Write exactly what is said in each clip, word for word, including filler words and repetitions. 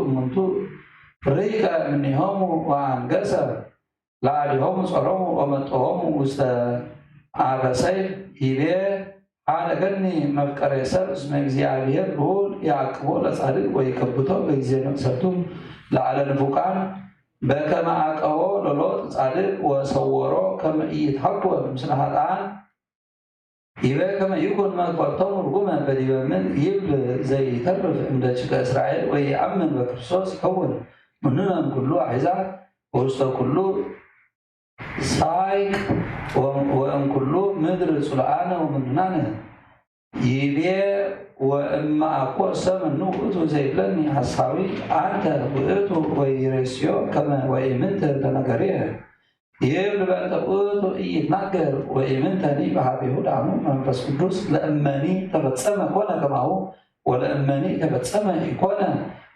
እምንቱ ርሂቀ እምኔሆሙ ወአንገሰ ለአሊሆሙ ጸሮሙ ወመጠወሙ ውስተ አበሰይል። ይቤ ሀደገኒ መፍቀሬ ሰብ እስመ እግዚአብሔር ልዑል ይዐቅቦ ለጻድቅ ወይከብቶ በጊዜ መቅሰፍቱ ለዐለ ንፉቃን በከመ ዐቀቦ ለሎጥ ጻድቅ ወሰወሮ ከመ ኢይትሐኮር ምስለ ኃጥኣን። ይቤ ከመ ይኩን መግፈርቶሙ ርጉመ በዲበ ምን ይብል ዘይተርፍ እምደ ጭቀ እስራኤል ወኢየአምን በክርስቶስ ይከውን ምኑናን ኩሉ አሕዛብ ወውስተ ኩሉ ሳይቅ ወእም ኩሉ ምድር ጽሉአነ ወምኑናነ። ይቤ ወእመ አኮ እሰ መኑ ውእቱ ዘይብለኒ ሐሳዊ አንተ ውእቱ ወኢይሬስዮ ከመ ወኢምንተ ለነገርየ። ይብል በእንተ ውእቱ ኢይትናገር ወኢምንተኒ በሀቤሁ ዳሙ መንፈስ ቅዱስ ለእመኒ ተፈጸመ ኮነ ከማሁ ወለእመኒ ተፈጸመ ኢኮነ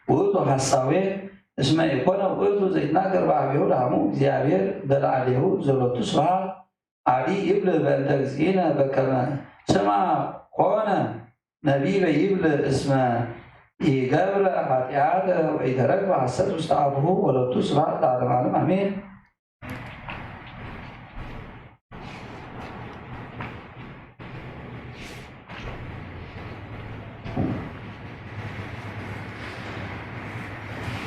ውእቱ ሐሳዌ። እስመ ኢኮነ ውእቱ ዘይትናገር በሀቤሁ ዳሙ እግዚአብሔር በለአሌሁ ዘሎቱ ስብሐት። አዲ ይብል በእንተ እግዚእነ በከመ ስማ ኮነ ነቢይ በይብል እስመ ኢገብረ ኃጢአተ ወኢተረክበ ሐሰት ውስተ አፉሁ ወሎቱ ስብሐት ለዓለመ ዓለም አሜን።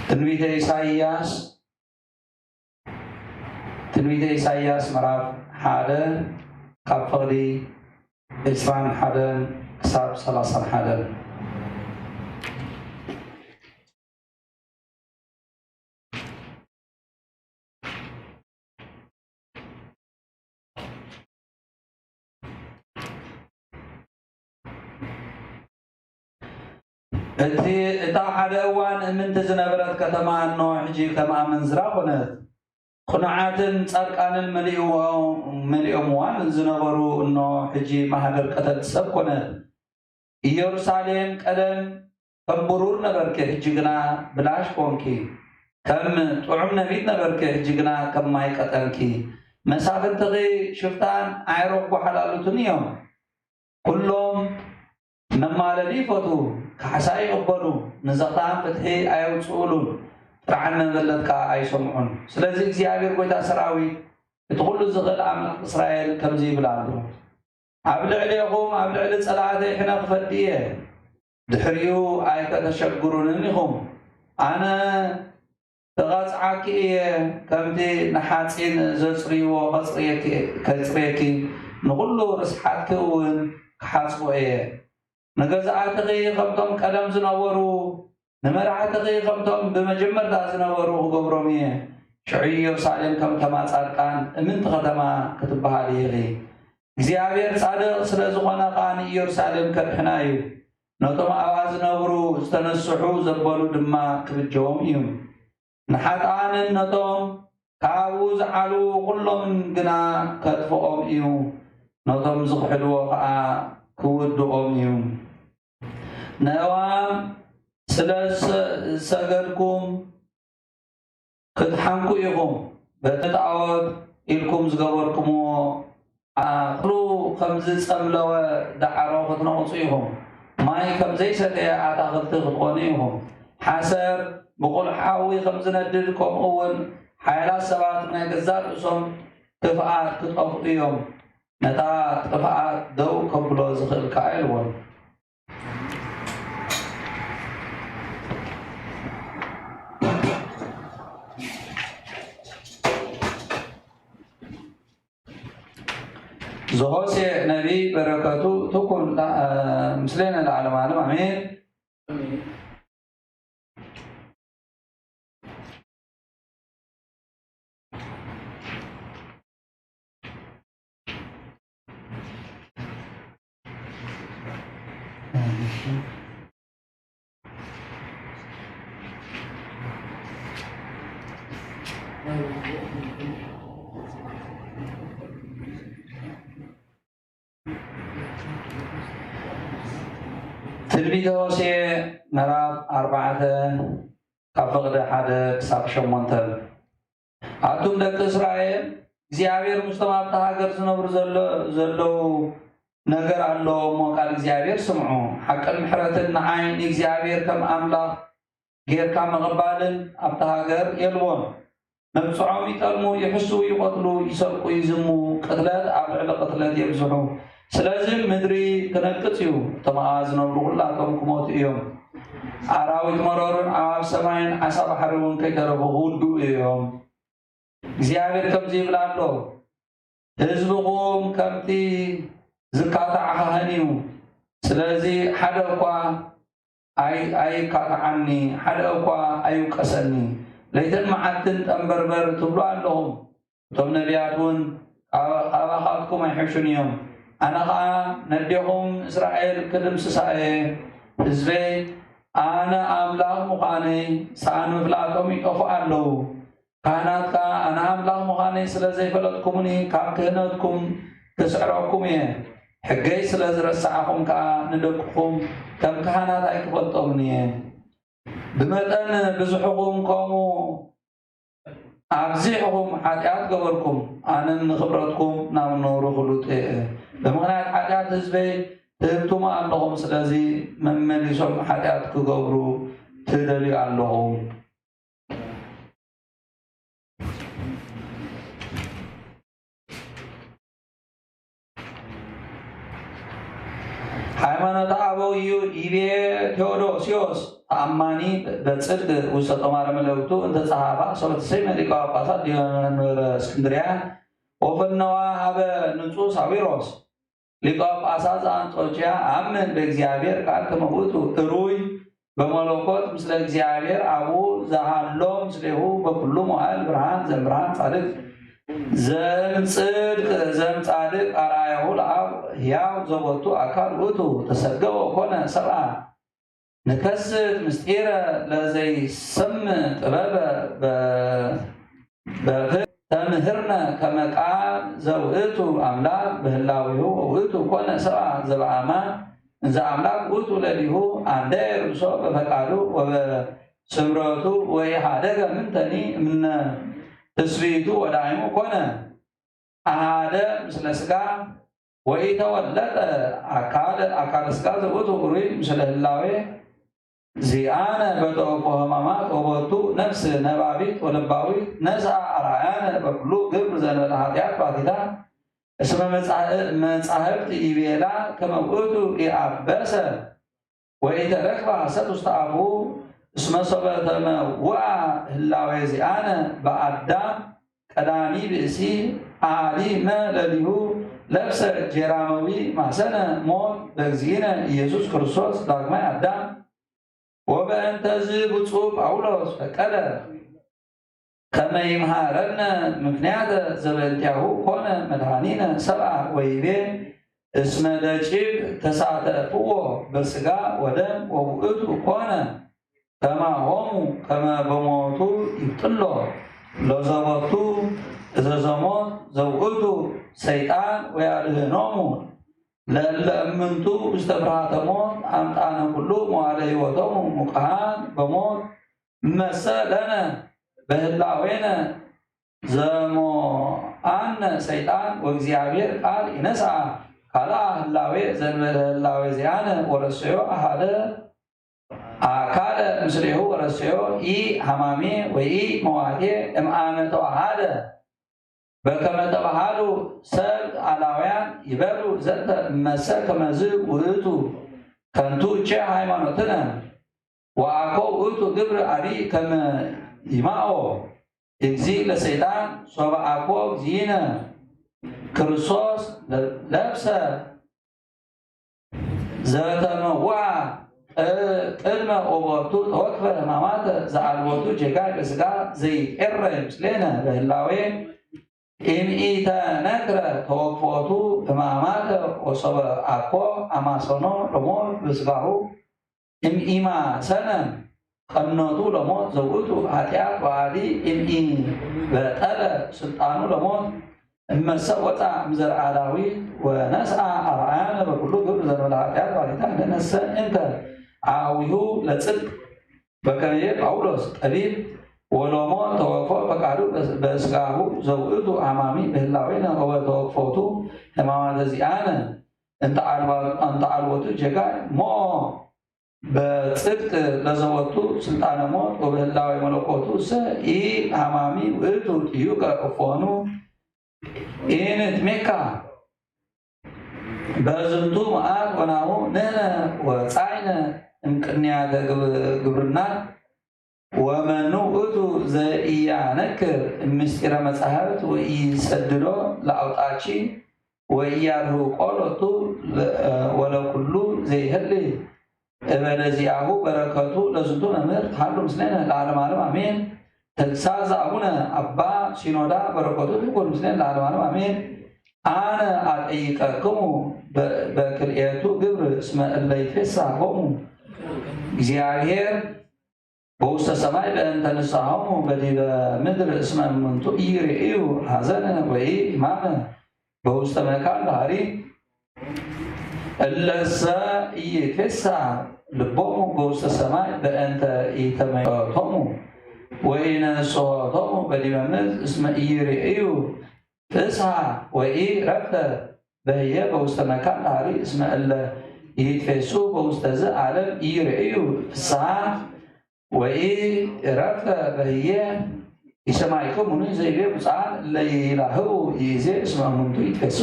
ትንቢተ ኢሳይያስ ትንቢተ ኢሳይያስ ምዕራፍ ሓደ ካብ ፍቕዲ ዒስራን ሓደን ክሳብ ሰላሳን ሓደን። እቲ፣ እታ ሓደ እዋን እምንቲ ዝነበረት ከተማ፣ እነሆ፣ ሕጂ ከም ኣመንዝራ ኮነት። ቅኑዓትን ጻድቃንን መሊእዎ-፣ መሊኦምዋን ዝነበሩ፣ እነሆ፣ ሕጂ ማህደር ቀተልቲ ሰብ ኮነት። ኢየሩሳሌም፣ ቀደም ከም ብሩር ነበርኪ፣ ሕጂ ግና ብላሽ ኮንኪ። ከም ጥዑም ነቢት ነበርኪ፣ ሕጂ ግና ከም ማይ ቀጠንኪ። መሳፍንትኺ ሽፍታን ዓይሮ ጓሓላሉትን እዮም። ኩሎም መማለሊ ይፈትዉ፣ ካሕሳ ይቕበሉ፣ ንዘኽታም ፍትሒ ኣየውጽኡሉን፣ ጥርዓን መበለት ከኣ ኣይሰምዑን። ስለዚ እግዚኣብሔር ጐይታ ሰራዊት፣ እቲ ኵሉ ዝኽእል ኣምላኽ እስራኤል ከምዚ ይብል ኣሎ፣ ኣብ ልዕሌኹም፣ ኣብ ልዕሊ ጸላእተይ ሕነ ክፈዲ እየ፣ ድሕሪኡ ኣይከተሸግሩንን ኢኹም። ኣነ እቐጽዓኪ እየ፣ ከምቲ ንሓጺን ዘጽርይዎ ከጽርየኪ፣ ከጽርየኪ፣ ንኹሉ ርስሓትኪ እውን ክሓጽቦ እየ። ንገዛእትኺ ከምቶም ቀደም ዝነበሩ፣ ንመራሕትኺ ከምቶም ብመጀመርታ ዝነበሩ ክገብሮም እየ። ሽዑ ኢየሩሳሌም ከም ከተማ ጻድቃን፣ እምንቲ ከተማ ክትበሃሊ ኢኺ። እግዚኣብሔር ጻድቕ ስለ ዝኾነ ኸኣ ንኢየሩሳሌም ከድሕና እዩ። ነቶም ኣብኣ ዝነብሩ ዝተነስሑ ዘበሉ ድማ ክብጀዎም እዩ። ንሓጥኣንን ነቶም ካብኡ ዝዓልዉ ኹሎምን ግና ከጥፍኦም እዩ። ነቶም ዝኽሕድዎ ኸኣ ክውድኦም እዩ። ነእዋም ስለ ዝሰ-፣ ዝሰገድኩም ክትሓንኩ ኢኹም። በቲ ጣዖት ኢልኩም ዝገበርኩምዎ ኣኽሉ ከም ዝጸምለወ ዳዕሮ ክትነቕጹ ኢኹም። ማይ ከም ዘይሰተየ ኣታኽልቲ ክትኾኑ ኢኹም። ሓሰር ብቑሉዕ ሓዊ ከም ዝነድድ፣ ከምኡ እውን ሓያላት ሰባት ናይ ገዛእ ርእሶም ክፍኣት ክጠፍኡ እዮም። ነታ ጥፍኣት ደው ከብሎ ዝኽእል ከኣ የልቦን። ዘሆሴዕ ነቢይ በረከቱ ትኩን ምስሌነ ለዓለመ ዓለም፣ ኣሜን። ትንቢተ ሆሴዕ ምዕራፍ ኣርባዕተ ካብ ፍቕዲ ሓደ ክሳብ ሸሞንተ። ኣቱም ደቂ እስራኤል፣ እግዚኣብሔር ምስቶም ኣብታ ሃገር ዝነብሩ ዘሎ-፣ ዘለዉ ነገር ኣሎ እሞ ቃል እግዚኣብሔር ስምዑ። ሓቅን ምሕረትን ንዓይ ንእግዚኣብሔር ከም ኣምላኽ ጌርካ ምቕባልን ኣብታ ሃገር የልቦን። መብጽዖም ይጠልሙ፣ ይሕስዉ፣ ይቐትሉ፣ ይሰርቁ፣ ይዝሙ፣ ቅትለት ኣብ ልዕሊ ቅትለት የብዝሑ። ስለዚ ምድሪ ክነቅጽ እዩ፣ እቶም ኣብኣ ዝነብሩ ኩላቶም ክሞቱ እዮም። ኣራዊት መሮርን ኣዕዋፍ ሰማይን ዓሳ ባሕሪ እውን ከይተረፉ ክውድኡ እዮም። እግዚኣብሔር ከምዚ ይብል ኣሎ፣ ህዝብኹም ከምቲ ዝካታዕ ካህን እዩ። ስለዚ ሓደ እኳ ኣይ-፣ ኣይካታዓኒ፣ ሓደ እኳ ኣይውቀሰኒ። ለይትን መዓልትን ጠንበርበር ትብሉ ኣለኹም። እቶም ነቢያት እውን ካባ-፣ ካባኻትኩም ኣይሕሹን እዮም። ኣነ ኸኣ ነዴኹም እስራኤል ክድምስሳ እየ። ህዝበይ ኣነ ኣምላኽ ምዃነይ ሰኣን ምፍላጦም ይጠፍኡ ኣለዉ። ካህናት ከኣ ኣነ ኣምላኽ ምዃነይ ስለ ዘይፈለጥኩምኒ፣ ካብ ክህነትኩም ክስዕረኩም እየ። ሕገይ ስለ ዝረሳዕኹም ከኣ ንደቅኹም ከም ካህናት ኣይክፈልጦምን እየ። ብመጠን ብዝሕኹም ከምኡ ኣብዚሕኹም ሓጢኣት ገበርኩም፣ ኣነን ንኽብረትኩም ናብ ነውሪ ክሉጥ እየ። ብምኽንያት ሓጢኣት ህዝበይ ትህብትሙ ኣለኹም፣ ስለዚ መመሊሶም ሓጢኣት ክገብሩ ትደልዩ ኣለኹም። ሃይማኖተ አበው እዩ ይቤ ቴዎዶሲዮስ ተአማኒ በጽድቅ ውስተ ጦማረ መለክቱ እንተ ጸሐፋ ሰበ ተሰይመ ሊቀ ጳጳሳት ዲዮን መንበረ እስክንድርያ ወፈነዋ ሀበ ንጹሕ ሳዊሮስ። ሊቀ ጳጳሳት ዘአንጾኪያ አምን በእግዚአብሔር ቃል ከመ ውእቱ እሩይ በመለኮት ምስለ እግዚአብሔር አቡ ዘሃሎ ምስሌሁ በኩሉ መዋዕል ብርሃን ዘእምብርሃን ጻድቅ ዘእምጽድቅ ዘእምጻድቅ አርአያሁ ለአብ ሕያው ዘቦቱ አካል ውእቱ ተሰገወ ኮነ ሰብአ። ንከስት ምስጢረ ለዘይሰምዕ ጥበበ በ-፣ በፍትሕ ተምህርነ ከመ ቃል ዘውእቱ አምላክ በህላዌሁ ወውእቱ ኮነ ሰብአ ዘበአማን እንዘ አምላክ ውእቱ ለሊሁ አንደየ ርእሶ በፈቃዱ ወበስምረቱ ወኢሃደገ ምንተኒ እምነ ትስብእቱ ወዳይሙ ኮነ አሃደ ምስለ ስጋ ወኢተወለጠ አካለ፣ አካለ ስጋ ዘውእቱ እሩይ ምስለ ህላዌ ዚአነ በተወክፎ ህማማት ወቦቱ ነፍስ ነባቢት ወለባዊት ነስአ አርአያነ በኩሉ ግብር ዘእንበለ ኃጢአት ባቲታ። እስመ መጻ-፣ መጻሕፍት ይቤላ ከመ ውእቱ ኢአበሰ ወኢተረክበ ሐሰት ውስተ አፉሁ እስመ ሶበ ተመውአ ህላዌ ዚአነ በአዳም ቀዳሚ ብእሲ አሐዲ እመ ለሊሁ ለብሰ ጌራመዊ ማሰነ ሞት በእግዚእነ ኢየሱስ ክርስቶስ ዳግማይ አዳም። ወበእንተዝ ብፁዕ ጳውሎስ ፈቀደ ከመ ይምሃረነ ምክንያተ ዘበእንቲአሁ ኮነ መድኃኒነ ሰብአ ወይቤ እስመ ደቂቅ ተሳተፍዎ በስጋ ወደም ወውእቱ ኮነ ከማሆሙ ከመ በሞቱ ይብጥሎ ለዘቦቱ እዘዘ ሞት ዘውእቱ ሰይጣን ወያድህኖሙ ለእለ እምንቱ ውስተ ፍርሃተ ሞት አምጣነ ኩሉ መዋዕለ ሕይወቶሙ ሙቅሃን በሞት እመሰ ለነ በህላዌነ ዘሞአነ ሰይጣን ወእግዚአብሔር ቃል ይነስአ ካልአ ህላዌ ዘእንበለ ህላዌ ዚአነ ወረሰዮ አሐደ አካለ ምስሌሁ ወረሰዮ ኢ ሐማሜ ወኢ መዋቴ እምአነ ተዋሃደ። በከመ ተባሃሉ ሰብ አላውያን ይበሉ ዘንተ እመሰ ከመዝ ውእቱ ከንቱ እቼ ሃይማኖትነ ወአኮ ውእቱ ግብር አቢይ ከመ ይማኦ እግዚእ ለሰይጣን ሶበ አኮ እግዚእነ ክርስቶስ ለብሰ ዘተመውአ ቅድመ ኦቦቱ ተወክፈ ሕማማተ ዘአልቦቱ ጌጋይ በስጋ ዘይቄረ ምስሌነ በህላዌ እምኢተነክረ ተወክፎቱ ሕማማተ ወሶበ አኮ አማሰኖ ለሞት በስጋሁ እምኢማሰነ ቀኖቱ ለሞት ዘውእቱ ኃጢአት ወአዲ እምኢበጠለ ስልጣኑ ለሞት እመሰ ወፃ እምዘርአ ዳዊት ወነስአ አርአያነ በኩሉ ግብር ዘንበለ ኃጢአት ባቲታ ለነሰ እንተ አዊሁ ለጽድቅ በከመየ ጳውሎስ ጠቢብ ወለሞት ተወክፎ ፈቃዱ በስጋሁ ዘውእቱ አማሚ በህላዌነ ወበተወክፎቱ ሕማማተ ዚአነ እንተ አልቦቱ ጌጋይ ሞኦ በጽድቅ ለዘወቱ ስልጣነ ሞት ወበህላዌ መለኮቱ ሰ ኢሃማሚ ውእቱ ጥዩቀ እፎኑ ኢንትሜካ በዝንቱ መዓት ወናሁ ንሕነ ወጻይነ እምቅንያተ ግብ-፣ ግብርና ወመኑ ውእቱ ዘኢያነክር ምስጢረ መጻሕፍት ወኢሰድዶ ለአውጣቺ ወኢያርህቆ ሎቱ ለ-፣ ወለኩሉ ዘይህሊ እበ ለዚአሁ በረከቱ ለዝንቱ መምህር ተሃሉ ምስሌነ ለዓለመ ዓለም አሜን። ተግሳጽ ዘአቡነ አባ ሲኖዳ በረከቱ ትኩን ምስሌነ ለዓለመ ዓለም አሜን። አነ አጠይቀክሙ በ-፣ በክልኤቱ ግብር እስመ እለ ይትፌሳ ሆሙ እግዚአብሔር በውስተ ሰማይ በእንተ ንስሐሆሙ በዲበ ምድር እስመ እሙንቱ ኢይሬእዩ ሐዘነ ወኢሕማመ በውስተ መካን ለሐሪ። እለሰ ኢይትፌሳ ልቦሙ በውስተ ሰማይ በእንተ ኢተመዮቶሙ ወኢነስሖቶሙ በዲበ ምድር እስመ ኢይሬእዩ ፍስሐ ወኢረፍተ በህየ በውስተ መካን ለሐሪ እስመ እለ ይትፌሱ በውስተ ዝ ዓለም ኢይሬእዩ ፍስሐ ወኢረፍተ በህየ። ኢሰማዕኩሙኑ ዘይቤ ብፁዓን እለ ይላህው ይእዜ እስመ እሙንቱ ይትፌሱ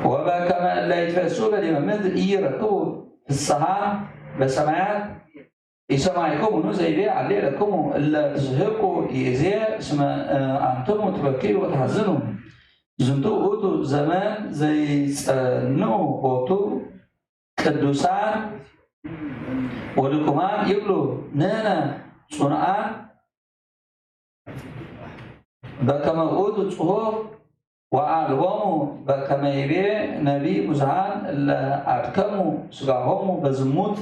ወበከመ እለ ይትፌሱ በዲበ ምድር ኢይረክቡ ፍስሐ በሰማያት። ኢሰማዕኩሙኑ ዘይቤ አሌ ለክሙ እለ ትስሕቁ ይእዜ እስመ፣ እ፣ አንትሙ ትበክዩ ወተሐዝኑ። ዝንቱ ውእቱ ዘመን ዘይጸንዑ ቦቱ ቅዱሳን ወድኩማን ይብሉ ንሕነ ጽኑዓን በከመ ውእቱ ጽሑፍ ወአልቦሙ በከመ ይቤ ነቢይ ብዙኃን እለ አድከሙ ሥጋሆሙ በዝሙት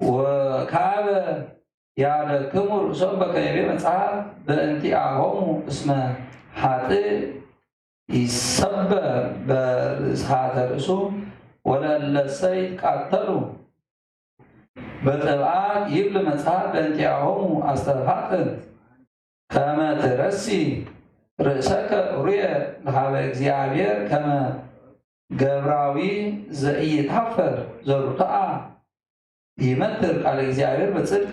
ወካበ ያደክሙ ርእሶም በከመ ይቤ መጽሐፍ በእንቲአሆሙ እስመ ኃጥእ ይሰበር በርእስሃተ ርእሱ ወለእለሰ ይትቃተሉ በጥብዓት ይብል መጽሐፍ በእንቲአሆሙ አስተፋጥን ከመ ትረሲ ርእሰከ ሩየ ለሀበ እግዚአብሔር ከመ ገብራዊ ዘኢይትሐፈር ዘሩትዓ ይመትር ቃለ እግዚአብሔር በጽድቅ።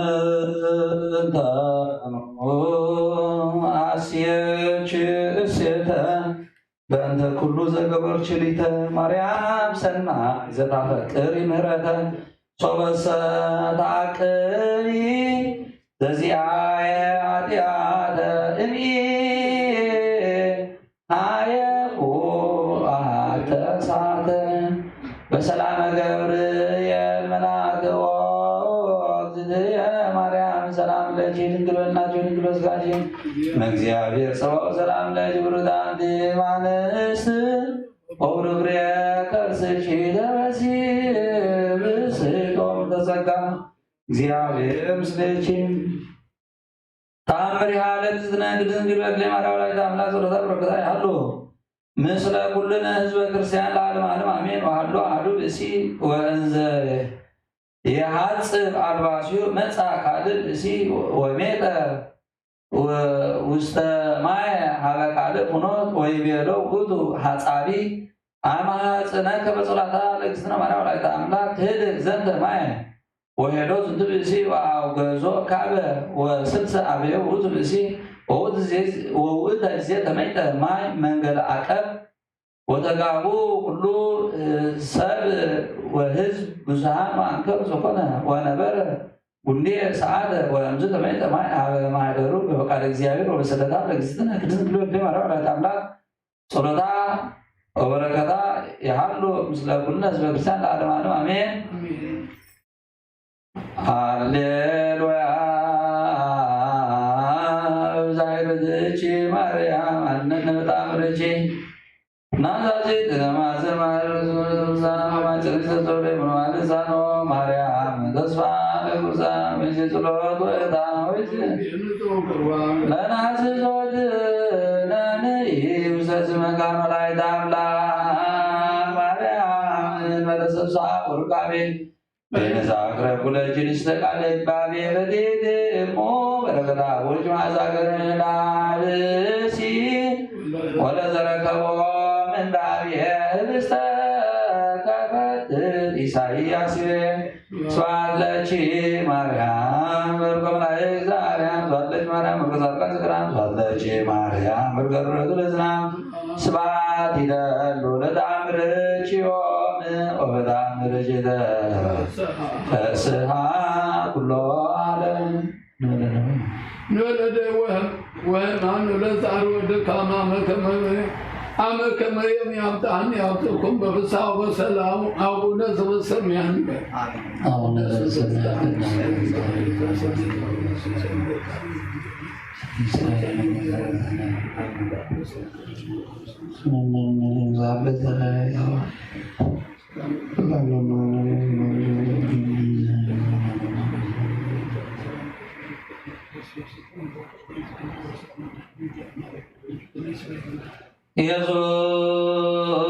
ምንተ አስየ ችእሴተ በእንተ ኩሉ ዘገበርኪ ሊተ ማርያም ሰናይ ዘታፈቅሪ ምህረተ ሶበሰ ተአቅቢ ዘዚአየ ኃጢአተ እምኢ ሀየኩ አሐተ ሰዓተ። በሰላመ ገብርኤል መልአክ ኦ እግዝእትየ ማርያም ሰላም ለኪ ድንግል በድናኪ ድንግል በስጋኪ እምእግዚአብሔር ጸባኦት ሰላም ለኪ ብሩክት አንቲ እም አንስት ወብሩክ ፍሬ ከርስኪ ተፈሲ ብስቶ ተጸጋ እግዚአብሔር ምስሌኪ። ተአምሪሃ ለእግዝእትነ ቅድስት ድንግል በክሌ ማርያም ወላዲተ አምላክ ጸሎታ በረከታ ይሃሉ ምስለ ኩልነ ህዝበ ክርስቲያን ለዓለመ ዓለም አሜን። ወሀሎ አሐዱ ብእሲ ወእንዘ የሐጽብ አልባሲሁ መጽአ ካልእ ብእሲ ወሜጠ ወ-፣ ውስተ ማየ ሀበ ካልእ ፍኖት ወይቤሎ ውእቱ ሐጻቢ አመ ሐጽነከ በጸሎታ ለእግዝእትነ ማርያም ወላዲተ አምላክ ትህድግ ዘንተ ማየ። ወሄዶ ዝንቱ ብእሲ ወአውገዞ ካበ ወስልሰ አበዮ ውእቱ ብእሲ ወውእተ ዜ-፣ ወውእተ ዜ ተመይጠ ማይ መንገለ አቀብ ወተጋቡ ኩሉ ሰብ ወሕዝብ ብዙኃን ወአንከር ዘኮነ ወነበረ ጉንዴ ሰዓተ ወእምዝ ተመይጠ ማይ ሀበ ማህደሩ በፈቃደ እግዚአብሔር ወበሰደታ ለእግዝእትነ ቅድስት ድንግል ወልደ ማርያም ወላዲተ አምላክ ጸሎታ ወበረከታ ይሃሉ ምስለ ኩልነ ህዝበ ክርስቲያን ለዓለመ ዓለም አሜን። ሃሌሉያ። ብዛይ ርትዕኪ ማርያም አነነ በጣም ርቺ ናዛዚ ተማዘ ማርያም ማይጸሪ ሰሶሬ ምንዋል ዛኖ ማርያም ተስፋ ለኩዛ ምንሽ ጸሎት ወእታ ወይስ ለናስ ሶት ነን ይውሰስ መካኖ ላይ ታምላ ማርያም መለሰብሳ ወርቃቤ በነሳክረ ኩለችን እስተቃለ ባቤ በዴድ እሞ በረከታ ወጅ ማዛገር ላብሲ ወለዘረከቦ ምንዳቤ ህብስተ ከፈት ኢሳይያስ ስብሐት ለኪ ማርያም ወርቀ መላእክት ዘአርያም ስብሐት ለኪ ማርያም ወርቀ ጻድቃን ዘክራም ስብሐት ለኪ ማርያም ወርቀ ርቱ ለዝናም ስብሐት ይደሉ ለተአምርኪ ዮም ወበተአምርኪ ተፈስሐ ኩሎ ዓለም። ንወለደ ወህ-፣ ወህማን ለጻር ወድካም አመ ከመ፣ አመ ከመ የሚያምጣን ያምጥኩም በፍስሐ ወበሰላም አቡነ ዘበሰማያት። አቡነ ዘበሰማያት።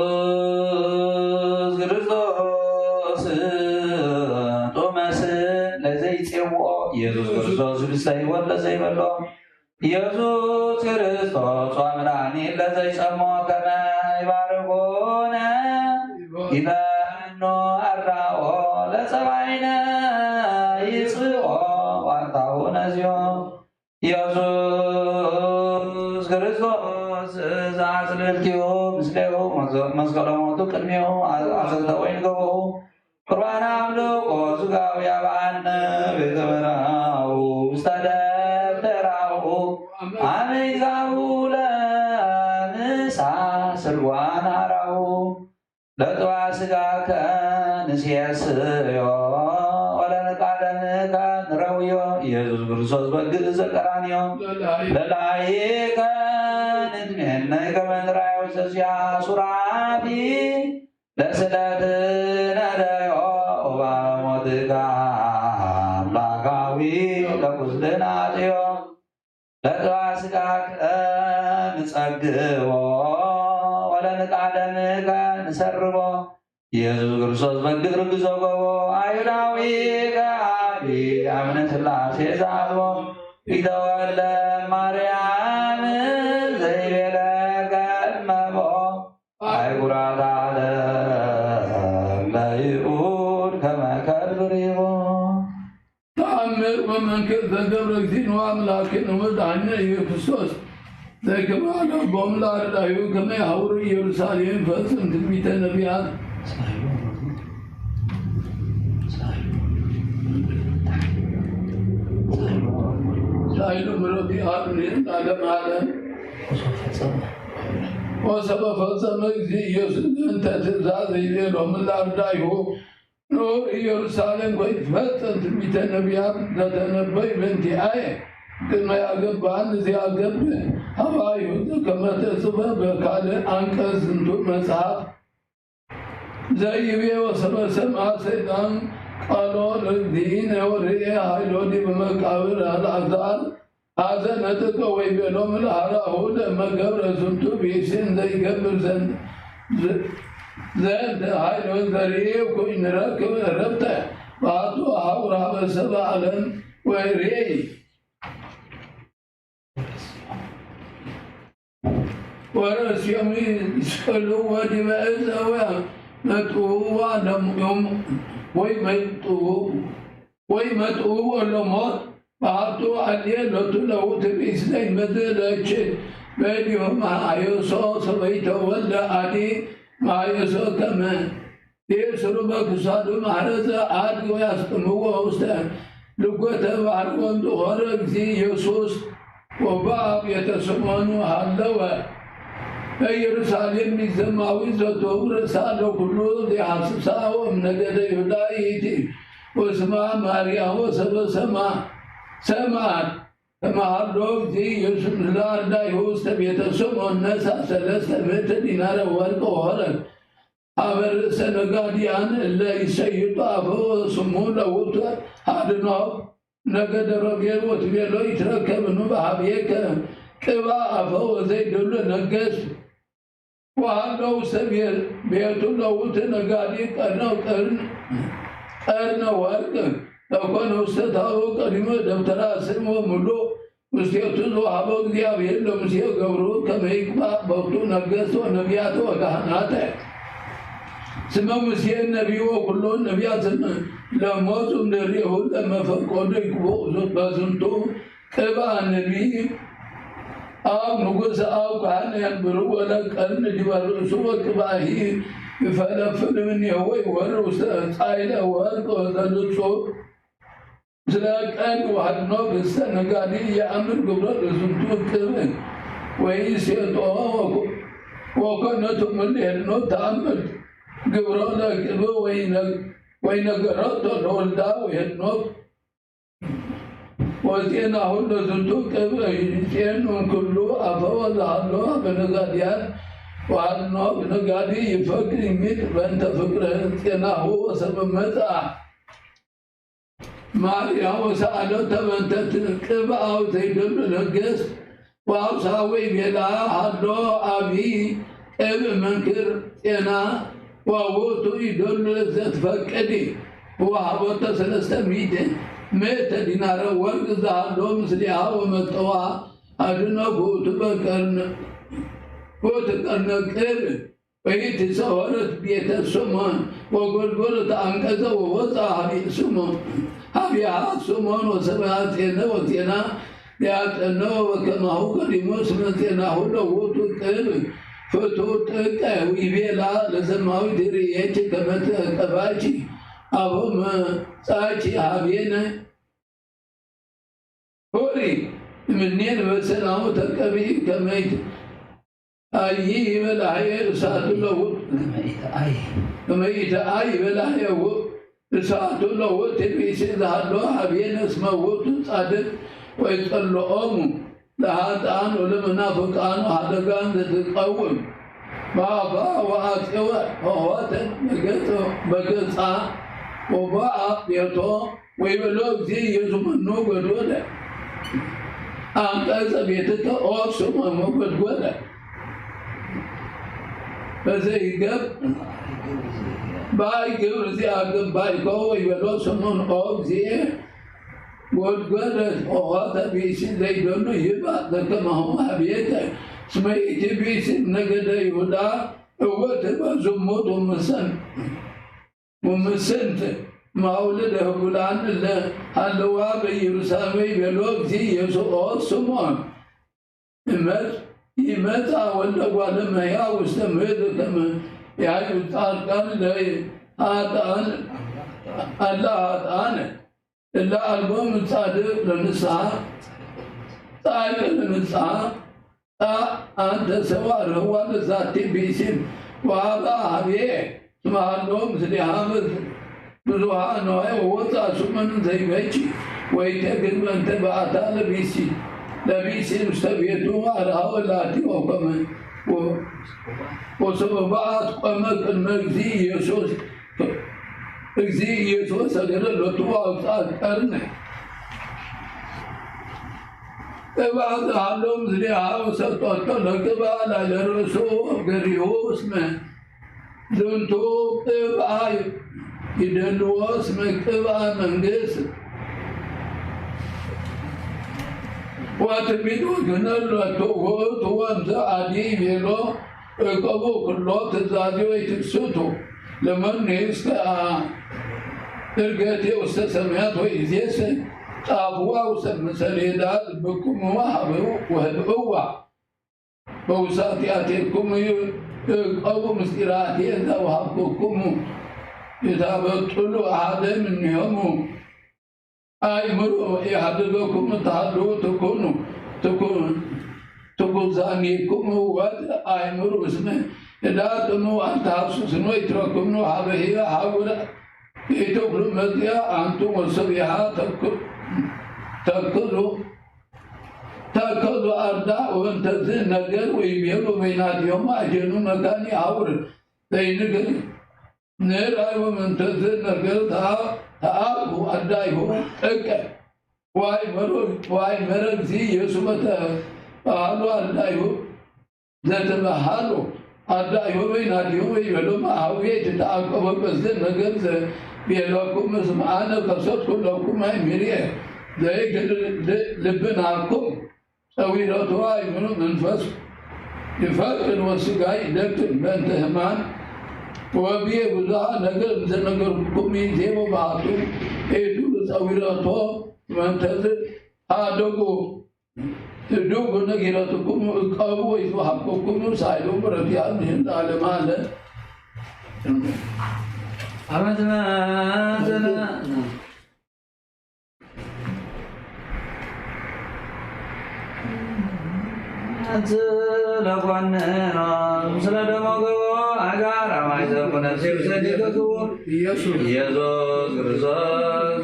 ኢየሱስ ክርስቶስ ጡመ ስም ለዘይጼውኦ፣ ኢየሱስ ክርስቶስ ህብስተ ሕይወት ለዘይበልዖ፣ ኢየሱስ ክርስቶስ ወመድኃኒት ለዘይጸሞ ከመ ይባርኩነ ይበኖ አራኦ ለጸባይነ ይጽኦ ዋርታሁ ነዚዮ። ኢየሱስ ክርስቶስ ዘአጽልልቲሁ ምስሌሁ መስቀለ ሞቱ ቅድሜሁ አዘግተ ወይን ገበሁ ቁርባን አምልኮ ሥጋሁ ያብአነ ቤተ መራሁ ውስተ ደብተራሁ አመ ይዛሁ ለምሳ ስልዋን አራሁ ለጥባ ሥጋከ ንሴስዮ ወለንቃደምከ ንረውዮ። ኢየሱስ ክርስቶስ በግዕ ዘቀራንዮ ለላይከ ንትሜነይ ከመ ንራዮ ዘዚአ ሱራፊ ለስለት ነደዮ ወባሞትከ አምላካዊ ለኩልነ አጥዮ። ለጥባ ሥጋከ ንጸግቦ ወለንቃደምከ ንሰርቦ። ኢየሱስ ክርስቶስ በግዕ ርግዞ ገቦ አይሁዳዊ ከአቢ አምነ ሥላሴ ዘአልቦ ይተወለ ማርያም ዘይቤለ ከመቦ አይጉራት ዓለም ለይሁድ ከመ ከልብ ሪቦ። ተአምር ወመንክር ዘገብረ እግዚእነ ወአምላክነ ወመድኃኒነ ኢየሱስ ክርስቶስ ዘከመ አለቦሙ ለአርዳኢሁ ከመ ይሐውሩ ኢየሩሳሌም ፈጽም ትንቢተ ነቢያት። ሳይሉ ምሕረቱ ይሃሉ ለዓለመ ዓለም። ወሶበ ፈጸመ እግዚእ ኢየሱስ ዘንተ ትእዛዝ ይቤሎሙ ለአርዳኢሁ ኖር ኢየሩሳሌም ወይትፈጸም ትንቢተ ነቢያት ዘተነበዩ በእንቲአየ ቅድመ ያገብአኒ ዘያገብእ ሀባዩ ዘከመ ተጽፈ በካልእ አንቀጽ ዝንቱ መጽሐፍ ዘይቤ ወሰበ ሰምዐ ሰይጣን ቃሎ ለእግዚእነ ወርእየ ኃይሎ ዲበ መቃብር አልዓዛር አዘ ነጥቆ ወይቤሎሙ ለሐራሁ ለእመ ገብረ ዝንቱ ብእሲን ዘይገብር ዘንድ ዘንተ ኃይሎ ዘርኢኩ ኢንረክብ ዕረፍተ በአቱ ሐውር ሀበ ሰብአ ዓለም ወርእይ። ወርእስዮሙ ይስቀልዎ ዲበ ዕፀ ወይመጥውዎ አለሙ ወይ መጥውዎ ወኢመጥኡ ወለሞት በሀብቱ አልየ ለቱ ለውት ቢስ ዘይመዘ ለችል በል ዮም ሀየሶ ሰበይተ ወለ አዲ ማየሶ ከመ ይእስሩ በክሳዱ ማሕረዘ አድግ ወያስጥምዎ ውስተ ልጎተ ባሕር ወእምዝሖረ እግዚእ ኢየሱስ ወበአ ቤተ ስምዖን ወሀለወ በኢየሩሳሌም ሚዘማዊ ዘትሁብ ርእሳ ለኩሉ ዚሐስሳ ወእምነገደ ይሁዳ ይእቲ ወስማ ማርያም ወሰበ ሰማ ሰምዐት ከመ ሀሎ እግዚእ ኢየሱስ ለአርዳኢሁ ውስተ ቤተ ስምዖን ነስአ ሰለስተ ምእተ ዲናረ ወወርቅ ወሖረት ሀበ ርእሰ ነጋድያን እለ ይሰይጡ አፈወ ስሙ ለውእቱ አድኖ ነገደ ሮቤል ወትቤሎ ይትረከብኑ በሀቤከ ቅብአ አፈወ ዘይደሉ ነገስት ወሀሎ ውስተ ቤቱ ለውእቱ ነጋዲ ቀርነ ወርቅ ለኮነ ውስተ ታቦ ቀዲሞ ደብተራ ስም ወምሉእ ውስቴቱ ዘወሀቦ እግዚአብሔር ለሙሴ ገብሩ ከመ ይቅባእ ቦቱ ነገስት ወነቢያት ወካህናት። ስመ ሙሴ ነቢይ ወኩሎ ነቢያት ስም ለሞቱ እምድሬሁ ለመፈቀዱ ይቅብኡ በዝንቱ ቅብአ ነቢይ አው ንጉስ አው ካህን ያንብሩ ወለቀርኒ ዲበ ርእሱ ወቅብአሂ ይፈለፍል እምኔሁ ወይወርድ ውስተ ጻይለ ወወርቅ ወዘልጹ ምስለ ቀንድ ወሀድኖ ክሰ ነጋዲ የአምር ግብሮ ለዝንቱ ቅብእ ወይሴጦ ወኮነት እምል ሄድኖ ተአምር ግብሮ ለቅብእ ወይነገረቶ ለወልዳ ወሄድኖ ወዜናሁ ለዝንቱ ቅብእ ይጼኑ እምኩሉ አፈወ ዘሀሎ በነጋድያን ወሀድኖ ነጋዲ ይፈቅድ ይሚጥ በእንተ ፍቅረ ዜናሁ ወሰበብ መጽአ ማርያም ወሰአለተ በእንተ ትቅብአው ዘይደሉ ለገስ ወአውሳ ወይቤላ ሀሎ አቢ ቅብእ መንክር ጼና ወውእቱ ይደሉ ለዘትፈቅዲ ወሀቦተ ሰለስተ ሚእት ምእተ ዲናረ ወርቅ ዘሀሎ ምስሌሃ ወመጠዋ አድኖ ውእቱ በቀርነ ውእቱ ቀርነ ቅብእ ወኢትሰወረት ቤተ ስምዖን ወጎልጎለት አንቀጸ ወወፅአ ሀቤ ስምዖን ሀቤሃ ስምዖን ወሰምዐ ዜነ ወዜና ያጠነወ ወከማሁ ቀዲሙ እስመ ዜናሁ ለውእቱ ቅብእ ፍትው ጥቀ ወይቤላ ለዘማዊት ርእየኪ ከመ ተቀባኪ አፎ መጻኪ ሀቤነ ሆሪ እምኔነ በሰላሙ ተቀብኢ ከመ ኢትአይ ይበላሄ እሳቱ ለውእቱ ከመ ኢትአይ ይበላሄ እሳቱ ለውእቱ ብእሲ ዘሀሎ ሀቤነ እስመ ውእቱ ጻድቅ ወይጸልኦሙ ለሀጥኣን ወለመናፍቃን ሀደጋን ዘትቀውም በአፋ ወአጽወ ሆሆተ በገጻ ወበአ ቤቶ ወይቤሎ እግዚእ ኢየሱስ መኑ ጎድጎደ አንቀጸ ቤትከ ኦ ስምዖን ወጎድጎደ በዘይገብ ባይ ግብር ዚአግብ ባይኮ ወይቤሎ ስምዖን ኦ እግዚእ ጎድጎደ ሆሆተ ብእሲ ዘይደሉ ይብአ ዘከማሁ ሀቤከ እስመ ይእቲ ብእሲ እምነገደ ይሁዳ እወ ትብአ ዝሙት ወምሰን ወምስንት ማውልደ ህቡላን እለ ሀለዋ በኢየሩሳሌም ወይቤሎ እግዚእ ኢየሱስ ኦ ስምዖን እመጽ ይመጽአ ወልደ እጓለ እመሕያው ውስተ ምድር ከመ ያዩ ጻድቃን ለሀጥኣን አላ ሀጥኣነ እለ አልቦሙ ጻድቅ ለንስሐ ጻድቅ ለንስሐ አ አንተ ሰው አርህዋ ለዛቲ ብእሲት ወሀባ ሀቤ ስመሃሎ ምስሌሃ ብዙሃ ነዋይ ወወፅአ ስምዖን ዘይበኪ ወይቴ ግንበንተ በአታ ለብእሲ ለብእሲ ውስተ ቤቱ አርሃወ ላቲ ወቆመ ወሶበ በአት ቆመ ቅድመ እግዚእ ኢየሱስ እግዚእ ኢየሱስ ሰገደ ሎቱ ወአውፅአ ቀርነ ቅብአ ዘሃሎ ምስሌሃ ወሰጠቶ ለቅብአ ላዕለ ርእሱ ወገሪሁ እስመ ዝንቱ ቅብአ ይደልዎ እስመ ቅብአ መንግስት ወትንቢት ወግነ ሎቱ ውእቱ ወእምዝ አዲ ይቤሎ እቀቡ ኩሎ ትእዛዚ ወይትክስቱ ለመንግስት እርገቴ ውስተ ሰማያት ወኢዜሰ ጻፍዋ ውስተ ምሰሌዳ ልብኩሙ ወሀብኡ ወህብእዋ። በውሳጢአቴኩሙ ይእቀቡ ምስጢራቴ ዘወሀብኩኩሙ፣ ይታበጥሉ አሐደ እምኔሆሙ። አእምሩ ኢሀድገኩሙ ተሀልዉ ትኩኑ፣ ትኩ-፣ ትኩዛኔኩሙ ወትአእምሩ እስመ ኢዳጥሙ አልተሐስስኑ ኢትረኩብኑ ሀበ ሀውር ኢትኩሉ መጽአ አንቱም ወሰቢሃ ተኩ-፣ ተኩሉ፣ ተኩሉ አርዳ ወእንተዝ ነገር ወይቤሉ በይናቲሆሙ አጀኑ መካኒ ሀውር ዘይንግር ንርአይ ወመንተዝ ነገር ተአ-፣ ተአኩ አርዳይሁ እቀ ዋይ መሮ-፣ ዋይ መረግ ዚ ኢየሱስ መተ ባሉ አርዳይሁ ዘተበሃሉ አዳዩ በይናቲሁ ወይቤሎሙ ሀዌ ትትአቀቡ በዝህ ነገር ዘቤሎኩም እስመ አነ ከሰትኩ ለኩም አእምርየ ዘይክል ል-፣ ልብናኩም ጸዊረቱ አእምሩ መንፈስ ይፈቅድ ወስጋ ይደክም በእንተ ህማም ወብየ ብዙሃ ነገር ዘነገርኩኩም ይዜቡ በአቱ ኤቱ ጸዊረቶ መንተዝ ታደጉ እዱ ነጊረትኩም እቀቡ ወይትወሀብኩኩም ሳይሉ ምሕረት ያድን ለዓለመ ዓለም። አመት መሰለ። አመት ለኮንኖ ምስለ ደሞ ገቦ አጋር አማይ ዘኩ ነፍሴ ውሰዲከ ክቡር ኢየሱስ። ኢየሱስ ክርስቶስ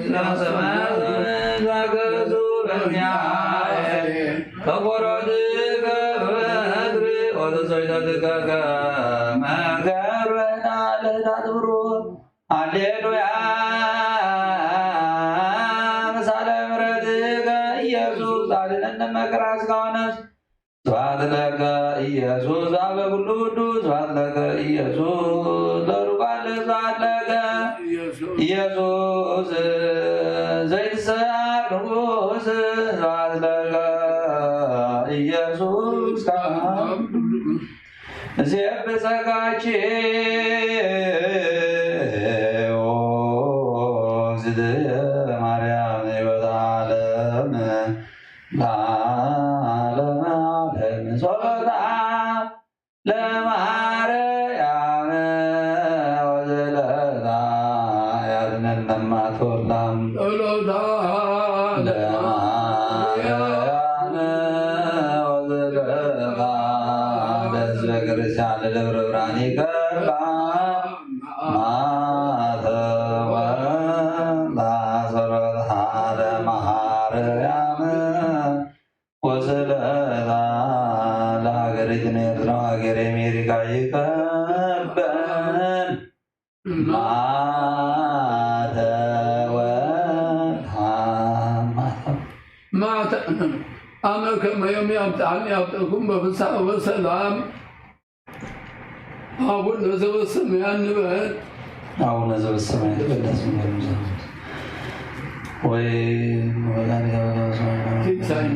ዲዳ ሰማያት ዛገዙ ለእግዚአብሔር ተቆረጥከ በትር ወተሰይጠትከ ከመ ገበና ለዳት ብሩክ። ሃሌሉያ። ምሳለ ምሕረትከ ኢየሱስ አድነነ መከራ ስጋ ወነፍስ። ስብሐት ለከ ኢየሱስ አበ ኩሉ ቅዱስ። ስብሐት ለከ ኢየሱስ ለሩቅ አለ። ስብሐት ለከ ኢየሱስ ዘይትሰዓር ንጉስ። ስብሐት ለከ ኢየሱስ ካህን። ዜብ ጸጋቼ እግዝእትየ ማርያም ሕይወተ ዓለም ለዓለመ ዓለም ጸሎታ ለማርያም ወዘለታ ያድነን ለማትወላም ጸሎታ ለማርያም ወዘለታ ለሕዝበ ክርስቲያን ለደብረ ብርሃን ይቀባ። ማተ ወንታ ጸሎታ ለማርያም ወስለታ ለሀገሪቱን ኤርትራ ሀገር አሜሪካ ይቀበል። ማተ ወንታ ማተ አመ ከመ ዮም ያብጽሐነ ያብጽሕኩም በፍስሐ ወሰላም። አቡነ ዘበሰማያት ንበል። አቡነ ዘበሰማያት ይትቀደስ ስምከ ትምጻእ መንግስትከ ወይኩን ፈቃድከ በከመ በሰማይ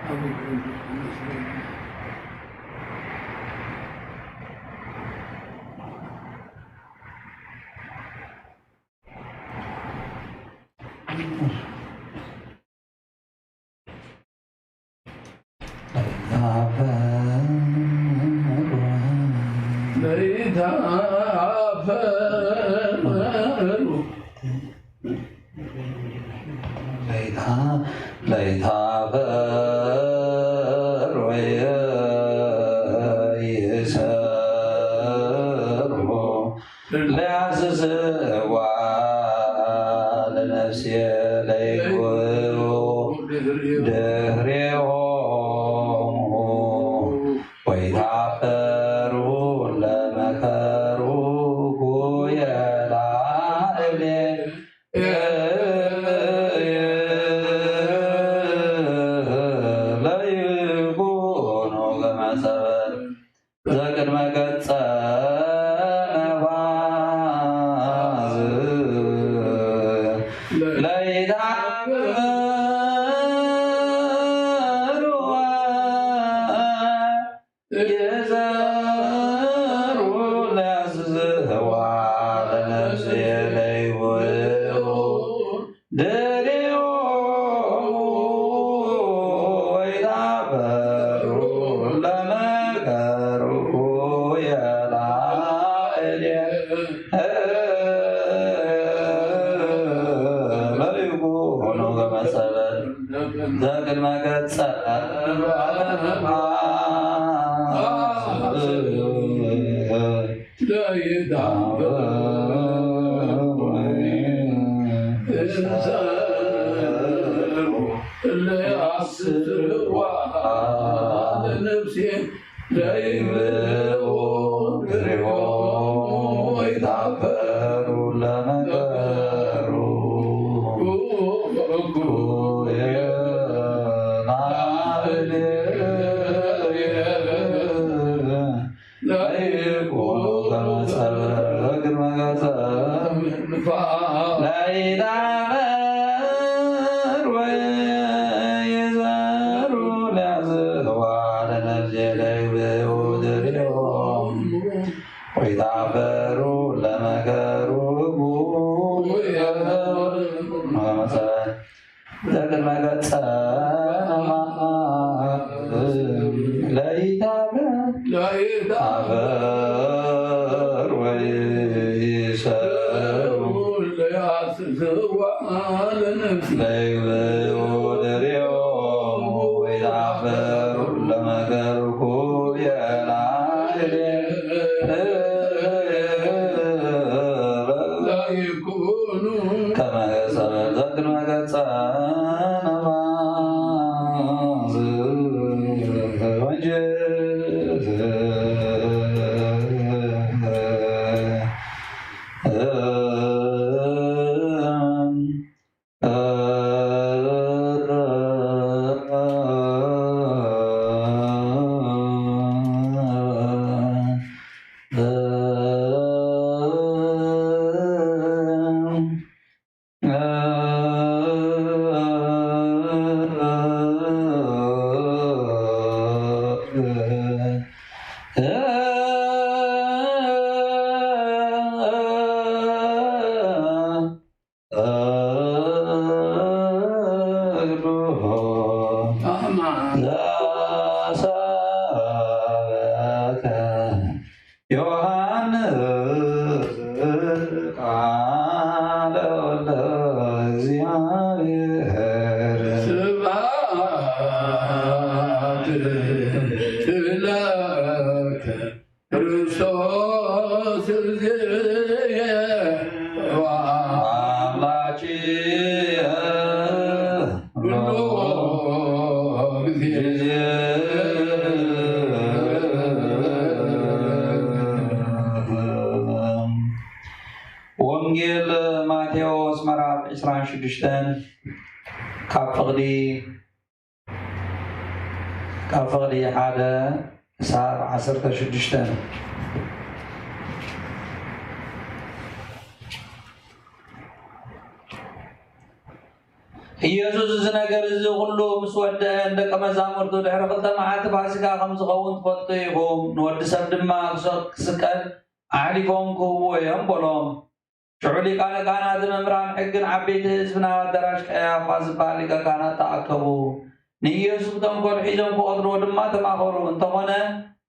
ከማሁ በምድር። ለይታፈሩ። ለይታ-፣ ለይታፈሩ ወይሰሩ ለያስስዋ ለነፍሴ ለይኩ ድህሬሆሙ ወይታፈሩ ለመከሩ ኩየላእሌ ለይኩኑ ከመ ጸበል ዘቅድመ ገጸ ዘቅድመ ገጸ ዮሐንስ ቃለ ወልደ እግዚአብሔር። ስብሐት ለከ ክርስቶስ እግዚእ ወአምላክ። ወንጌል ማቴዎስ ምዕራፍ ዕስራን ሽዱሽተን ካብ ፍቕዲ ካብ ፍቕዲ ሓደ ክሳብ ዓሰርተ ሽዱሽተ። ኢየሱስ እዚ ነገር እዚ ኩሉ ምስ ወደአ፣ ንደቀ መዛሙርቱ፣ ድሕሪ ክልተ መዓልቲ ፋሲካ ከም ዝኸውን ትፈልጡ ኢኹም፣ ንወዲ ሰብ ድማ ክሰ-፣ ክስቀል ኣሕሊፎም ክህብዎ እዮም በሎም። ሽዑ ሊቃነ ካህናትን መምህራን ሕግን ዓበይቲ ህዝብን ኣብ ኣዳራሽ ቀያፋ ዝበሃል ሊቀ ካህናት ተኣከቡ። ንኢየሱስ ብተንኮል ሒዞም ክቐትልዎ ድማ ተማኸሩ። እንተኾነ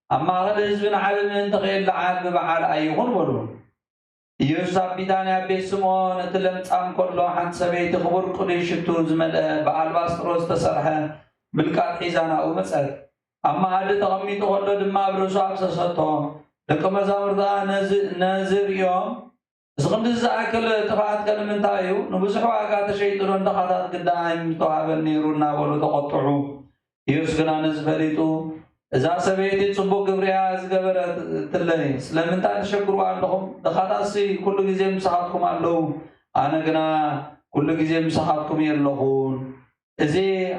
ኣብ ማእከል ህዝቢ ንዓቢ ምእንቲ ከይለዓል ብበዓል ኣይኹን በሉ። ኢየሱስ ኣብ ቢታንያ ኣብ ቤት ስምዖን እቲ ለምጻም ከሎ ሓንቲ ሰበይቲ ክቡር ቅዱይ ሽቱ ዝመልአ ብኣልባስጥሮስ ዝተሰርሐ ብልቃጥ ሒዛ ናብኡ መጸት። ኣብ መኣዲ ተቐሚጡ ከሎ ድማ ኣብ ርእሱ ኣፍሰሰቶ። ደቀ መዛሙርቱ ከኣ ነዚ፣ ነዚ ርእዮም፣ "እዚ ክንድዚ ዝኣክል ጥፍኣት ከ ንምንታይ እዩ? ንብዙሕ ዋጋ ተሸይጡ ዶ ንድኻታት ግዳ ኣይምተዋህበን ነይሩ?" እናበሉ ተቖጥዑ። ኢየሱስ ግና ነዚ ፈሊጡ፣ "እዛ ሰበይቲ ጽቡቕ ግብሪ እያ ዝገበረትለይ፣ ስለምንታይ ተሸግርዋ ኣለኹም? ድኻታትሲ ኩሉ ግዜ ምሳኻትኩም ኣለዉ፣ ኣነ ግና ኩሉ ግዜ ምሳኻትኩም የለኹን። እዚ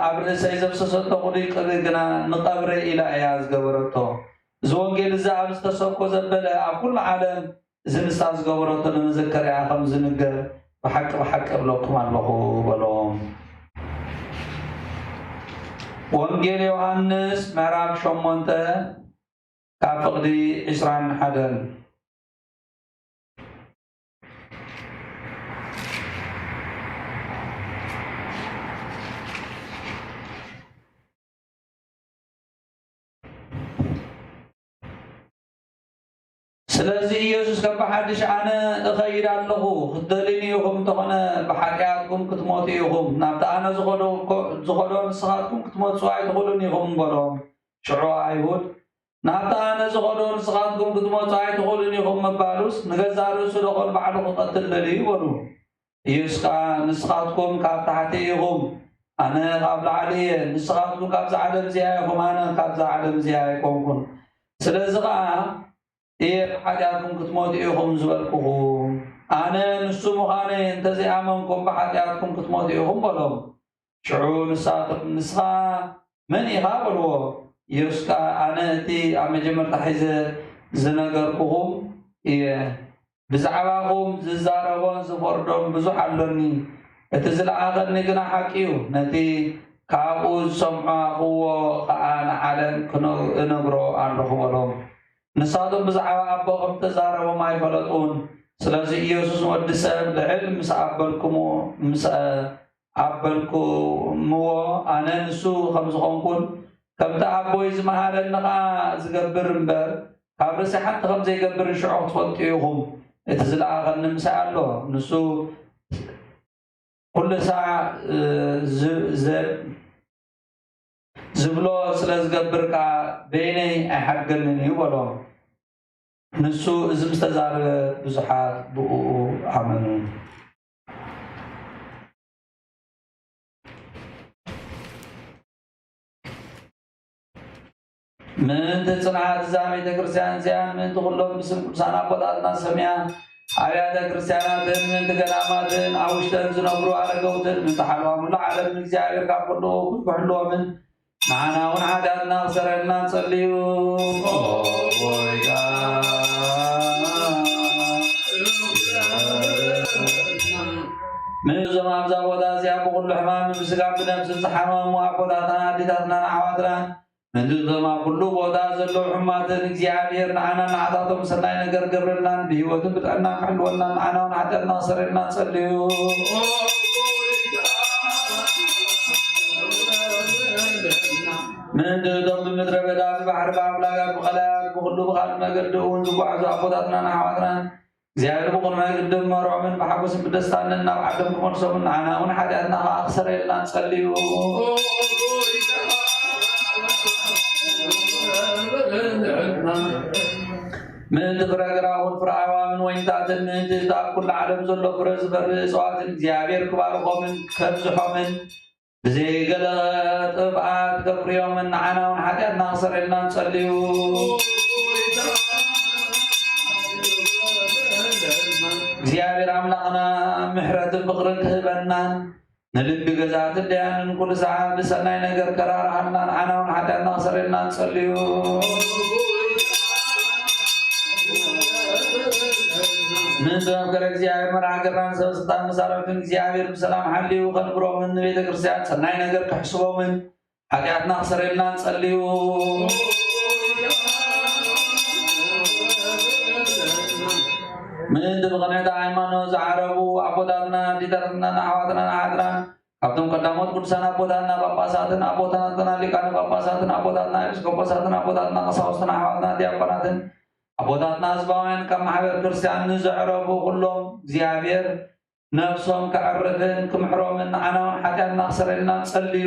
ኣብ ርእሰይ ዘፍሰሰቶ ቅዱይ ቅብእ ግና ንቐብረይ ኢላ እያ ዝገበረቶ። እዚ ወንጌል እዚ ኣብ ዝተሰብኮ ዘበለ ኣብ ኩሉ ዓለም እዚ ንሳ ዝገበረቶ ንመዘከርያ ከም ዝንገር ብሓቂ ብሓቂ እብለኩም ኣለኹ" በሎም። ወንጌል ዮሃንስ ምዕራፍ ሸሞንተ ካብ ፍቕዲ ዕስራን ሓደን። ስለዚ ኢየሱስ ከም ብሓድሽ ኣነ እኸይድ ኣለኹ፣ ክትደልዩኒ ኢኹም እንተኾነ ብሓጢኣትኩም ክትሞቱ ኢኹም። ናብቲ ኣነ ዝኸዶ-፣ ዝኸዶ ንስኻትኩም ክትመጹ ኣይትኽእሉን ኢኹም በሎም። ሽዑ ኣይሁድ፣ ናብቲ ኣነ ዝኸዶ ንስኻትኩም ክትመጹ ኣይትኽእሉን ኢኹም ምባሉስ፣ ንገዛእ ርእሱ ዶ ኸል ባዕሉ ክቐትል ደልዩ በሉ። ኢየሱስ ከኣ፣ ንስኻትኩም ካብ ታሕቲ ኢኹም፣ ኣነ ካብ ላዕሊ እየ። ንስኻትኩም ካብዛ ዓለም እዚኣ ኢኹም፣ ኣነ ካብዛ ዓለም እዚኣ ኣይኮንኩን። ስለዚ ኸኣ እየ ብሓጢኣትኩም ክትሞቱ ኢኹም ዝበልኩኹም። ኣነ ንሱ ምዃነይ እንተዘይኣመንኩም ብሓጢኣትኩም ክትሞቱ ኢኹም በሎም። ሽዑ ንሳቶም፣ ንስኻ መን ኢኻ በልዎ። ኢየሱስ ከኣ፣ ኣነ እቲ ኣብ መጀመርታ ሒዘ ዝነገርኩኹም እየ። ብዛዕባኹም ዝዛረቦን ዝፈርዶን ብዙሕ ኣሎኒ፣ እቲ ዝለኣኸኒ ግና ሓቂ እዩ። ነቲ ካብኡ ዝሰማዕኩዎ ኸኣ ንዓለም ክነ-፣ እነግሮ ኣለኹ በሎም። ንሳቶም ብዛዕባ ኣቦ ከም እተዛረቦም ኣይፈለጡን። ስለዚ ኢየሱስ፣ ንወዲ ሰብ ልዕል ምስ ኣበልኩምዎ፣ ምስ ኣበልኩምዎ፣ ኣነ ንሱ ከም ዝኾንኩን፣ ከምቲ ኣቦይ ዝመሃረኒ ኸኣ ዝገብር እምበር፣ ካብ ርእሰይ ሓንቲ ከም ዘይገብር ሽዑ ክትፈልጡ ኢኹም። እቲ ዝለኣኸኒ ምሳይ ኣሎ። ንሱ ኩሉ ሳዕ፣ እ፣ ዝ-፣ ዘ-፣ ዝብሎ ስለ ዝገብር ከኣ በይነይ ኣይሓድገንን እዩ በሎም። ንሱ እዚ ምስ ተዛረበ ብዙሓት ብእኡ ኣመኑ። ምእንቲ ጽንዓት እዛ ቤተ ክርስቲያን እዚኣን፣ ምእንቲ ኩሎም ብስም ቅዱሳን ኣቦታትና ዝሰምያ ኣብያተ ክርስቲያናትን፣ ምእንቲ ገዳማትን ኣብ ውሽጠን ዝነብሩ ኣረገውትን፣ ምእንቲ ሓለዋ ሙሉእ ዓለም፣ ንእግዚኣብሔር ካብ ኩሉ ክሕልዎምን፣ ንዓና እውን ሓጢኣትና ክሰርየልና ንጸልዩ። ምእንቲ እዞም ኣብዛ ቦታ እዚኣ ብኹሉ ሕማም ብስጋን ብነፍስን ዝሓመሙ ኣቦታትና፣ ኣዴታትናን ኣሕዋትናን፣ ምእንቲ እዞም ኣብ ኩሉ ቦታ ዘለዉ ሕሙማትን፣ እግዚኣብሔር ንዓናን ንዓታቶም ሰናይ ነገር ክገብረልናን ብህይወትን ብጥዕናን ክሕልወልናን፣ ንዓና እውን ሓጢኣትና ክሰርየልና ንጸልዩ። ምእንቲ እቶም ብምድረ በዳ፣ ብባሕሪ፣ ብኣፍላጋት፣ ብቐላያት፣ ብኹሉ ብኻልእ መገዲ እውን ዝጓዓዙ ኣቦታትናን ኣሕዋትናን፣ እግዚኣብሔር ብቕኑዕ መገዲ ክመርዖምን ብሓጎስን ብደስታን ናብ ዓዶም ክመልሶምን፣ ንዓና እውን ሓጢኣትና ከኣ ክሰርየልና ንጸልዩ። ምእንቲ ፍረ ኣግራብን ፍረ ኣእዋምን ወይንታትን፣ ምእንቲ እቲ ኣብ ኩሉ ዓለም ዘሎ ፍረ ዝፈሪ እጽዋትን እግዚኣብሔር ክባርኾምን ከብዝሖምን፣ ብዘይ ገለ ጥፍኣት ከፍርዮምን፣ ንዓና እውን ሓጢኣትና ክሰርየልና ንጸልዩ። እግዚኣብሔር ኣምላኽና ምሕረትን ፍቕርን ክህበናን፣ ንልቢ ገዛእትን ደያንን ኩሉ ሰዓት ብሰናይ ነገር ከራርሃልና፣ ንዓና እውን ሓጢኣትና ክሰርየልና ንጸልዩ። ምእንቲ መፍቀሬ እግዚኣብሔር መርሓ ሃገርናን ሰበ ስልጣን መሳርሕቱን እግዚኣብሔር ብሰላም ሓልዩ ከንብሮምን ንቤተ ክርስቲያን ሰናይ ነገር ክሕስቦምን ሓጢኣትና ክሰርየልና ንጸልዩ። ምእንቲ ብቕንዕቲ ሃይማኖት ዝዓረቡ ኣቦታትና፣ ኣዴታትና፣ ኣሕዋትናን ኣሓትናን፣ ካብቶም ቀዳሞት ቅዱሳን ኣቦታትና ጳጳሳትን ኣቦታትና ሊቃነ ጳጳሳትን ኣቦታትና ኤጲስቆጶሳትን ኣቦታትና ቀሳውስትን ኣሕዋትና ዲያቆናትን ኣቦታትና ህዝባውያን ካብ ማሕበር ክርስቲያን ንዘዕረፉ ኩሎም እግዚኣብሔር ነፍሶም ከዕርፍን ክምሕሮምን ንዓና እውን ሓጢኣትና ክሰርየልና ንጸልዩ።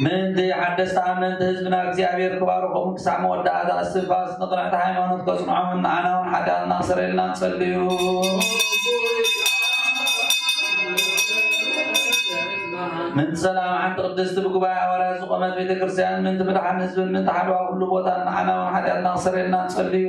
ምእንቲ ሓደስቲ ኣመንቲ ህዝብና እግዚኣብሔር ክባርኾምን ክሳዕ መወዳእታ እስትንፋስ ንቕንዕቲ ሃይማኖት ከጽንዖምን ንዓና እውን ሓጢኣትና ክሰርየልና ንጸልዩ። ምእንቲ ሰላም ሓንቲ ቅድስቲ ብጉባኤ ሃዋርያት ዝቖመት ቤተ ክርስቲያን፣ ምእንቲ ምድሓን ህዝብን ምእንቲ ሓለዋ ኩሉ ቦታን ንዓና እውን ሓጢኣትና ክሰርየልና ንጸልዩ።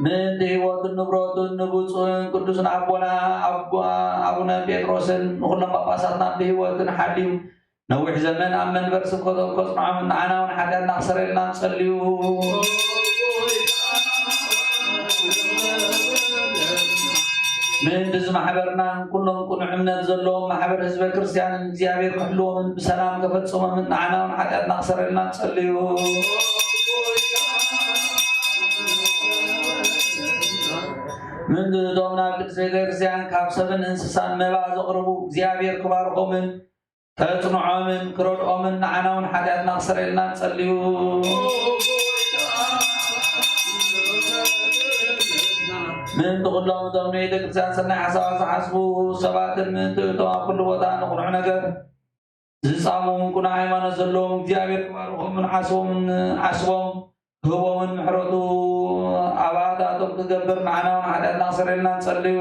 ምእንቲ ህይወቱን ንብረቱን ንብፁዕን ቅዱስን ኣቦና ኣቡ-፣ ኣቡነ ጴጥሮስን ንኹሎም ጳጳሳትና ብህይወትን ሓልዩ ነዊሕ ዘመን ኣብ መንበር ስብከቶም ከጽንዖምን ንዓና እውን ሓጢኣትና ክሰርየልና ንጸልዩ። ምእንቲ እዚ ማሕበርናን ኩሎም ቅኑዕ እምነት ዘለዎም ማሕበር ህዝበ ክርስቲያንን እግዚኣብሔር ክሕልዎምን ብሰላም ከፈጽሞምን ንዓና እውን ሓጢኣትና ክሰርየልና ንጸልዩ። ምንድነቶም ናብ ቅድስት ቤተክርስቲያን ካብ ሰብን እንስሳን መባ ዘቕርቡ እግዚኣብሔር ክባርኾምን ከጽንዖምን ክረድኦምን ንዓና እውን ሓጢኣትና ክሰርየልና ንጸልዩ። ምእንቲ ኩሎም እቶም ንቤተክርስቲያን ሰናይ ሓሳባት ዝሓስቡ ሰባትን ምእንቲ እቶም ኣብ ኩሉ ቦታ ንቕኑዕ ነገር ዝጻምኡ ቅኑዕ ሃይማኖት ዘለዎም እግዚኣብሔር ክባርኾምን ዓስቦምን ዓስቦም ክህቦምን ምሕረቱ ኣባታቶም ክገብር ንዓና እውን ሓጢኣትና ክሰርየልና ንጸልዩ።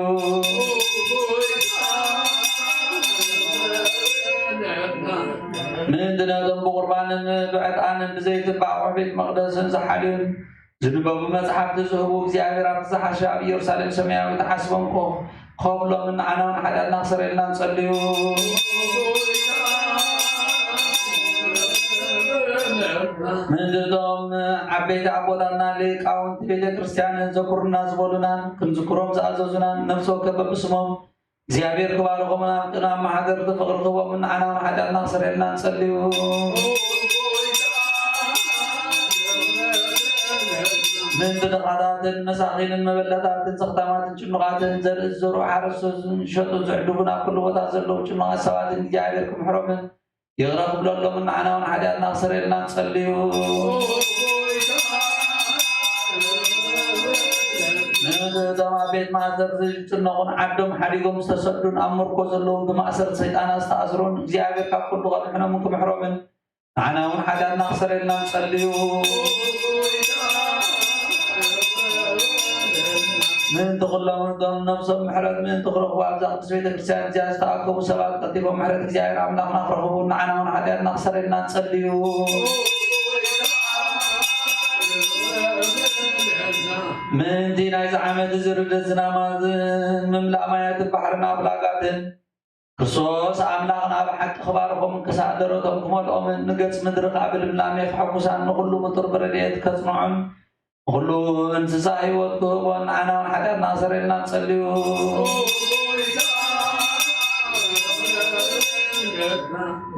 ምእንቲ ነቶም ብቁርባንን ብዕጣንን ብዘይትን ብኣቑሑ ቤት መቕደስን ዝሓልዩን ዝንበቡ መጽሓፍቲ ዝህቡ እግዚኣብሔር ኣብቲ ዝሓሸ ኣብ ኢየሩሳሌም ሰማያዊት ዓስቦም ኮ-፣ ክኸፍሎምን ንዓና እውን ሓጢኣትና ክሰርየልና ንጸልዩ። ምእንቲ እቶም ዓበይቲ ኣቦታትና ሊቃውንቲ ቤተ ክርስቲያን ዘኩሩና ዝበሉናን ክንዝክሮም ዝኣዘዙናን ነፍሲ ወከፍ በብስሞም እግዚኣብሔር ክባርኾምን ኣብ ቅን ኣመሓደርቲ ፍቕሪ ክህቦምን ንዓና እውን ሓጢኣትና ክሰርየልና ንጸልዩ። ምእንቲ ድኻታትን መሳኺንን መበለታትን ዘኽታማትን ጭኑቓትን ዘርኢ ዝዘርኡ ሓረስቶትን ዝሸጡ ዝዕድጉን ኣብ ኩሉ ቦታ ዘለዉ ጭኑቓት ሰባትን እግዚኣብሔር ክምሕሮምን ይቕረ ክብለሎምን ንዓና እውን ሓጢኣትና ክሰርየልና ንጸልዩ። ምእንቲ እቶም ኣብ ቤት ማእሰርቲ ዝጭነቑን ዓዶም ሓዲጎም ዝተሰዱን ኣብ ምርኮ ዘለዉን ብማእሰርቲ ሰይጣናት ዝተኣስሩን እግዚኣብሔር ካብ ኩሉ ከድሕኖምን ክምሕሮምን ንዓና እውን ሓጢኣትና ክሰርየልና ንጸልዩ። ምእንቲ ኩሎም እቶም ነፍሶም ምሕረት ምእንቲ ክረኽቡ ኣብዛ ቅድስት ቤተ ክርስቲያን እዚኣ ዝተኣከቡ ሰባት ቀልጢፎም ምሕረት እግዚኣብሔር ኣምላኽና ክረኽቡ ንዓና እውን ሓጢኣትና ክሰርየልና ንጸልዩ። ምእንቲ ናይዚ ዓመት እዚ ርድእት ዝናማትን ምምላእ ማያትን ባሕርን ኣፍላጋትን ክርስቶስ ኣምላኽና ብሓቂ ክባርኾምን ክሳእ ደረቶም ክመልኦምን ንገጽ ምድሪ ከኣ ብልምላሜ ከሐጉሳን ንኹሉ ፍጡር ብረድኤት ከጽንዖን ንኹሉ እንስሳ ህይወት ክህቦን ንዓና እውን ሓጢኣትና ክሰርየልና ንጸልዩ።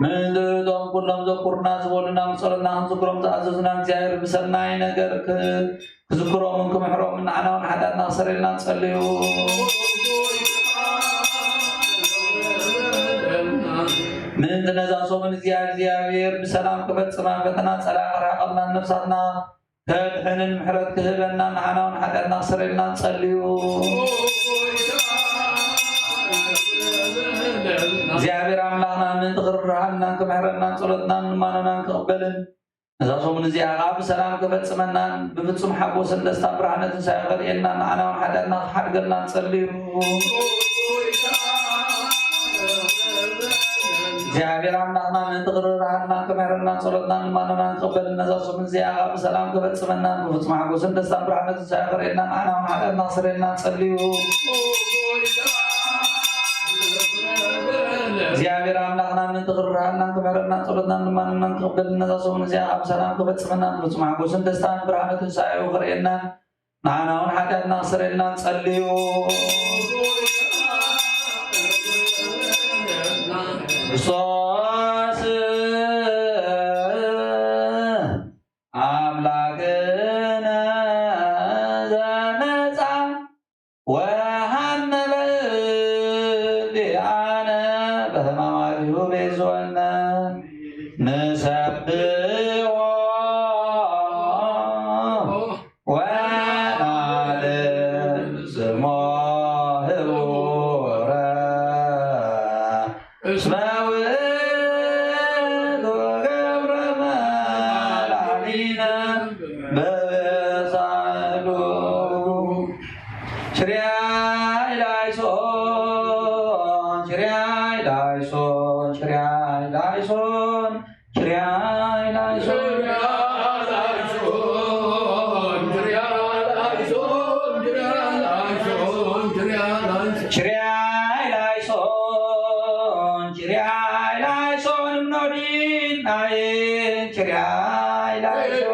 ምእንቲ እቶም ኩሎም ዘኩሩና ዝበሉና ብጸሎትና ክንዝክሮም ዝኣዘዙና እግዚኣብሔር ብሰናይ ነገር ክ-፣ ክዝክሮምን ክምሕሮምን ንዓና እውን ሓጢኣትና ክሰርየልና ንጸልዩ። ምእንቲ ነዛ ሰሙን እዚኣ እግዚኣብሔር ብሰላም ክፈጽማ ፈተና ጸላኢ ክርሕቐልናን ነፍሳትና ከድሕንን ምሕረት ክህበና ንዓና እውን ሓጢኣትና ክሰርየልና ንጸልዩ። እግዚኣብሔር ኣምላኽና ምእንቲ ክርርሃልናን ክምሕረልናን ጸሎትናን ልማኖናን ክቕበልን ነዛ ሰሙን እዚኣ ኸኣ ብሰላም ክፈጽመናን ብፍጹም ሓጎስን ደስታን ብርሃነ ትንሳኤ ከርእየናን ንዓና እውን ሓጢኣትና ክሓድገልና ንጸልዩ። እግዚኣብሔር ኣምላኽና ምእንቲ ክርርሃልናን ክምሕረልናን ጸሎትናን ልማኖናን ክቕበልን ነዛ ሰሙን እዚኣ ኸኣ ብሰላም ክፈጽመናን ብፍጹም ሓጎስን ደስታን ብርሃነ ትንሳኤ ከርእየናን ንዓና እውን ሓጢኣትና ክሰርየልና ንጸልዩ። እግዚኣብሔር ኣምላኽና ምእንቲ ክርርሃልናን ክምሕረልናን ጸሎትናን ልማኖናን ክቕበልን ነዛ ሰሙን እዚኣ ኸኣ ብሰላም ክፈጽመናን ብፍጹም ሓጎስን ደስታን ብርሃነ ትንሳኤኡ ከርእየናን ንዓና እውን ሓጢኣትና ክሰርየልና ንጸልዩ። ክርስቶስ ኣምላክነ ዘመጻ ወሃመ በእንቲኣነ በሕማማቲሁ ቤዝወነ ንሰብሖ ወናልል ስሞ ህቡረ እስመ ውእቱ ገብረ መድኃኒነ በበሳሉ። ችሪያይ ላይሶን፣ ችሪያይ ላይሶን፣ ችሪያይ ላይሶን፣ ችሪያይ ላይሶን። ችሪያይ ላይሶን፣ ችሪያይ ላይሶን፣ እምኖዲናዬ፣ ችሪያይ ላይሶን።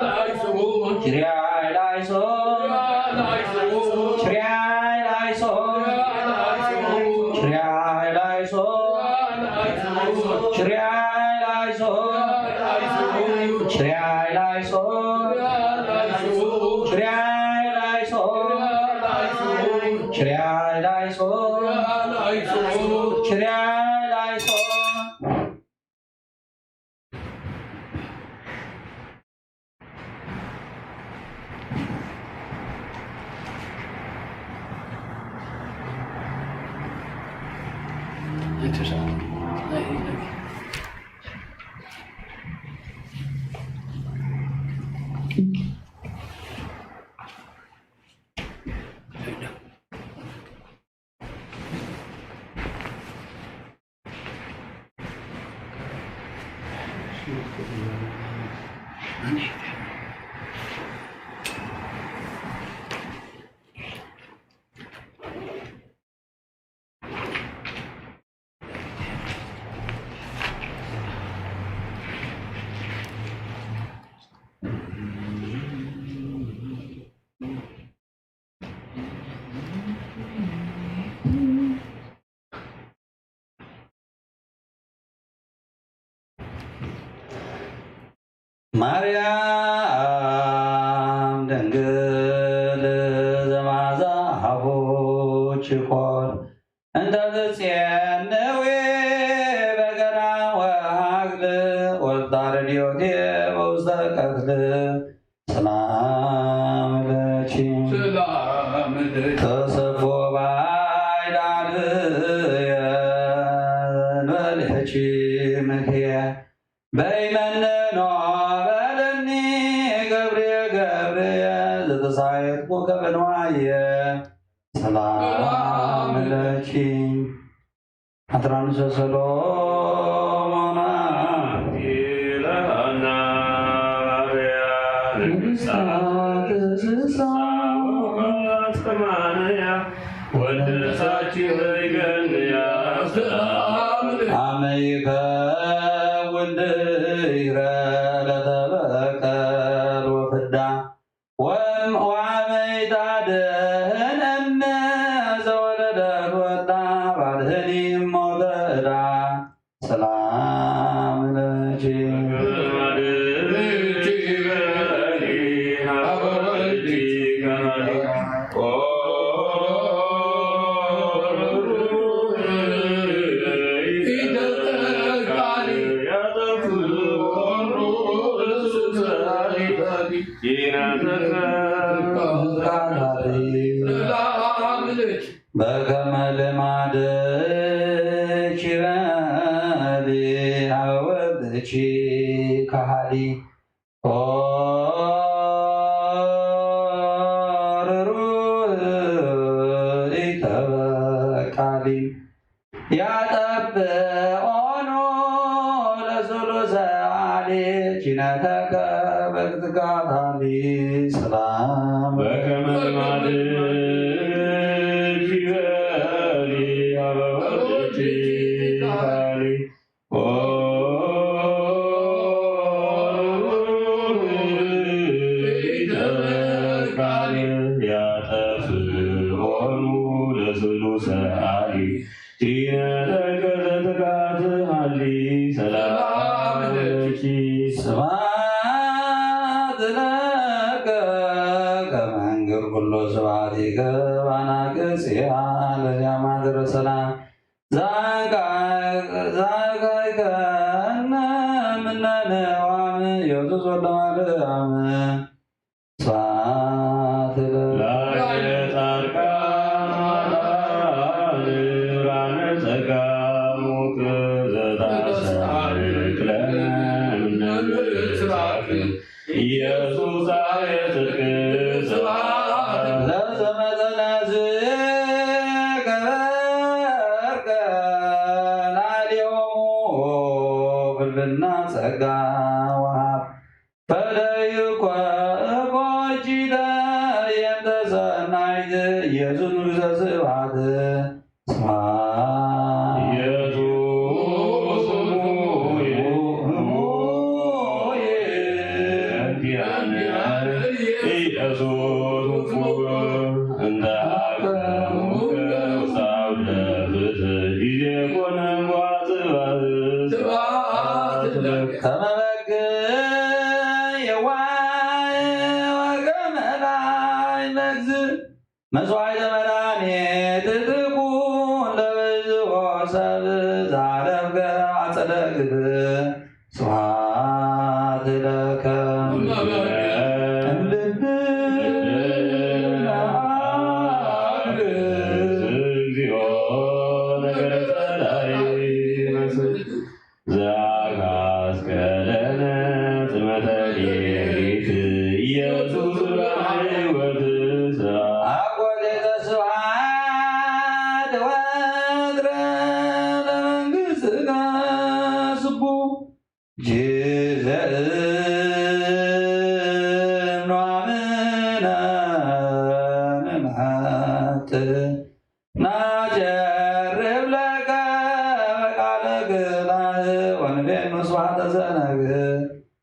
ማርያም ድንግል ዘመዓዛ ሀቦ ችኮል እንተ ትጼነዊ በገና ወሀግል ወልዳ ረድዮቴ በውስተ ቀትል ሰላም ለኪ። ሰላም ለኪ። ተሰፎ ባይዳን የንበልኪ ምክየ በይመንኖ በለኒ ገብርየ ገብርየ ዘተሳየጥኩ ከበንዋየ ሰላም ለኪ። አትራንሶ ሰሎሞን ንግሥት ስሳ ወልደ ሳኪ ይገንያ ሰላም አመ ይከውን ድይረ ለተበቀል ወፍዳ ወም ዋመይታ ድህን እም ዘወለደት ወዳ ባድህኒ ሞተ እዳ ሰላም ለኪ። በከመ ልማድኪ በሊ ሀበ ወልድኪ ከሃሊ ኦ ርሩእ ኢተበቃሊ ያጠብኦኑ ለስሉሰ አሊ ኪነተከ በትካታሊ ሰላም በከመ ልማድኪ በሊ ሀበ ወልድኪ ከሃሊ ኦ ርሩእ ኢተበቃሊ ያጠብኦኑ ለስሉሰ አሊ ኪነተከ ዘትካትሃሊ ሰላም ለኪ። ስብሐት ለከ ከመ እንግር ኩሎ ስብሐቲከ በአናቅጽ ለዚአማትር ሰላም ዛንካይከነ ምነ ነዋም ኢየሱስ ወልደ ማርያም። ስብሐት ለ- ላዕለ ጻድቃን ብርሃነ ጸጋሙክ ዘታስተብቅለነ እምነ ብስራክ ኢየሱስ አየ ጽድቅ ስብሐት ለዘመጠነ ዝከበርከ ላዕሌሆሙ ፍልፍልና ጸጋ ወሀብ ፈደይኮ እኮ እኪተ የንተ ሰናይት ኢየሱስ ንጉሠ ስብሐት። ስብሐት ኢየሱስ እሙየ እሙየ እንቲአነ የዋህ ወገመላይ መግዝ መስዋዕተ መድኃኒት ትኩን ለብዝሆ ሰብ ዘአለፍከ አጸደ ግብር። ስብሐት ለከ እምልብ ለአብ። እግዚኦ ነገረ ጸላኢ መስል ዘአግሃስከ ለነ ጽልመተ ሌሊት ኢየሱስ ብርሃነ ሕይወት። አኮቴተ ስብሐት ወወትረ ለመንግሥትከ ስቡሕ ጊዜ እምኗምነ ንንሐጥ ናጀርብ ለከ በቃለ ክላእ ወንቤኑ ስብሐተ ዘነግህ።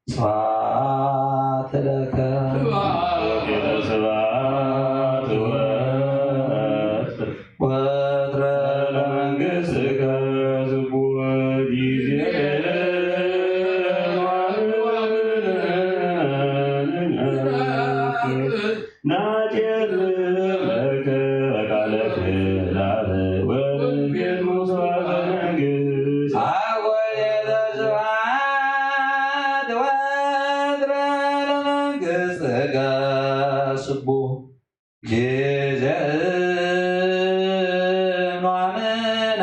ስብሐት ለከ። ስብሐት ወወትረ ለመንግሥትከ ስቡሕ ጊዜ ናጀርብ ለከ በቃለ ክላእ ወንቤኑ ስብሐተ ዘነግህ። አኮቴተ ስብሐት ወወትረ ለመንግሥትከ ስቡሕ ጊዜ እምኗምነ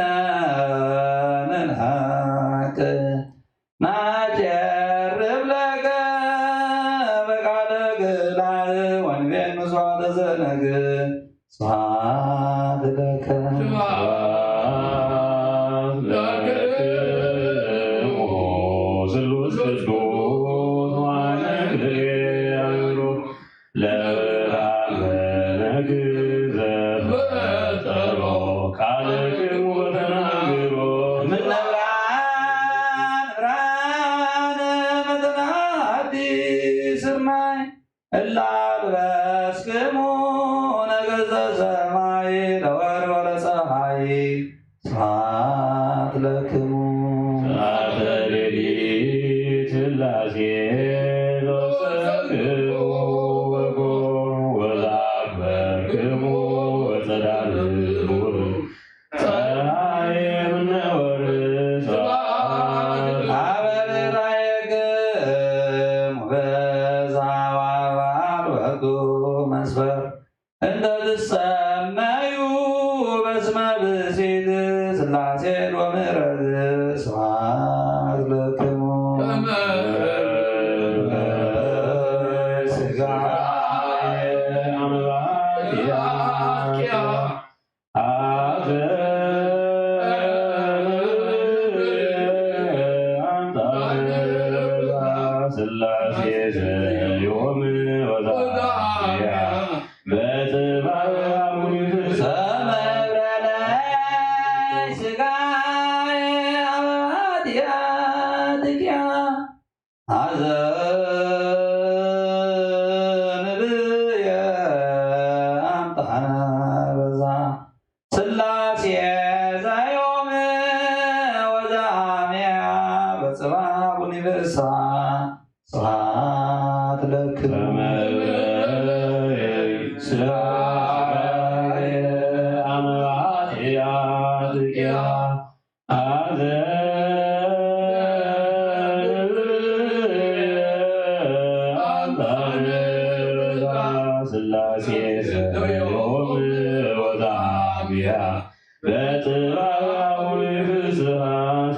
ንንሐጥ ናጀርብ ለከ በቃለ ክላእ ወንቤኑ ስብሐተ ዘነግህ። ስብሐት ለከ። ስብሐት ለክሙ ስሉስ ቅዱስ ወአነ ክልኤ አእምሮ ለብርሃን ዘነግህ ዘፈጠሮ ቃልክሙ ወተናግሮ። እምነ ብርሃን ብርሃነ መጠነ አሐቲ ስርናይ እለ አልበስክሙ ነገስተ ሰማይ ለወርህ ወለፀሐይ። ስብሐት ለክሙ። ስብሐተ ሌሊት ሥላሴ ዘወሰክሙ ወጎ ወዘአክበርክሙ ወጸዳል ቡር ጸሐይ እምነ ወርህ። ስብሐት አበ ብራየክሙ በዛ ወአበ አልወቱ መስፈር እንተ ትሰመዩ በስመ ብእሲት ሥላሴ ሎምረት። ስብሐት ለክሙ። ስጋ አምላክ ያ አዘ አንተ ሥላሴ ዘዮም ወዛያ በጥበብ አቡኒ ፍስሐ። ሰመብረ ለይ ሥጋየ አብ ኃጢአትኪያ ሐዘን ብየ አምጣነ በዛ። ሥላሴ ዘዮም ወዘአምያ በጽባሕ አቡኒ ፍስሐ። ስብሐት ለክሙ። ስብሐት አምላክ ያትኪያ አዘ አምጣነ በዛ። ሥላሴ ዘዮም ወዘአምያ በጥበብ አቡኒ ፍስሐ።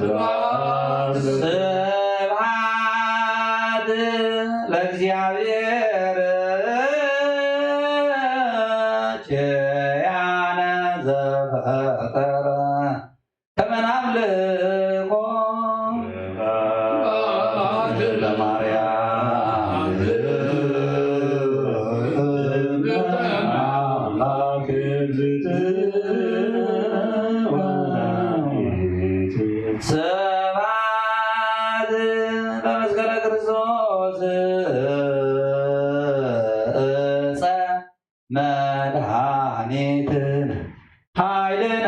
ስብሐት ስብሐት ለእግዚአብሔር ኪያነ ዘፈጠረ ከመ ናምልኮ። ስብሐት ለማርያም አምላክ እግዝእትነ ወላዲተ። ስብሐት ለመስቀለ ክርስቶስ እፀ መድኃኒትነ ኃይልነ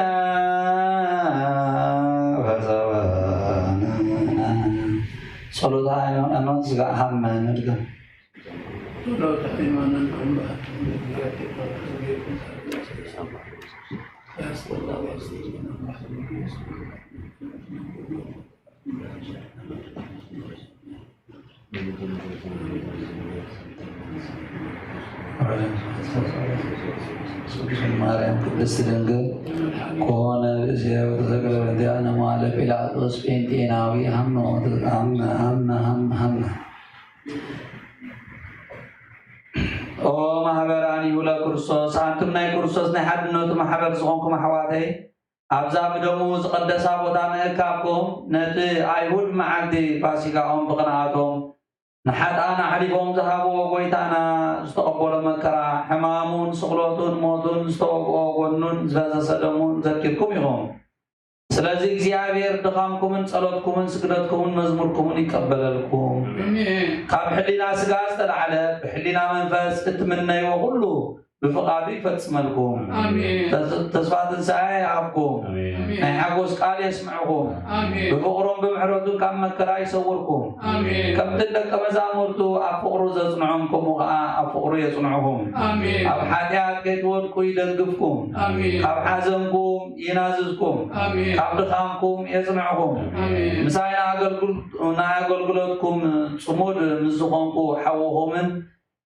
ወፀወንነ። ጸሎተ ሃይማኖት ሃይማኖት ዝጋዕ ሃመ ንድገም። ማርያም ቅድስት ድንግል ኮነ ብእሴ ወተሰቅለ በእንቲአነ መዋዕለ ጲላጦስ ጴንጤናዊ። ሀመ ወተ-፣ ሀመ፣ ሀመ፣ ሀመ፣ ሀመ። ኦ ማህበራኒሁ ለክርስቶስ፣ ኣንቱም ናይ ክርስቶስ ናይ ሓድነቱ ማሕበር ዝኾንኩም ኣሕዋተይ፣ ኣብዛ ብደሙ ዝቐደሳ ቦታ ምእካብኩም፣ ነቲ ኣይሁድ መዓልቲ ፋሲካኦም ብቕንኣቶም ንሓጥኣን ኣሕሊፎም ዝሃብዎ፣ ጎይታና ዝተቐበሎ መከራ፣ ሕማሙን ስቕለቱን ሞቱን፣ ዝተወግኦ ጎኑን ዝፈሰሰ ደሙን ዘኪርኩም ኢኹም። ስለዚ እግዚኣብሔር ድኻምኩምን ጸሎትኩምን ስግደትኩምን መዝሙርኩምን ይቀበለልኩም። ኣሜን። ካብ ሕሊና ስጋ ዝተላዕለ ብሕሊና መንፈስ እትምነይዎ ኩሉ ብፍቓዱ ይፈጽመልኩም። ኣሜን። ተስ-፣ ተስፋ ትንሳኤ ይሃብኩም። ኣሜን። ናይ ሓጎስ ቃል የስምዕኩም። ኣሜን። ብፍቕሩን ብምሕረቱን ካብ መከራ ይሰውርኩም። ኣሜን። ከምቲ ደቀ መዛሙርቱ ኣብ ፍቕሩ ዘጽንዖም፣ ከምኡ ኸኣ ኣብ ፍቕሩ የጽንዕኹም። ኣሜን። ኣብ ሓጢኣት ከይትወድቁ ይደግፍኩም። ኣሜን። ካብ ሓዘንኩም ይናዝዝኩም። ኣሜን። ካብ ድኻምኩም የጽንዕኹም። ኣሜን። ምሳይ ንኣገልግል-፣ ንኣገልግሎትኩም ጽሙድ ምስ ዝኾንኩ ሓውኹምን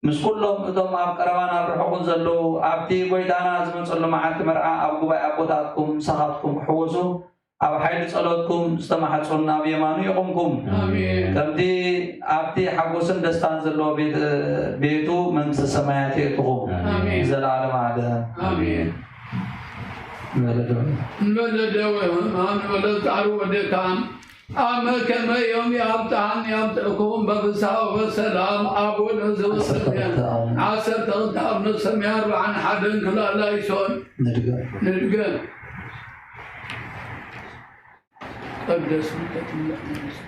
ምስ ኩሎም እቶም ኣብ ቀረባን ኣብ ርሑቕን ዘለዉ፣ ኣብቲ ጎይታና ዝመጸሉ መዓልቲ መርዓ ኣብ ጉባኤ ኣቦታትኩም ምሳኻትኩም ክሕወሱ፣ ኣብ ሓይሊ ጸሎትኩም ዝተማሕጸኑ ኣብ የማኑ የቑምኩም። ኣሜን። ከምቲ ኣብቲ ሓጎስን ደስታን ዘለዎ ቤት፣ ቤቱ መንግስተ ሰማያት የእትኹም። ኣሜን። ንዘለዓለመ ዓለም። ኣሜን። እንበለ ደዌ። እንበለ ደዌ፣ እንበለ ጻዕር ወድካም፣ ኣመ ከመ ዮም የኣብጽሐኒ የብጽሕኩም በፍስሓ ወበሰላም። አቡነ ዘበሰማያት። ዓሰርተ ክልተ፣ ዓሰርተ ክልተ፣ አቡነ ዘበሰማያት፣ አርብዓን ሓደን ክልኣላይ ሶን። ንድገም። ንድገም። ቀደስ ስምከ ትምጻእ መንግስትከ።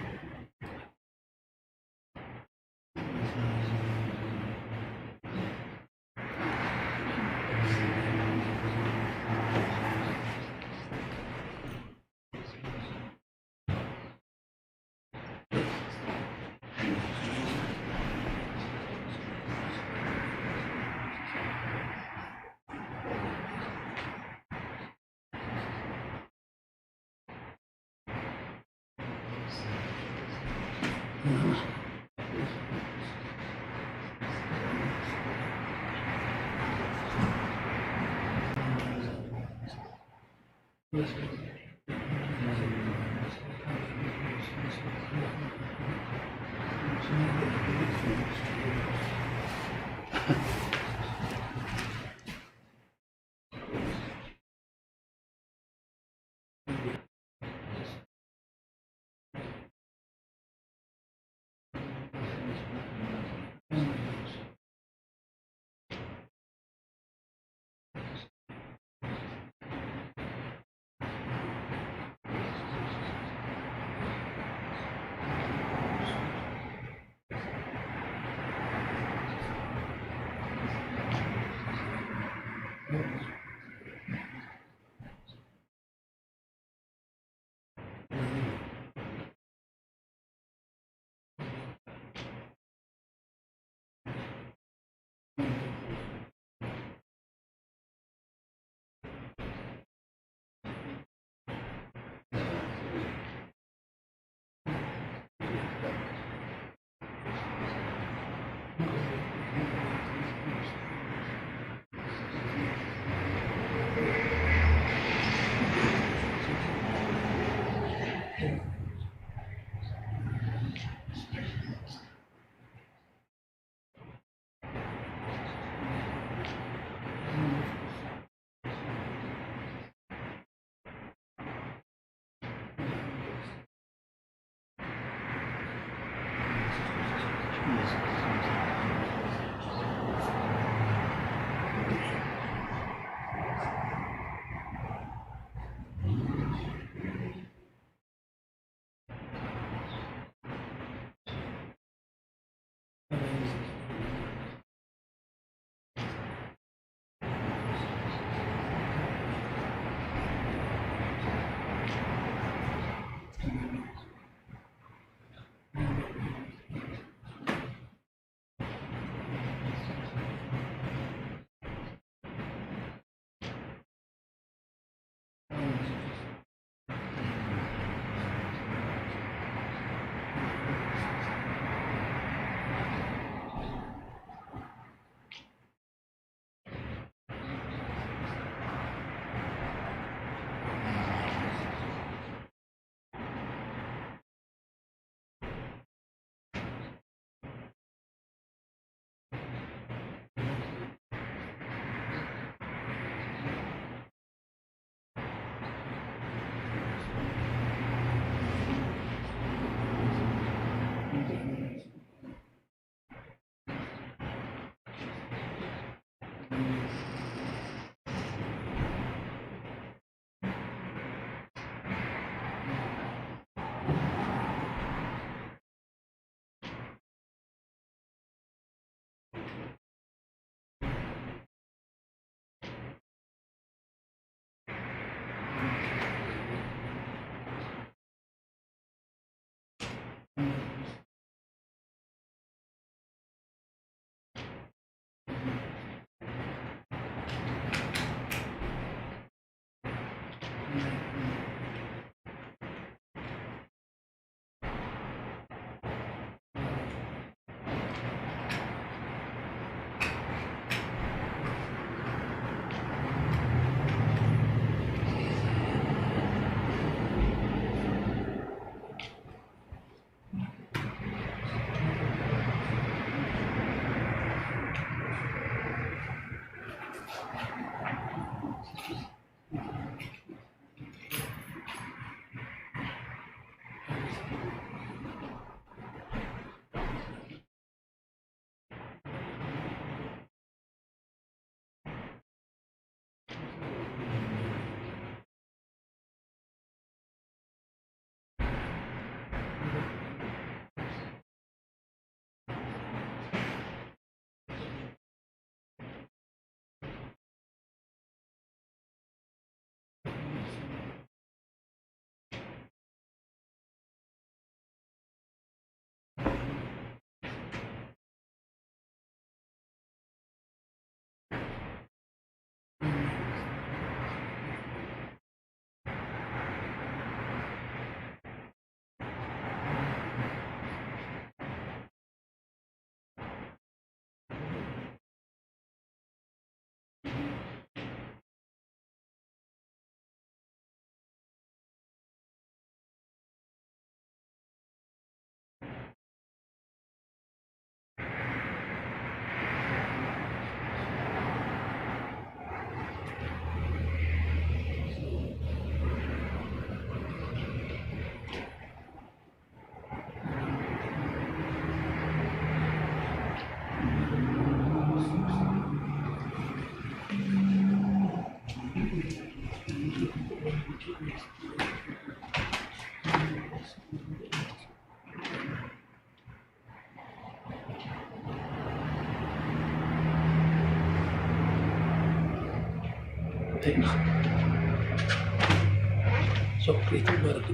ሶቅሪት በርግ።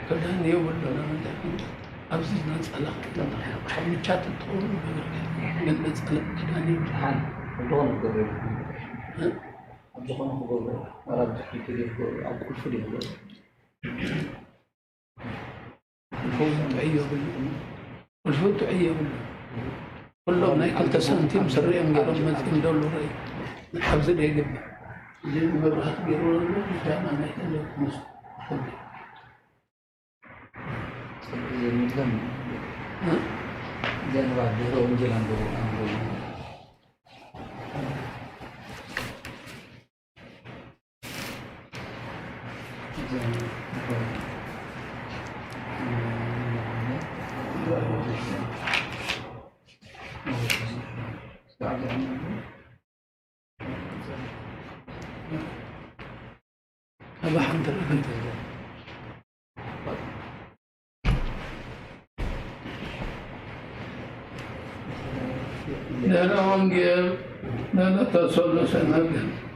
ክዳን የብሉን፣ ኣብዚ ነጸላ፣ ምቻት ትኸውን ነገር ግን ነጸላ ክዳን የብሉን። እ? ኣብ ዝኾነ ክገብሮ፣ ኣብ ድሕሪት ክገብሮ፣ ኣብ ቁልፊ ክገብሮ። ቁልፉ ጥዑይ የብሉን። ቁልፉ ጥዑይ የብሉን። ኩሎም ናይ ክልተ ሳንቲም ስሪኦም ገይሮም መጺኦም ደሎ ርእ። ሓዚ ደይግብእ። እዚ መብራህቲ ገይሩ ዘሎ ፒጃማ ናይ ተለ ምስ። ጽቡቅ የሚል ለም። እ? ዘንባ ድህረ ወንጀል አንዱ፣ አንዱ። ደህረ ወንጌል ለለተሰሉ ሰነድ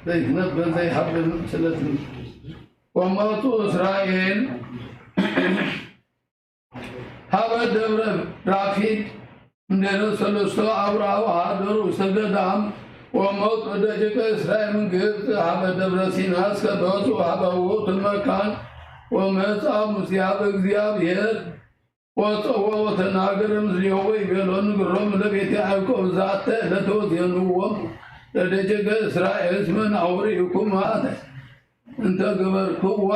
ዘይትነበብ ዘይሀብር ስለትን ወመጡ እስራኤል ሀበ ደብረ ዳፊድ እምድህረ ሰለስቱ አውራው ሀደሩ ውስተ ገዳም ወመጡ ደቂቀ እስራኤል ምን ግብጽ ሀበ ደብረ ሲና እስከ በጽሑ ሀበ ውእቱ መካን ወመጽአ ሙሴ ሀበ እግዚአብሔር ወጸውዖ ወተናገረ ምስሌሁ ወይቤሎ ንግሮሙ ለቤተ ያዕቆብ ዛተ ዕለተ ወዜንዎ ለደቂቀ እስራኤል እስመ ናሁ ርኢኩሙ አተ እንተ ገበርክዋ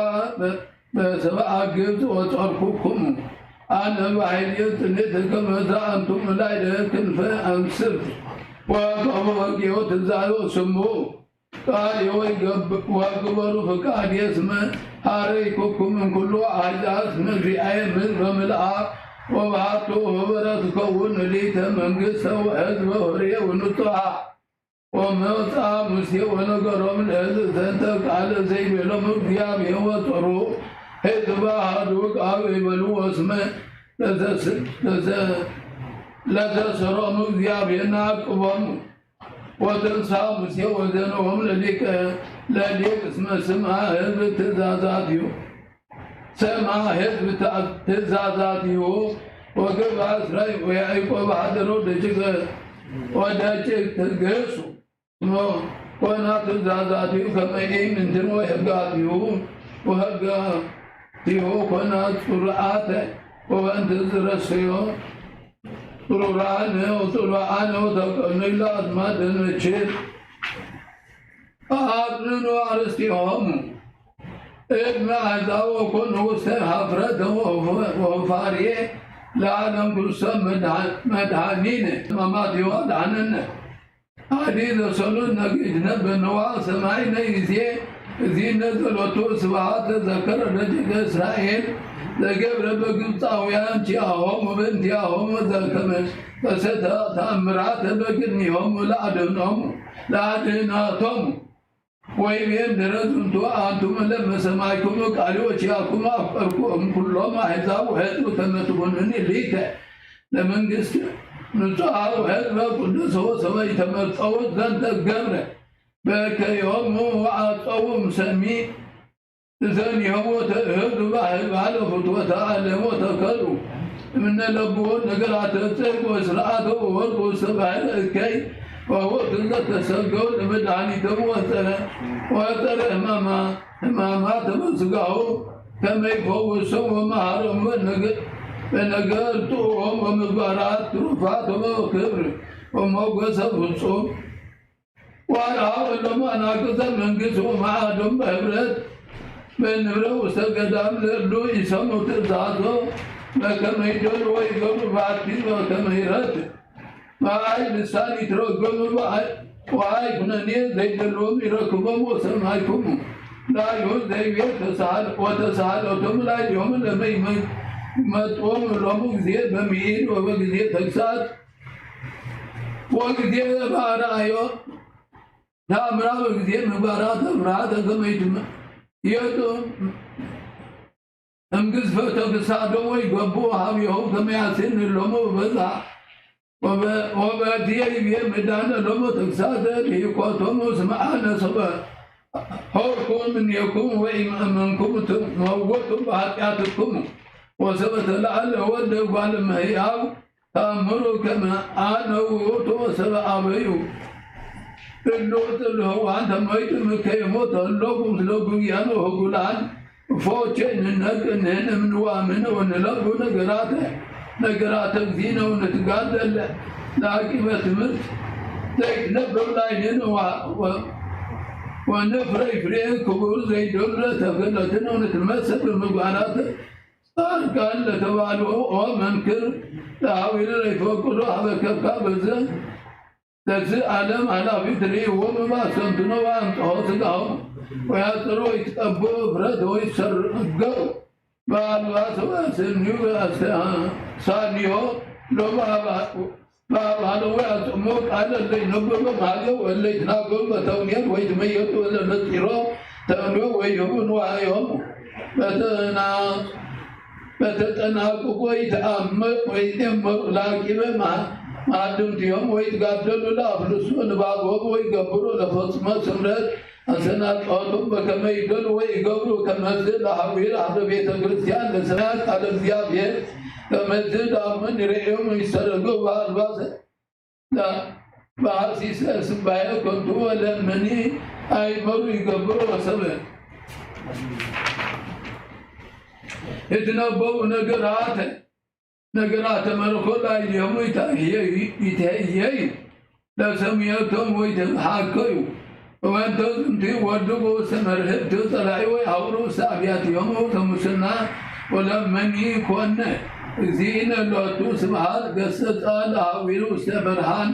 በሰብአ ግብጽ ወጸርኩኩሙ አነ በኃይልየ ጽንዕት ከመ ዘአንቱም እላዕለ ክንፈ አንስት ወከመ ወጌዮ ትእዛዞ ስሙ ቃልየ ወግበሩ ፍቃድየ እስመ ሐረይኩኩም እምኩሉ አሕዛብ እስመ ዚአየ ምድር በምልአ ወበአቱ ሀበረ ትከውን እሊተ መንግስተ ወሕዝበ ሑርየ ወንጹሐ። ወመጽአ ሙሴ ወነገሮም ለሕዝብ ዘንተ ቃለ ዘይቤ ሎሙ እግዚአብሔር ወጸሩ ሕዝበ አሐዱ ቃል ይበሉ ወስመ ለዘስ-፣ ለዘ-፣ ለዘሰሮሙ እግዚአብሔር ነአቅቦሙ። ወተንሳ ሙሴ ወዘንኦም ለሊቀ፣ ለሊቅ እስመ ስምዐ ሕዝብ ትእዛዛቲሁ። ሰምዐ ሕዝብ ትእዛዛቲሁ ወገብአ እስራኤል ወያዕቆብ ሀደሮ ደቂቅ ወደቂቅ ትግህሱ። እሞ ኮና ትእዛዛቲሁ ከመ ኢምንትን ወሕጋቲሁ ወሕጋቲሁ ኮና ጽሩዓተ ወበእንተ ዝረሰዮ ጽሩራነ ወጽሉዓነ ወተቀኑ ለአዝማድ ደነችር አጽንኑ አርእስቲሆሙ እም አሕዛብ ወኮኑ ውስተ ሀፍረት ወፋርየ ለዓለም ኩሉ ሰብ መድኃኒነ። ሕማማቲሁ አድኃነነ። አዲ ዘሰሉስ ነግህትነ በነዋ ሰማይነ ይዜ፣ እግዚእነ ዘሎቱ ስብሐት ዘከረ ደቂቀ እስራኤል ዘገብረ በግብጻውያን ኪያሆሙ በእንቲአሆሙ ዘከመ በሰተ ተአምራተ በቅድሚሆሙ ለአድህኖሙ ለአድህነቶሙ። ወይቤ እምድረ ዝንቱ አንቱም ለመ ሰማዕኩሙ ቃሊ ወኪያኩሙ አፍቀርኩ እምኩሎም አሕዛብ ወሕዝብ ከመ ትኩኑኒ ሊተ ለመንግስት ንጹሐ ወሕዝበ ቅዱስ ወሰበ ኢተመጸኡ ዘንተ ገብረ በከዮሙ ወአጸዉ እምሰሚ እዘኒሆሙ ወተእህዱ ባህል ባለ ፍትወተ ዓለም ወተከሉ እምነ ለብዎ ነገራተ ጽድቅ ወስርዓተ ወወርቁ ውስተ ባሕር እከይ ወውእቱ ዘተሰገው ለመድኃኒቶም ወጸረ፣ ወጸረ ሕማማ፣ ሕማማተ በስጋሁ ከመ ይፈውሶም ወመሃሮም በነገ-፣ በነገር ጥዑም ወምግባራት ትሩፋት ወክብር ወሞገሰ ፍጹም። ወአርአው እሎሙ አናቅጸ መንግስት ወመዓዶም በህብረት በንብረ ውስተ ገዳም ለእሉ ኢሰምዑ ትእዛዞ በከመ ይደሉ ወይገብሩ ባቲ በከመ ይረድ በአይ ልሳን ይትረጎሙ በአይ ወአይ ኩነኔ ዘይደልዎም ይረክቦም ወሰማዕኩሙ ላይሁ ዘይቤ ተሳል-፣ ወተሳሃለቶሙ ላዕሌሆሙ ለመ ይመ-፣ ይመጽኦም እሎሙ ጊዜ በምዒድ ወበጊዜ ተግሳጽ ወጊዜ በአርአዮ ተአምራ ወጊዜ ምግባራ ተፍርሃ ተከመ ይትመ-፣ የጡ እምግዝፈተ ክሳዶሙ ወይገቡ ሀቤሁ ከመ ያሴን እሎሙ በበዝሃ ወበ-፣ ወበእትየ ይቤ ምዕዳነ እሎሙ ተግሳጸ ርሂቆቶሙ እስመ አነ ሰበ ሆርኩ እምኔክሙ ወኢመእመንክሙ ትመውቱ በኃጢአትክሙ ወሰበ ተለዐለ ወልደ እጓለ እመሕያው ተአምሩ ከመ አነ ውእቱ ወሰበ አበዩ እሉ እጽ ለህዋን ተመይጡ እምከ የሞት እሎኩ ምስለ ጉያን ወህጉላን እፎቼ ንነቅ ንሕነ እምንዋምነ ወንለቡ ነገራተ፣ ነገራተ እግዚእነ ወንትጋደል ለአቂበ ትምህርት ዘይትነበብ ላዕሌነ ወ-፣ ወ-፣ ወንፍሬ ፍሬ ክቡር ዘይደሉ ለተፈለጥነ ወንትመሰል በምግባራተ ጻድቃን ለተባልኦ ኦ መንክር ለሐዊረ ለይፈቅዶ ሀበ ከብካ በዘ ለዝ ዓለም ኃላፊ ትርእይዎሙ በአስተንትኖ ወአንጽሖ ሥጋሆሙ ወያጽሩ ወይትቀቡ እፍረት ወይትሰገው በአልባሰ ወያሰንዩ ወያስተሳንዮ ሎሙ ሀበ ባባሎ ወያጽሞ ቃለ እለ ይነብሩ በማገው ወእለ ይትናገሩ በተውኔት ወይትመየጡ እለ ነጺሮ ተውኔት ወይሁቡ ንዋዮሙ በተና-፣ በተጠናቅቆ ይትአመር ወይትአመሩ ለአቂበ ማ-፣ ማዕድምቲሆሙ ወይትጋደሉ ለአፍልሱ ንባቦሙ ወይገብሩ ለፈጽሞ ስምረት አሰናቀቶም በከመ ይደሉ ወይገብሩ ከመዝ ለሐዊር ሀበ ቤተ ክርስቲያን ለሰማዕት ቃለ እግዚአብሔር ከመዝ ለአመኑ ይርእዮሙ ይሰረገው በአልባሰ በሐሲሰ ስባኤ ከንቱ ወለእመኒ አእመሩ ይገብሩ ወሰብእ። ይትነበቡ ነገራተ ነገራተ መለኮት ላዕሌሆሙ ይትኄ-፣ ይትኄየዩ ለሰሚዖቶሙ ወይትሃከዩ። ወእንተ ዝንቱ ወድቁ ውስተ መርህብት ጸላኢ ወይሐውሩ ውስተ አብያቲሆሙ ለሙስና። ወለእመኒ ኮነ እግዚእነ ሎቱ ስብሐት ገሰጸ ለሐዊሩ ውስተ በርሃን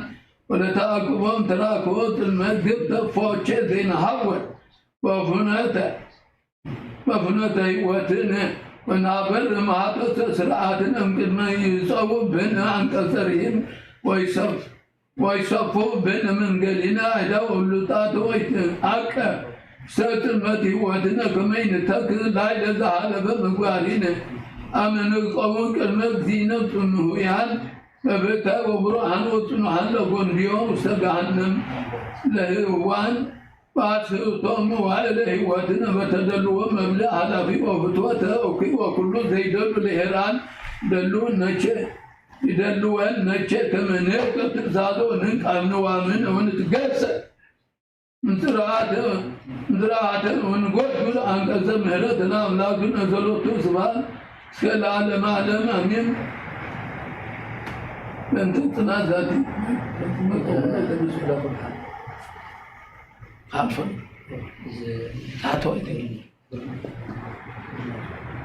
ወለተአቅቦም ተራክቦ ጽልመት ግብተ ፎቼ ዘይንሐወር በፍኖተ በፍኖተ ሕይወትነ ወናበር ማህቶተ ስርዓትን እምቅድመ ይጸውብን አንቀጸሪን ወይሰፍ-፣ ወይሰፉብን መንገሊን አይዳ ወሉጣት ወይት አቀ ሰጥመት ህይወትነ ከመይንተክ ላይለ ዘሃለፈ ምግባሪን አመንቀው ቅድመ እግዚእነ ጽምሁያን በብርሃን ወጽኑዓን ለጎንድዮ ውስተ ገሃነም ለህዋን ባስቶም መዋዕለ ህይወትነ በተደልዎ መብልዕ ኃላፊ ወፍትወተ እኩይ ወኩሉ ዘይደሉ ለሄራን ደሉ ነቼ ይደልወን ነቼ ከመ ንሕቀቅ ትእዛዞ ወንንቃም ንዋምን ወንትገሰ እንጽራተ እንጽራተ ወንጎድጉድ አንቀጸ ምህረት ለአምላክነ ዘሎቱ ስብሐት እስከ ለዓለመ ዓለም አሜን። በእንተ ጽናት ዛቲ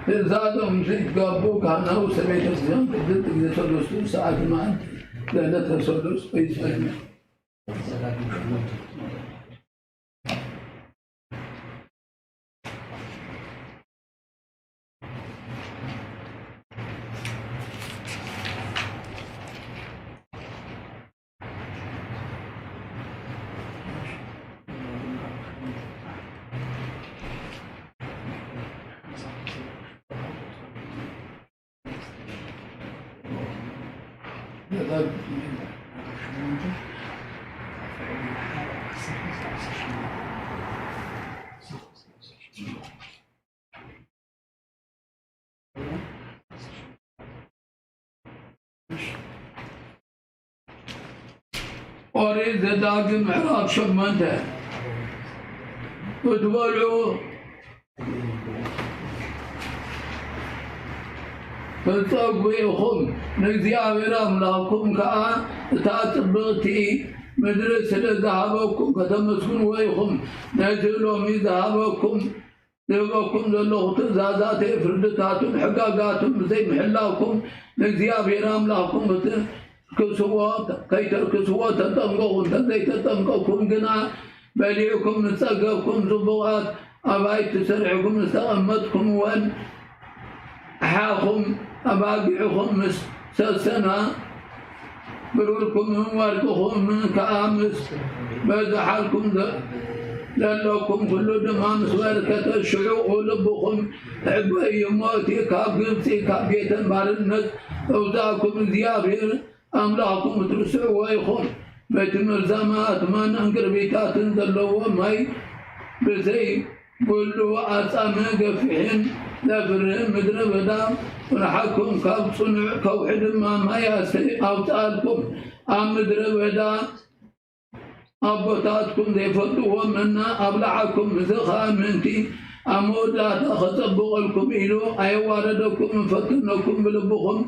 ትእዛዞ ምስለ ይትጋቡ ካህናተ ውስተ ቤተ ክርስቲያን ቅድስት ጊዜ ሰሉስ ሰዓት ማዕድ ለዕለተ ሰሉስ ወይጸልዩ። ኦሪት ዘዳግም ምዕራፍ ሸሞንተ። ወትበልዑ ትጸግቡ ኢኹም፣ ንእግዚኣብሔር ኣምላኽኩም ከኣ እታ ጽብቕቲ ምድሪ ስለ ዝሃበኩም ከተመስግንዎ ኢኹም። ነቲ ሎሚ ዝሃበኩም ዝህበኩም ዘለኹ ትእዛዛተይ፣ ፍርድታቱን ሕጋጋቱን ብዘይምሕላውኩም፣ ንእግዚኣብሔር ኣምላኽኩም ክትርክስዎ፣ ከይተርክስዎ ተጠንቀቑ። እንተ ዘይተጠንቀቕኩም ግና፣ በሊዕኩም ምስ ጸገብኩም፣ ጽቡቓት ኣባይቲ ሰሪሕኩም ምስ ተቐመጥኩም፣ ወን ኣሓኹም ኣባጊዕኹም ምስ ሰሰና፣ ብሩርኩምን ወርቅኹምን ከኣ ምስ በዝሓልኩም ዘ-፣ ዘለኩም ኩሉ ድማ ምስ በርከተ፣ ሽዑ ልብኹም ትዕበዩ እሞ፣ እቲ ካብ ግብጺ፣ ካብ ቤተ ባርነት ዘውጻእኩም እግዚኣብሔር ኣምላኽኩም ክትርስዕዎ ኢኹም። በቲ መርዛማት ማን ዕንቅርቢታትን ዘለዎ ማይ ብዘይ ኩሉ ኣጻምእ ገፊሕን ዘፍርህን ምድረ በዳ ወንሓኩም፣ ካብ ጽኑዕ ከውሒ ድማ ማይ ኣስተይ ኣውጽኣልኩም። ኣብ ምድረ በዳ ኣቦታትኩም ዘይፈልጥዎ መና ኣብልዓኩም። እዚ ኸኣ ምእንቲ ኣብ መወዳእታ ኸጸብቐልኩም ኢሉ ኣየዋረደኩምን ፈተነኩም። ብልብኹም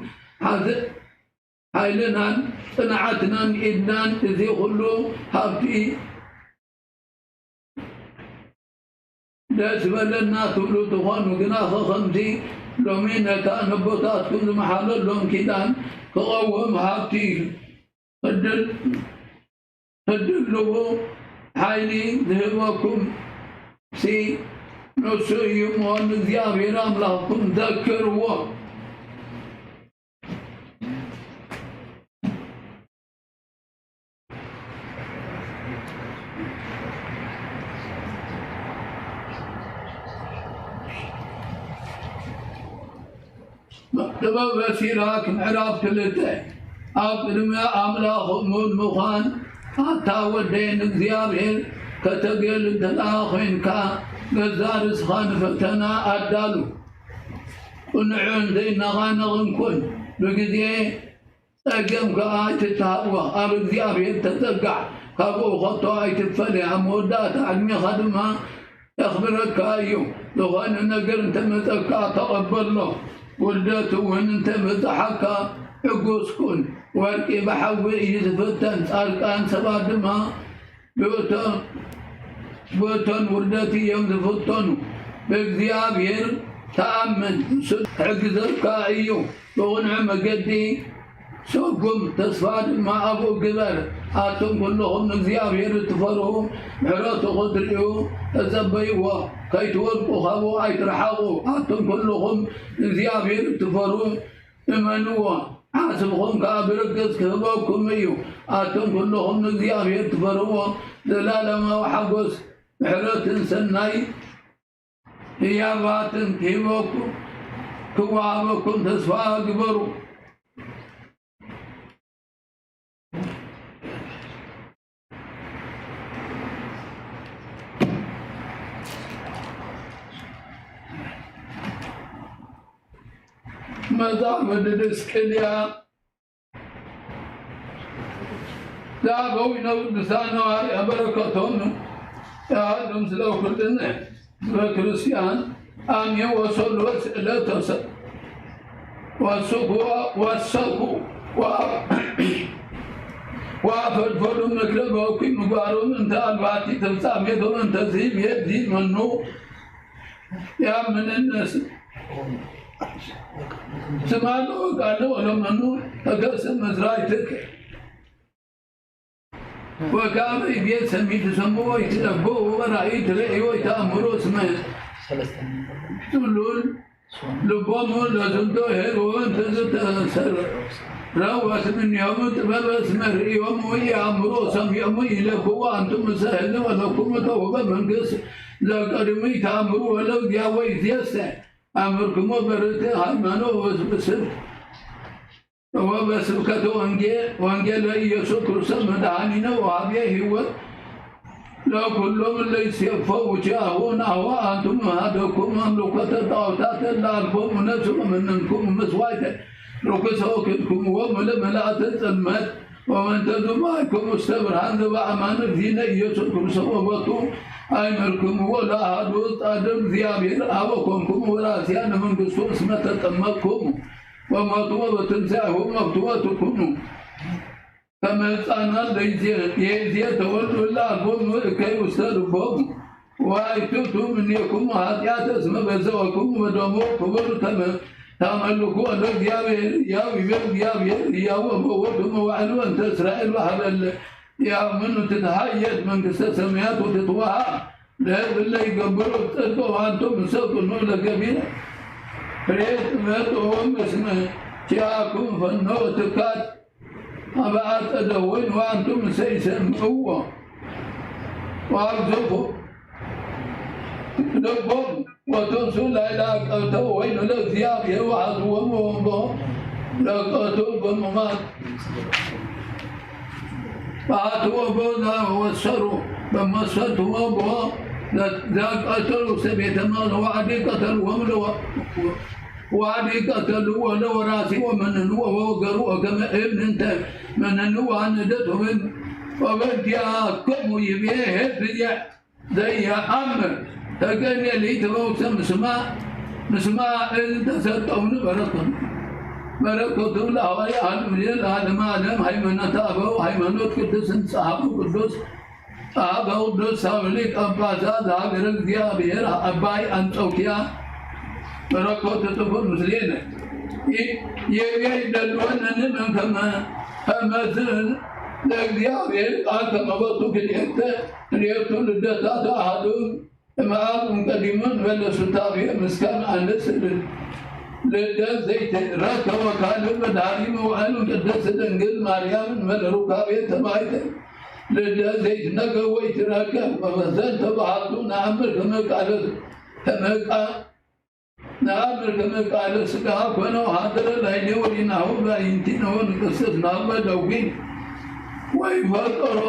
ሓዘ-፣ ሓይልናን ጽንዓትናን ኢድናን እዚ ኹሉ ሃብቲ ደስ በለና ትብሉ ትኾኑ፣ ግናኸ ከምዚ ሎሚ ነታ ነቦታትኩም ዝመሓለሎም ኪዳን ክቐውም ሃብቲ ክድል-፣ ክድልዉ ሓይሊ ዝህበኩም ሲ ንሱ እዩ እሞ፣ ንእግዚኣብሔር ኣምላኽኩም ዘክርዎ። ጥበበ ሲራክ ምዕራፍ ክልተ። ኣብ ቅድሚ ኣምላኽ እሙን ምዃን፣ ኣታ ወደይ ንእግዚኣብሔር ከተገልል እንተ ደኣ ኾይንካ፣ ገዛእ ርእስኻ ንፈተና ኣዳሉ። ቅኑዕን ዘይነቓነቕን ኩን። ብግዜ ጸገም ከኣ ኣይትተሃወኽ፣ ኣብ እግዚኣብሔር ተጸጋዕ፣ ካብኡ ኸቶ ኣይትፈለ፣ ኣብ መወዳእታ ዕድሜኻ ድማ የኽብረካ እዩ። ዝኾነ ነገር እንተ መጸካ ተቐበሎ፣ ውርደት እውን እንተ በጽሓካ ሕጉስ ኩን። ወርቂ ብሓዊ እዩ ዝፍተን፣ ጻድቃን ሰባት ድማ ብእቶን፣ ብእቶን ውርደት እዮም ዝፍተኑ። ብእግዚኣብሔር ተኣመን፣ ንሱ ክሕግዘካ እዩ። ብቕኑዕ መገዲ ሰኩም ተስፋ ድማ አቡ ግበር። አንቱም ኩሉኩም ንእግዚአብሔር ትፈርሁ፣ ምሕረቱ ክትርእዩ ተጸበይዎ፣ ከይትወድቁ ካብኡ ኣይትርሓቁ። አንቱም ኩሉኩም ንእግዚአብሔር ትፈርሁ፣ እመንዎ፣ ዓስብኹም ከኣ ብርግጽ ክህበኩም እዩ። አንቱም ኩሉኩም ንእግዚአብሔር ትፈርህዎ፣ ዘላለማዊ ሓጎስ፣ ምሕረትን ሰናይ ህያባትን ክህበኩም፣ ክወሃበኩም ተስፋ ግበሩ። መጽሐፈ ድድስቅልያ ዘአበዊነ ቅዱሳነ ሐዋርያት በረከቶሙ ይሃሉ ምስለ ኩልነ ህዝበ ክርስቲያን አሜን። ወሰሉስ ዕለተ ሰ-፣ ወሰኩ፣ ወሰኩ፣ ወ-፣ ወአፈድፈዱ ምክረ በኩይ ምግባሮም እንተ አልባቲ ተፍጻሜቶ እንተ ዚብ የዲ መኑ ያምንነስ ስማሎ ቃለ ወለመኑ ተከሰ መዝራይትከ። ወካመ ይቤ ሰሚዕ ትሰምዑ ወኢትትበዑ ወራእይ ትርእዩ ወኢተአምሩ እስመ ጽሉል ልቦሙ ለዝንቱ ኄር ወእንተ ዝተሰረወት እምኔሆሙ ጥበብ እስመ ርእዮሙ ኢየአምሩ ወሰሚዖሙ ኢይለብቡ ወአንቱም እምሰ ሕዝብ ወለክሙ ተውህበ መንግስት ዘቀድሙ ኢተአምሩ ወለእግዚአ ወኢዜሰ አምርክሙ በርትዕ ሃይማኖት ወበስብስብ ወበስብከተ ወንጌል፣ ወንጌል ለኢየሱስ ክርስቶስ መድኃኒነ ወሃቤ ሕይወት ለኩሎም እለ ይሴፈው ውኪያሁ ናሁ አንቱም ሀደኩም አምልኮተ ጣዖታት ለአልቦሙ ነፍስ ወመነንኩም መስዋዕተ ርኩሰ ወክልኩምዎ ለመላእተ ጽልመት ወመንተዙ ባይኩም ውስተ ብርሃን ዘበአማን እግዚእነ ኢየሱስ ክርስቶስ ወቦቱ አይመርክምዎ ለአሐዱ ጻድቅ እግዚአብሔር አብ ወኮንኩም ወራስያን ለመንግስቱ እስመ ተጠመቅኩም ወሞቱ ወበትንሳኤሁ መፍትወት ኩኑ። ከመ ሕፃናት ለይዜ-፣ የይዜ ተወልዱ ለአልቦሙ እከይ ውስተ ልቦሙ። ወአይትቱ እምኔክሙ ኃጢአተ እስመ በዘወክሙ በደሙ ክቡር ተመ-፣ ታመልኩ ለእግዚአብሔር ሕያው ይቤ እግዚአብሔር ሕያው ወመውቱ መዋዕል ወእንተ እስራኤል ወሀበለ ያምኑ ትትሐየድ መንግስተ ሰማያት ወትትወሃብ ለእለ ይገብሩ ጽድቀ ወአንቱም እምሰ ኩኑ ለገቢረ ፍሬ ትመጥኡ እስመ ኪያኩም ፈኖ ትካት አበ አጸደ ወይን ወአንቱም እምሰ ኢሰምዕዎ ወአግዝፉ ልቦሙ ወትንሱ ላዕለ አቀብተ ወወይኑ ለእግዚአብሔር ወአጽውሙ ወእምቦ ለቀቱ በሙማት በአትዎ ቦ ዘወሰሩ በመሰትዎ ቦ ዘቀተሉ ውስተ ቤተ መቅደስ ወአዲ ቀተልዎሙ ለወ-፣ ወአዲ ቀተልዎ ለወራሲ ወመነንዎ ወወገርዎ ከመ እብን እንተ መነንዎ አነደት ወበን-፣ ወበእንቲአክሙ ይቤ ህዝብ ዘየአምር ተገኔ ለይትበውሰ ምስማ፣ ምስማ እል ተሰጠውኒ በረከቱ። በረከቱ ለሐዋርያ አሉ ምስሌነ ለዓለመ ዓለም። ሃይማኖተ አበው፣ ሃይማኖት ቅዱስ ጸሐፊው ቅዱስ ጸሐፊው ቅዱስ ሳዊ ሊቀ ጳጳሳት ዘሀገረ እግዚአብሔር አባይ አንጾኪያ በረከቱ ትኩን ምስሌነ። ይ-፣ ይቤ ይደልወነ ንእመን ከመ፣ ከመ ዝ-፣ ለእግዚአብሔር ቃል ከመ ቦቱ ክልኤተ፣ ክልኤቱ ልደታት አሐዱ እምአብ እምቀዲሙ እንበለ ሱታፌ ምስካም አንስ ል-፣ ልደት ዘይትረከ ወካልእ በዳሪ መዋዕል እምቅድስት ድንግል ማርያም እንበለ ሩካቤ ተባይተ ልደት ዘይትነገር ወይትረከብ። ወበዘንተ በአሐዱ ነአምር ከመ ቃለ፣ ከመ ቃ-፣ ነአምር ከመ ቃለ ሥጋ ኮነ ወሐደረ ላዕሌነ ወዲናሁ በአዕይንቲነ ወንቅስት ናሁ በደዊነ ወይፈጠሮ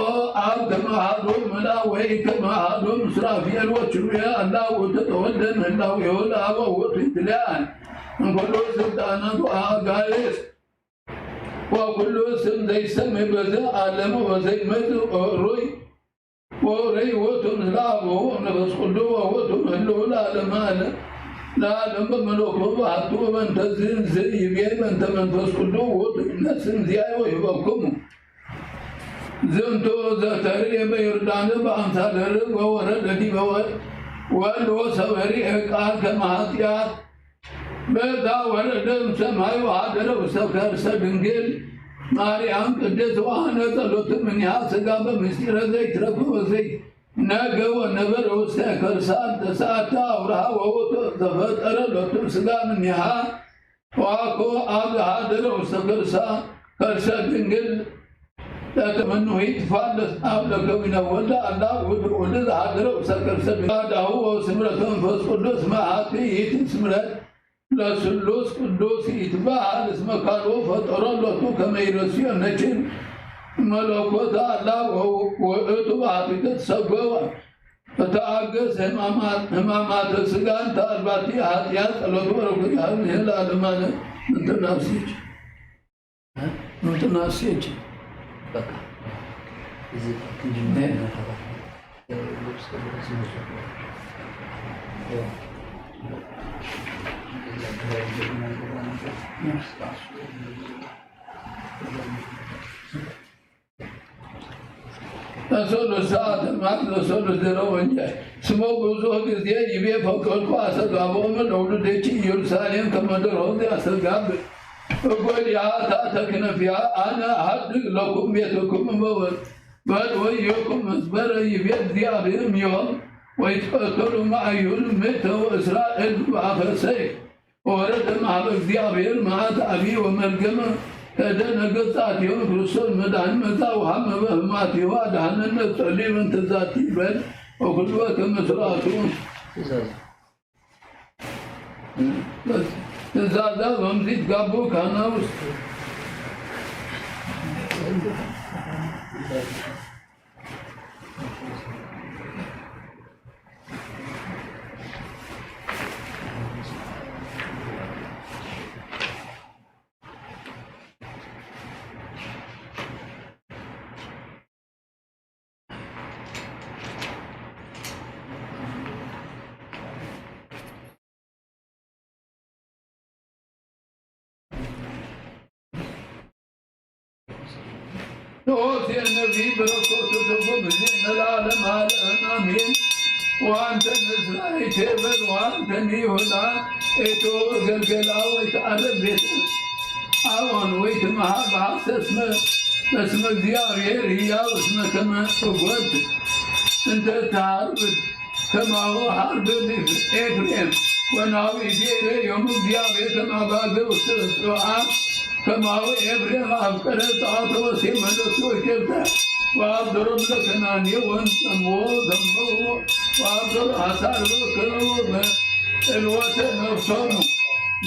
አብ ከመ አሐዱ እምልአብ ወኢከመ አሐዱ እምሱራፌል ወኪሩቤል አላ ውእቱ ተወልደ እምሕላዌሁ ለአብ ወውእቱ ይትለአል እምኩሉ ስልጣናት ወአጋእዝት ወኩሉ ስም ዘይሰመ በዘ ዓለም ወበዘይመጽእ ሩይ ወርይ ውእቱ ምስለ አቡሁ ወመንፈስ ቅዱስ ወውእቱ ህልው ለዓለመ ዓለም። ለዓለም በመለኮቱ በአሐዱ ወበእንተ ዝንቱ ይቤ በእንተ መንፈስ ቅዱስ ውእቱ ይነስእ እምዚአየ ወይሁበክሙ ዝንቱ ዘተርኤ በዮርዳኖስ በአምሳለ ርግብ ወወረደ ዲበ ወ-፣ ወልድ ወሰበሪ ቃል ከመ ኃጢአት በዛ ወረደ እምሰማይ ወሐደረ ውስተ ከርሰ ድንግል ማርያም ቅድስት ወአነ ጸሎት እምኔሃ ሥጋ በምስጢረ ዘይትረፈ ወዘይ ነገ ወነበረ ውስተ ከርሳ ተሰዓተ አውርሃ ወውእቱ ዘፈጠረ ሎቱ ሥጋ እምኔሃ ወአኮ አብ ዘሃደረ ውስተ ከርሳ ከርሰ ድንግል ለተመኑ ይትፋለስ አብ ለከዊነ ወልደ አላ ውእቱ ወልድ ዘሃደረ ውስተ ከርሰ ድንግል አዳሁ ወስምረተ መንፈስ ቅዱስ መአቲ ይእቲ ስምረት ለስሉስ ቅዱስ ይትበሃል እስመ ካልኦ ፈጠሮ ሎቱ ከመ ይረስዮ ነችን መለኮት አላ ወውእቱ በአቲቱ ተሰገወ። ተአገስ ህማማተ ሥጋ እንተ አልባቲ ኃጢአት ጸሎቱ በረከቱ ይሃብ ለዓለመ ዓለም። እንተ ናፍሲች እንተ ናፍሲች በቃ እዚህ ለሰሉስ ሰዓት ማለት ለሰሉስ ድረ ወንጀል። ስሞ ብዙ ጊዜ ይቤ ፈቀድኩ አስተጋብኦሙ ለውሉድኪ ኢየሩሳሌም ከመ ደርሆ ዘያስተጋብእ እጎል ያታ ተክነፍያ አነ አሐድግ ለኩም ቤትክሙ በወ-፣ በል ወይኩን መዝበረ ይቤ እግዚአብሔር እምዮም ወይትቀተሉ ማእዩን ምእተ ወእስራ እልፍ በአፈ ሰይፍ። ወወረደ እምሃበ እግዚአብሔር መዓት አቢይ ወመርገመ፣ ሄደ ነገ ጻእቲሆሙ ክርስቶስ መድኃኒነ መጻ ወሐመ በሕማማቲሁ አድኃነነ ጸልዩ በእንተ ዛቲ በል ወኩሉ በከመ ሥርዓቱ። ትእዛዛት ወምዚት ጋቡ ካህናት። ሆሴዕ ነቢይ በረከቱ ትኩን ምስሌነ ለዓለመ ዓለም አሜን። ወአንተ ንስራይ ቴበል ወአንተ ንይሁዳ ኢትወ ገልገላ ወይትዓረብ ቤተ አዎን ወይትመሃር በሐሰት እስመ፣ እስመ እግዚአብሔር ሕያው እስመ ከመ እጎት እንተ ተሐርብ ከማሁ ሐርብ ኤፍሬም ወናሁ ይቤሬ ዮም እግዚአብሔር ከመ አባግዕ ውስተ ጽውዓ ከማሁ ኤፍሬም አፍቀረ ጸዋተ ወሴመ ለቱ ወኬብተ ወአፍቀሮሙ ለከነዓንዮ ወንጸምዎ ዘምዎ ወአፍቀሮ ሐሳር ወከረዎ እልወተ ነፍሶሙ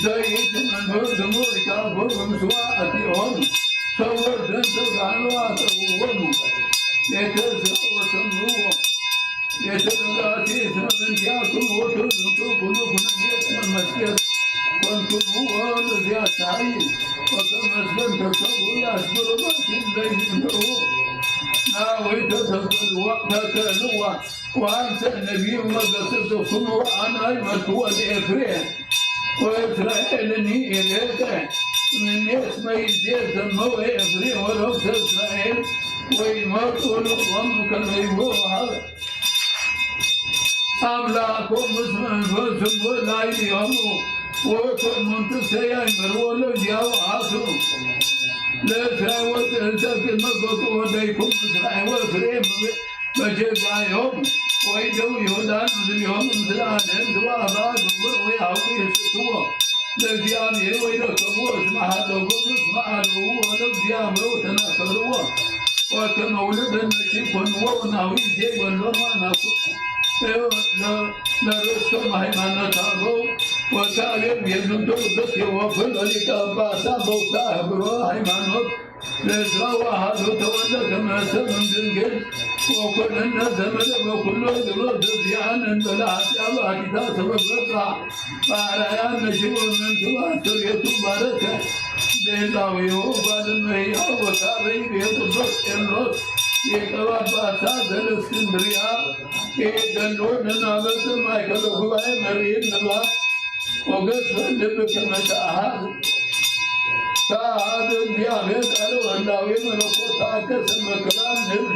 ዘይእቲ መንበር ስሙ ይታቦር በምስዋ አቲኦሙ ሰወር ዘንተ ጋኑ አጠውዎሙ ቤተ እስራ ወሰምዎ ቤተ ነጋቲ እስመ በእንቲአክሙ ውእቱ ዝንቱ ኩሉ ኩነኔ እስመ መስገድ ኮንኩሙ ወለዚአታይ ወከመ መስገድ ተሰቡ ያስገሩ ባቲ ዘይስምዑ ናዊተ ተከልዋ ተከልዋ ወአንሰ ነቢዩ መገሰጽኩሙ አነ አይመርኩ ወለኤፍሬም ወእስራኤልኒ ኢሬተ እምኔ እስመ ይዜ ዘመው ኤፍሬም ወረክሰ እስራኤል ወይመርጡ ልቆሙ ከመ ይቦ አምላኮሙ እስመ መንፈስሁ ላዕሌሆሙ ወእሙንቱሰ ያእምርዎ ለእግዚአብሔር አቱ ለእስራኤል ወትእንሰ ቅድመ ገጹ ወደይኩሙ እስራኤል ወኤፍሬም በጀዛዮም ወይደው ይሁዳን ምስሌሆሙ ምስለ አደን ድዋ አባ ግብር ወያዕቆብ ይስክዎ ለእግዚአብሔር ወይረከብዎ እስመ ሀደጎሙ እስመ አልው ወለእግዚአብሔር ወተናከርዎ ወከመ ውሉደ ነሽም ኮንዎ ወናሁ ይዜ ወሎሙ አናኩ ለርእሶም ሃይማኖተ አበው ወእግዚአብሔር የዝንቱ ቅዱስ ቴዎፍል ሊቀ ጳጳሳት በውስተ አህጉረ ሃይማኖት ለእስራ ወአሐዱ ተወልደ ከመ እሰ እምድንግል ወኩልነ ዘመደ በኩሉ እግሮ ዘዚአን እንበለ ኃጢአት አኪታ ሰበበታ ባራያ ነሽቦ መንቱ አስተርየቱ ባረከ ቤዛዊሁ ባድመ ሕያው ወካበይ ቤ ቅዱስ ቄርሎስ ሊቀ ጳጳሳት ዘእስክንድርያ ኢደሎ ለናበብ ማእከለ ጉባኤ መርኢን ንባብ ወገጽ ልብ ከመ ተአሃዝ ተአሃዝ እግዚአብሔር ቃለ ወህላዌ መለኮት ተአከሰ መከራ ንብል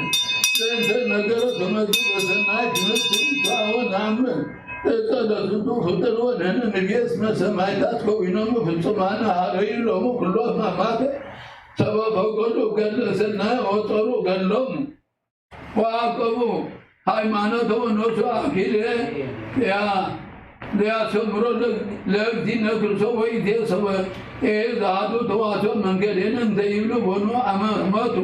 ዘእንተ ነገረ ከመ በሰናይ ትምህርት እንታወ ነአምን እጸ ለዝንቱ ፍጡር ወንሕነ ንቤ እስመ ሰማዕታት ከዊኖሙ ፍጹማነ ሀረዩ ሎሙ ኩሎ ሕማማተ Сабаб гьакӀ гелесунна, о цӀару гелелму. Ва квез гьайманат авай нусу ахире, я, я сумрулу лев дине курсовой диесава, э, заду тавасо мангелинен зайивлу вону амармату.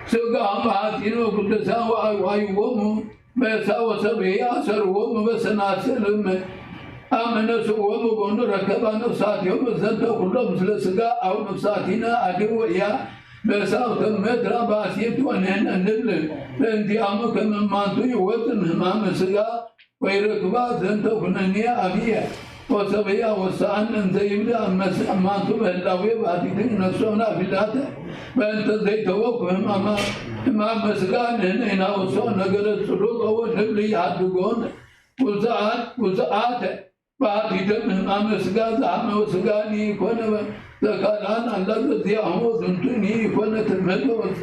Сыга ам гьатино кудеса ва ай вому, беса ва сабия сар вому, беса насилме. Амена су вому вону ракабану сатио, беса то кудом слесыга, ау сатина ади ва я, беса ва метра басит ва нена ниле. Бенди аму кеме манту ю ватын мамесыга, Вайраква зентофна ния авия. Осавия осаннан зайивда аммас-, амманту беллавия вадикин насона филата. Бента зайтовок мама, мама сган ина осона гара цуру ава нибли ядугон. Узаат, узаат. Вадикин мама сган, зама сган икона. Закалан Аллах зиаху зунтуни икона тмедос.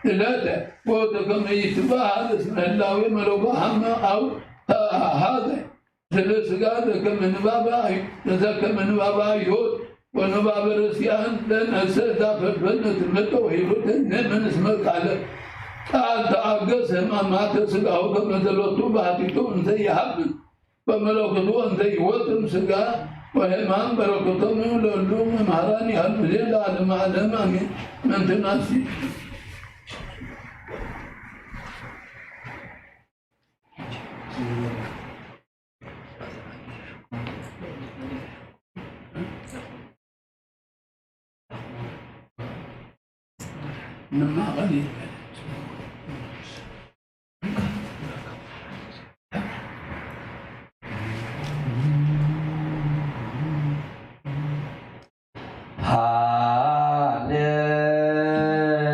Илата. Водакам итба хадас меллавия мелоба хамма ав. Та-, гьада. Зеле сгада камени баба, за камени баба йод, вана баба росиян, ден асе за пепенна тмето хирутен, не менес макале. Та, та агас хема мата сга, о камезелоту бати тун за яб. Ба мелокоту ан за йотун сга, ба хеман баракоту мулолу мемарани ханмуле ла лемалемани ментунаси.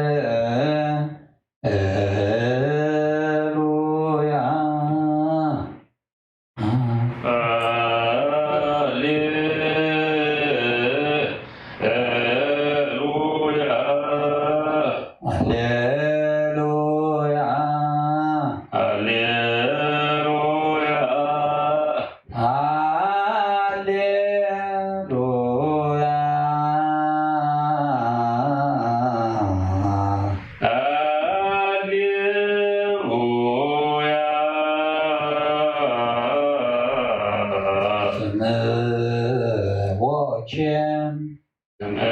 ሃሌ- ሌሉያ። ሃሌ- ሌሉያ። ሃሌሉያ። ሃሌሉያ። ሃሌ- ሉያ። ሃሌሉያ። ስምዖን። ስምዖን።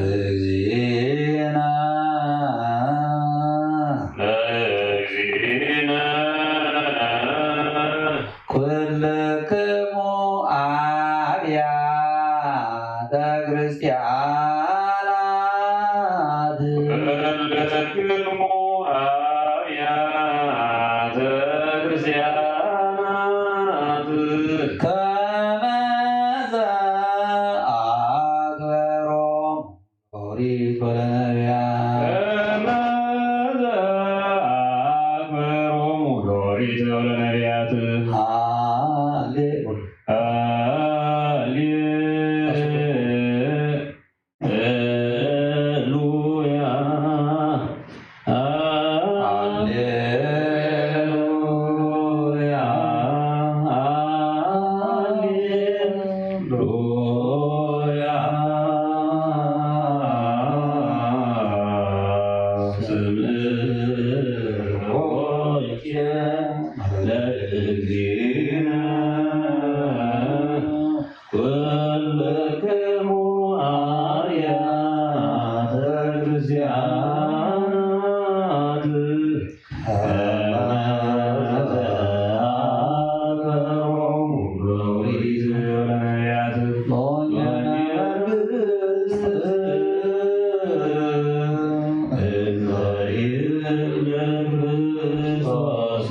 ለእግዚእነ። ለእግዚእነ። ኩልክሙ አብያተ ክርስቲያናት። ኩልክሙ አብያተ ክርስቲያናት። ከመዘ አግበሮሙ ኦሪት ወለነቢያት። ከመ ዘአክበሮሙ ለኦሪት ወለነቢያት። ሃሌ- ሃሌ- ሉያ። ሃሌሉያ። ሃሌሉያ። ስምዖን ለእግዚእነ። ኩልክሙ አብያተ ክርስቲያናት። ከመ ዘአክበሮሙ ለኦሪት ወለነቢያት። እንዘ ኢለ ክርስቶስ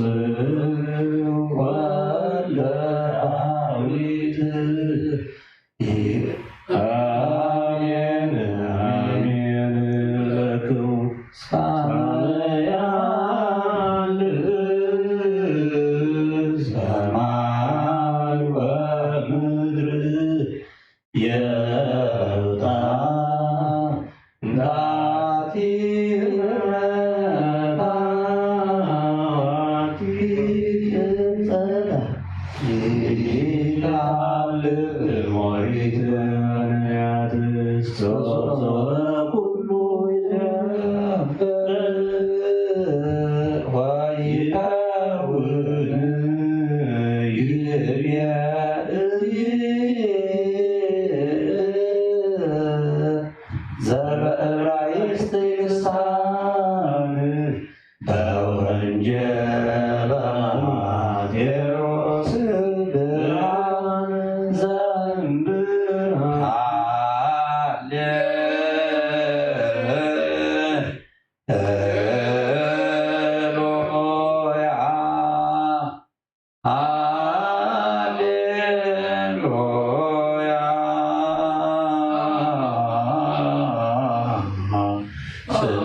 ወልደ ዳዊት። አሜን፣ አሜን። ለክሙ ሳመያን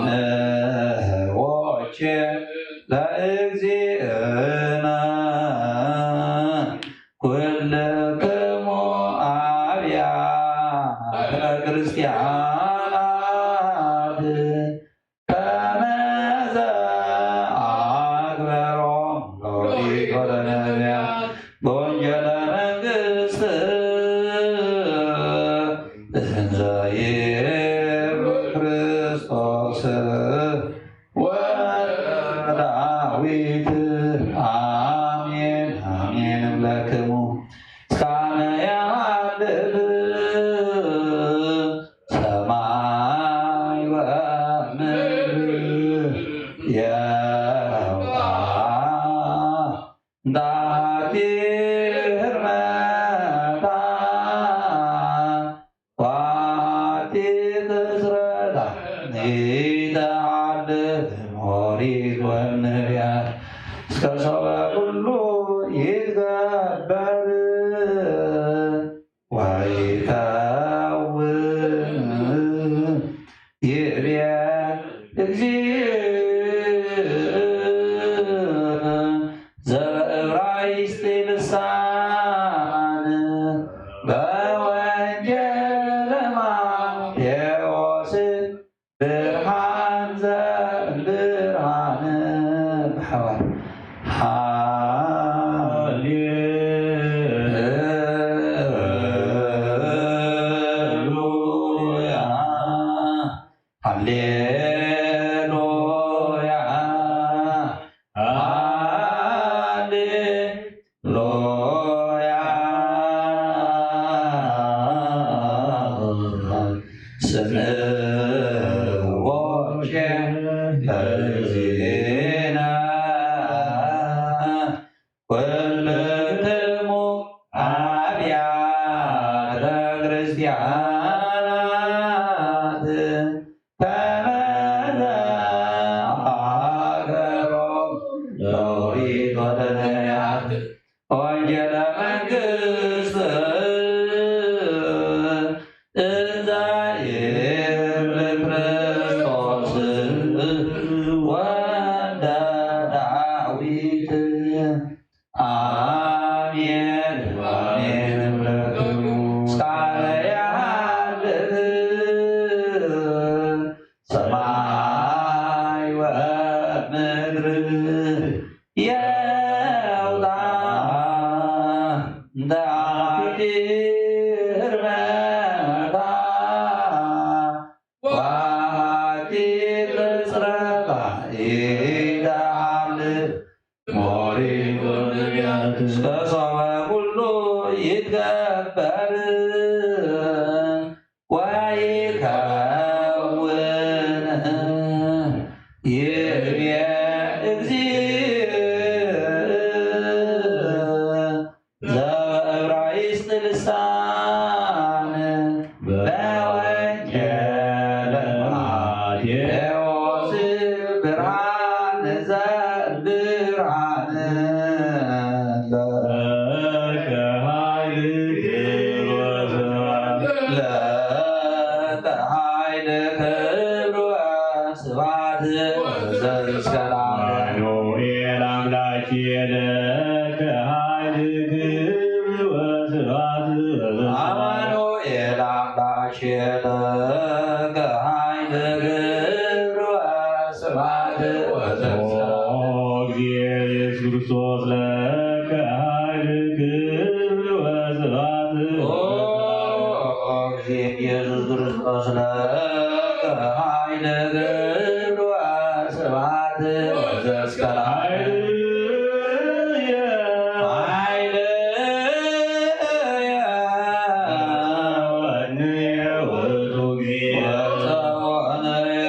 ንወቼ ለእግዚእነ ኩልክሙ አብያተ ክርስቲያናት ከመዘ አግበሮሙ ኦሪት ወነቢያት በወንጌለ መንግስት እንዘ ይብል ክርስቶስ ወዳዊት። አሜን አሜን እብለክሙ እስካነ ያሃልፍ ሰማይ ወምድር የውጣ ዳቲ ህርመታ ዋቲ ትስረታ ኢተሃልፍ ኦሪት ወነቢያት እስከ ሰበ ኩሉ ይትገበር ወይከውን ይቤ እግዚእ ዘበዕብራይስጥ ልሳን በወንጌለ ማቴዎስ ብርሃን ዘእምብርሃን በሐዋርያት። ሃሌሉያ ሃሌሉያ ሃሌ ሉያ። ስምዖን ለእግዚእነ ኩልክሙ አብያተ ክርስቲያናት ከመ ዘአገሮም ለኦሪት ወለነቢያት ወንጌለ መንግስት እንዘ ይብል ክርስቶስ ወልደ ዳዊት። አሜን አሜን። እስካነ ያህል ሰማይ ወምድር የውጣ ዳቲ ህርመታ ዋቲ ቅጽረታ ኢተሃልፍ ኦሪት ወነቢያት እስከ ሰበ ኩሉ ይትገበር ወይከውን ይቤ እግዚእ ዘበዕብራይስጥ ልሳን በወንጌለ ማቴዎስ ብርሃን ዘብርሃን ለከ ኃይል ክብር ወስብሐት ለከ ኃይል ክብር ወስብሐት ወዘእስከ ለዓለም። አማኑኤል አምላኬ ለከ ኃይል ክብር ወስብሐት ወዘእስከ አማኑኤል አምላኬ ለከ ኃይል ክብር ወስብሐት ወዘእስከ ኦ እግዚእ ኢየሱስ ክርስቶስ ለከ ኃይል ክብር ወስብሐት ኦ እግዚእ ኢየሱስ ክርስቶስ ለከ ኃይል ክብር ወስብሐት ወዘእስከ ለዓለም። ኃይልየ ወጸወንየ ውእቱ እግዚእ ወጸወንየ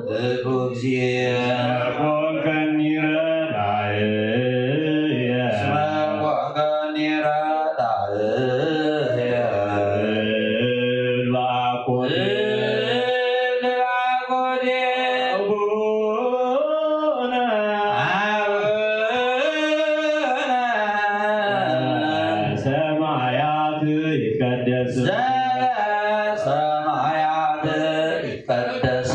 ውእቱ እግዚእ። እስመ ኮንከኒ ረዳእየ። እስመ ኮንከኒ ረዳእየ። እብል በአኮቴ። እብል በአኮቴ። አቡነ። አቡነ። ሰማያት ይትቀደስ። ዘበሰማያት ይትቀደስ።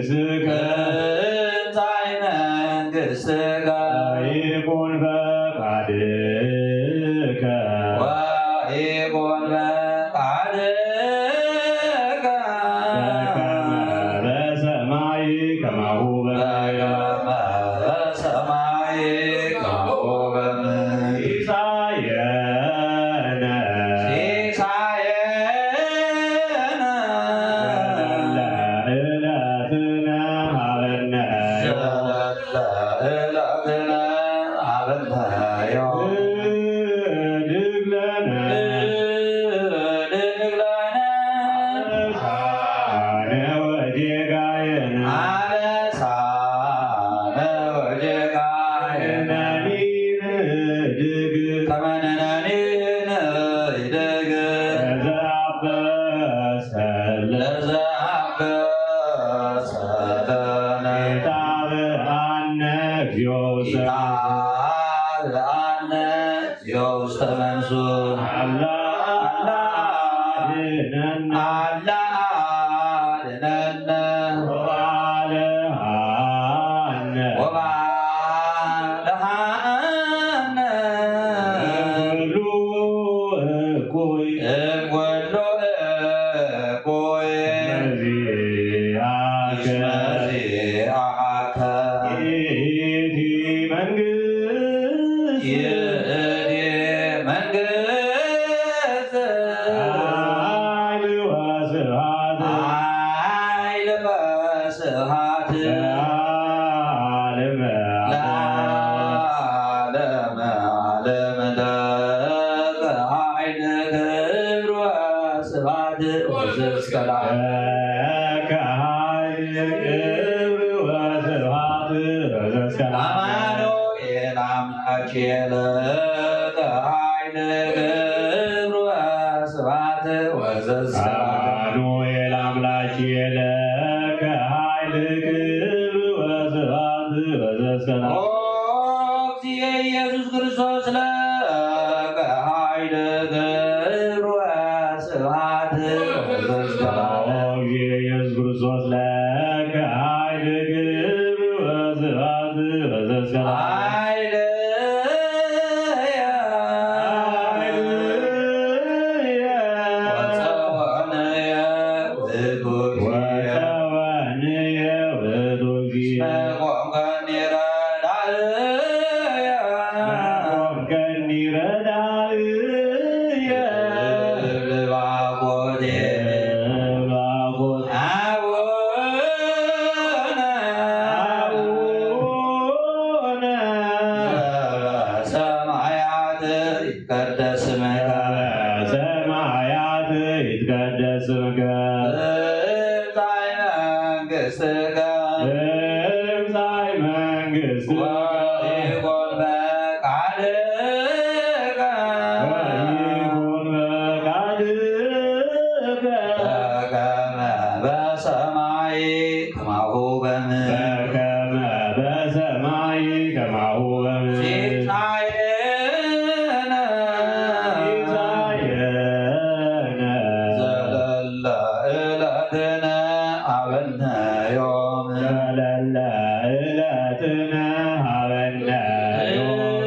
ስከ ትምጻእ መንግስትከ ወይኩን ፈቃድከ ወይኩን ፈቃድከ በከመ በሰማይ ከማሁ በምድር። በከመ በሰማይ ከማሁ በምድር። ሲሳየነ ሲሳየነ ዘለለዕለትነ ሀበነ ዘለለዕለትነ ሀበነ ዮም። ህድግ ለነ ህድግ ለነ አበሳነ ወጌጋየነ አበሳነ ወጌጋየነ ንሕነኒ ንህድግ ከመ ንሕነኒ ንህድግ ለዘአበሰ ለዘአበሰ ለነ ኢታብአነ እግዚኦ ውስተ መንሱት። ኢታብአነ እግዚኦ ውስተ መንሱት። አላ አላ አድነነ አላ አድነነ ወባልሐነ ወባልሐነ እምኩሉ እኩይ እምኩሉ እኩይ እስመ ዚአከ እስመ ዚአከ ይእቲ መንግስት ይእቲ መንግስት ኃይል ወስብሐት ኃይል ወስብሐት ለዓለመ ለዓለመ ዓለም። ለከ ኃይል ክብር ወስብሐት ወዘእስከ ለዓለም። ለከ ኃይል ክብር ወስብሐት ወዘእስከ ለዓለም። አማኑኤል አምላኬ ለከ ኃይል ክብር ወስብሐት ወዘእስከ ለዓለም። አማኑኤል አምላኬ ለከ ኃይል ክብር ወስብሐት ወዘእስከ ለዓለም። ኦ እግዚእ ኢየሱስ ክርስቶስ ለከ ኃይል ክብር ወስብሐት ወዘእስከ ለዓለም። ኦ እግዚእ ኢየሱስ ክርስቶስ ለከ ኃይል ክብር ወስብሐት ወዘእስከ ለዓለም። ኃይልየ ወጸወንየ ውእቱ እግዚእ። ወጸወንየ ውእቱ እግዚእ። እስመ ኮንከኒ ረዳእየ። እስመ ኮንከኒ ረዳእየ። እብል ባርኮቴ። እብል ባርኮቴ። አቡነ አቡነ ዘበሰማያት ይትቀደስ ስምከ። ዘበሰማያት ይትቀደስ ስምከ። ትምጻእ መንግሥትከ። ትምጻእ መንግሥትከ። ወይኩን ፈቃድከ። ወይኩን ፈቃድከ። በከመ በሰማይ ከማሁ በምድር። በከመ በሰማይ ከማሁ በምድር። ሲሳየነ ሲሳየነ ዘለለ ዕለትነ ሀበነ ዮም። ዘለለ ዕለትነ ሀበነ ዮም።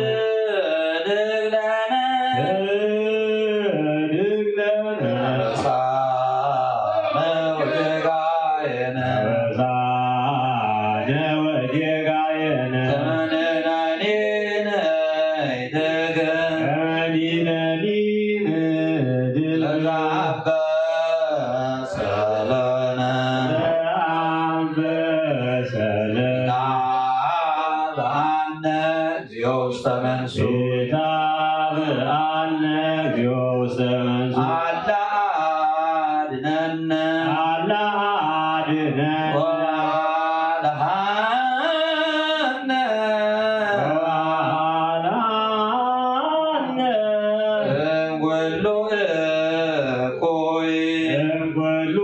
ህድግ ለነ ህድግ ለነ አበሳነ ወጌጋየነ። አበሳነ ወጌጋየነ። ከመ ንሕነኒ ንህድግ። ከመ ንሕነኒ ንህድግ። ለዘአበሰ ለነ። ለዘአበሰ ለነ። ኢታብአነ እግዚኦ ውስተ መንሱት። ኢታብአነ እግዚኦ ውስተ መንሱት። አላ አድነነ። አላ አድነነ። ወአድኃነ። ወአድኃነ። እምኩሉ እኩይ። እምኩሉ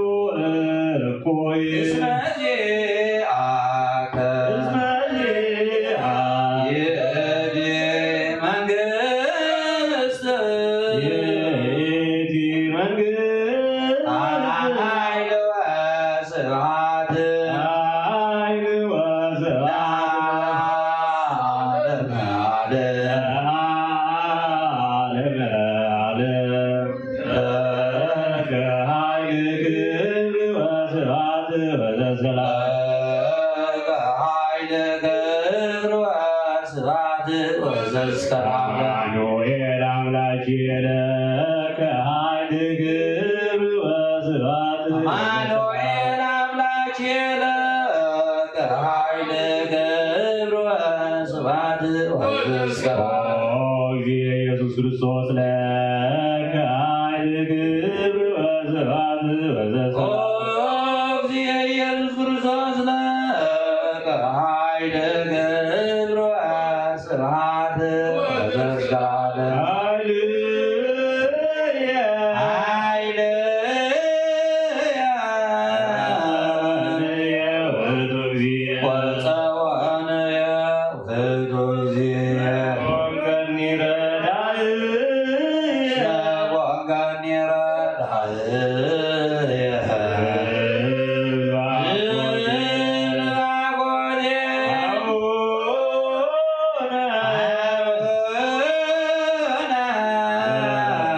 እኩይ። እስመ ዚአከ እስመ ዚአከ ይእቲ መንግስት። ይእቲ መንግስት። ኃይል ወስብሐት። ወዘእስከ ለዓለም። ለከ ኃይል ክብር ወስብሐት ወዘእስከ ለዓለም። አማኑኤል አምላኬነ ለከ ኃይል ክብር ወስብሐት። አማኑኤል አምላኬነ ለከ ኃይል ክብር ወስብሐት ወዘእስከ ለዓለም። ኦ እግዚእ ኢየሱስ ክርስቶስ ለከ ኃይል ክብር ወስብሐት ወዘእስከ ለዓለም። ኦ እግዚእ ኢየሱስ ክርስቶስ ለከ ኃይል ክብር ወስብሐት ወዘእስከ ለዓለም። ኃይል ኃይል ውእቱ እግዚእ። ወጸወንየ ውእቱ እግዚእ። ወንገኒ ረዳእ። ወንገኒ ረዳእ።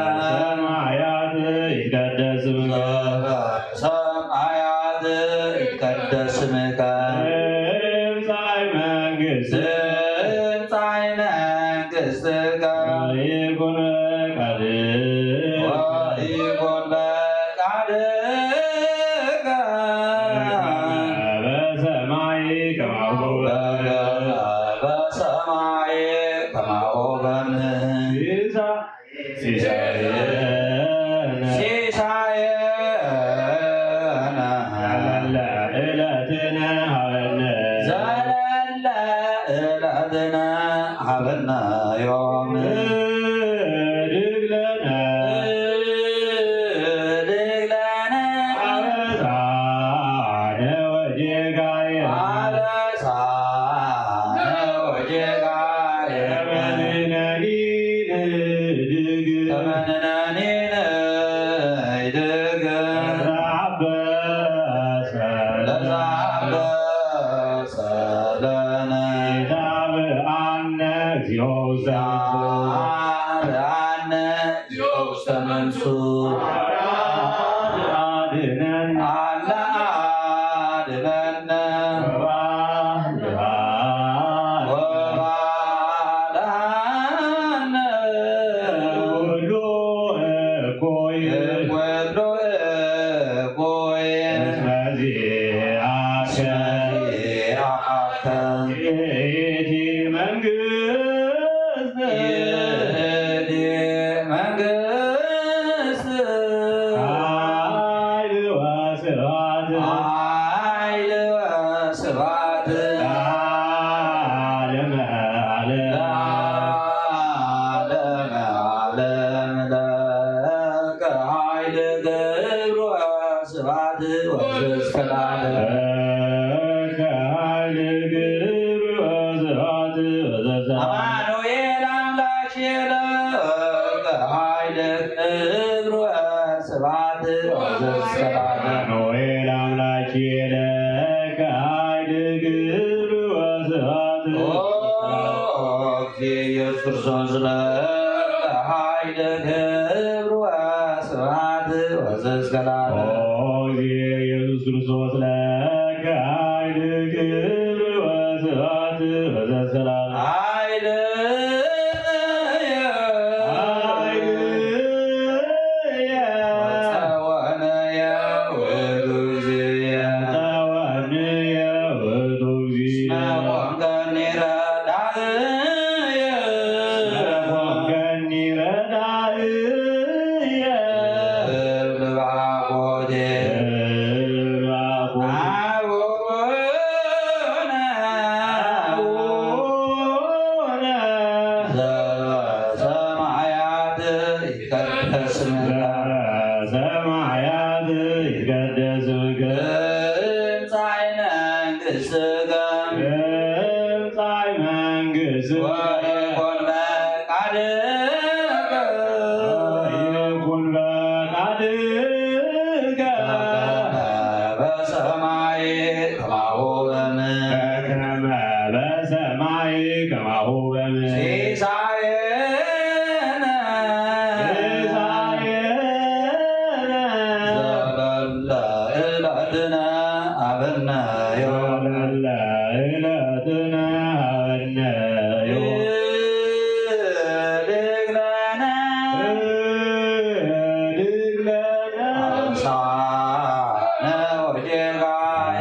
ሰማያት ይትቀደስ ስምከ። ሰማያት ይትቀደስ ስምከ። ትምጻእ መንግስት። ትምጻእ መንግስት። መንግስትከ። ወይኩን ፈቃድከ። ወይኩን ፈቃድከ። በከመ በሰማይ ከማሁ በከመ በሰማይ ከማሁ በምድር። ሲሳ-፣ ሲሳየነ። ሲሳየነ። ዘለለ ዕለትነ ሀበነ። ዘለለ ዕለትነ ሀበነ ዮም። ህድግ ለነ። ህድግ ለነ። አበሳነ ወጌጋየነ። አበሳነ ወጌጋየነ። ከመ ንሕነኒ ንህድግ። ከመ ንሕነኒ ንህድግ። ለዘአበሰ ለነ። ኢታብአነ እግዚኦ ውስተ መንሱት። ኢታብአነ እግዚኦ ውስተ መንሱት። አድነን። አለ አድነን። ወባልዓነ። ወባልዓነ። ኩሉ እኩይ። ኩሉ እኩይ። እስመ ዚአከ። እስመ ዚአከ። ይእቲ መንግስት። ይእቲ መንግስት። ኃይል ወስብሐት። ኃይል ወስብሐት። ለዓለመ ዓለም። ለዓለመ ዓለም። ለከ ኃይል ክብር ወስብሐት ወዘእስከ ለዓለም። ለከ ኃይል ክብር ወስብሐት ወዘእስከ ለዓለም። አማኑኤል አምላኬነ ለከ ኃይል ክብር ወስብሐት ወዘእስከ ለዓለም። አማኑኤል አምላኬነ ለከ ኃይል ክብር ወስብሐት። ኦ እግዚእ ኢየሱስ ክርስቶስ ለከ ኃይል ክብር ወስብሐት ወዘእስከ ለዓለም። ኦ እግዚእ ኢየሱስ ክርስቶስ ለከ ኃይል ክብር ወስብሐት ወዘእስከ ለዓለም። ኃይልየ ኃይልየ ወጸወንየ ውእቱ እግዚእ። ወጸወንየ ውእቱ እግዚእ። እስመ ኮንከኒ ረዳእየ። እስመ ኮንከኒ ረዳእየ። እብል ባኮቴ። እብል ባኮቴ። አቡነ። አቡነ። ዘበሰማያት ይትቀደስ ስምከ። ዘበሰማያት ይትቀደስ ስምከ። ትምጻእ መንግሥትከ። ትምጻእ መንግሥትከ። ወይኩን ፈቃድከ። ወይኩን ፈቃድከ። በከመ በሰማይ ከማሁ በምድር። በከመ በሰማይ ከማሁ በምድር። ሲሳየነ። ሲሳየነ። ዘለለ ዕለትነ ሀበነ ዮም። ዘለለ እለትነ ሀበነ ዮም። እድግ ለነ። እድግ ለነ። አበሳነ ወጌጋየ።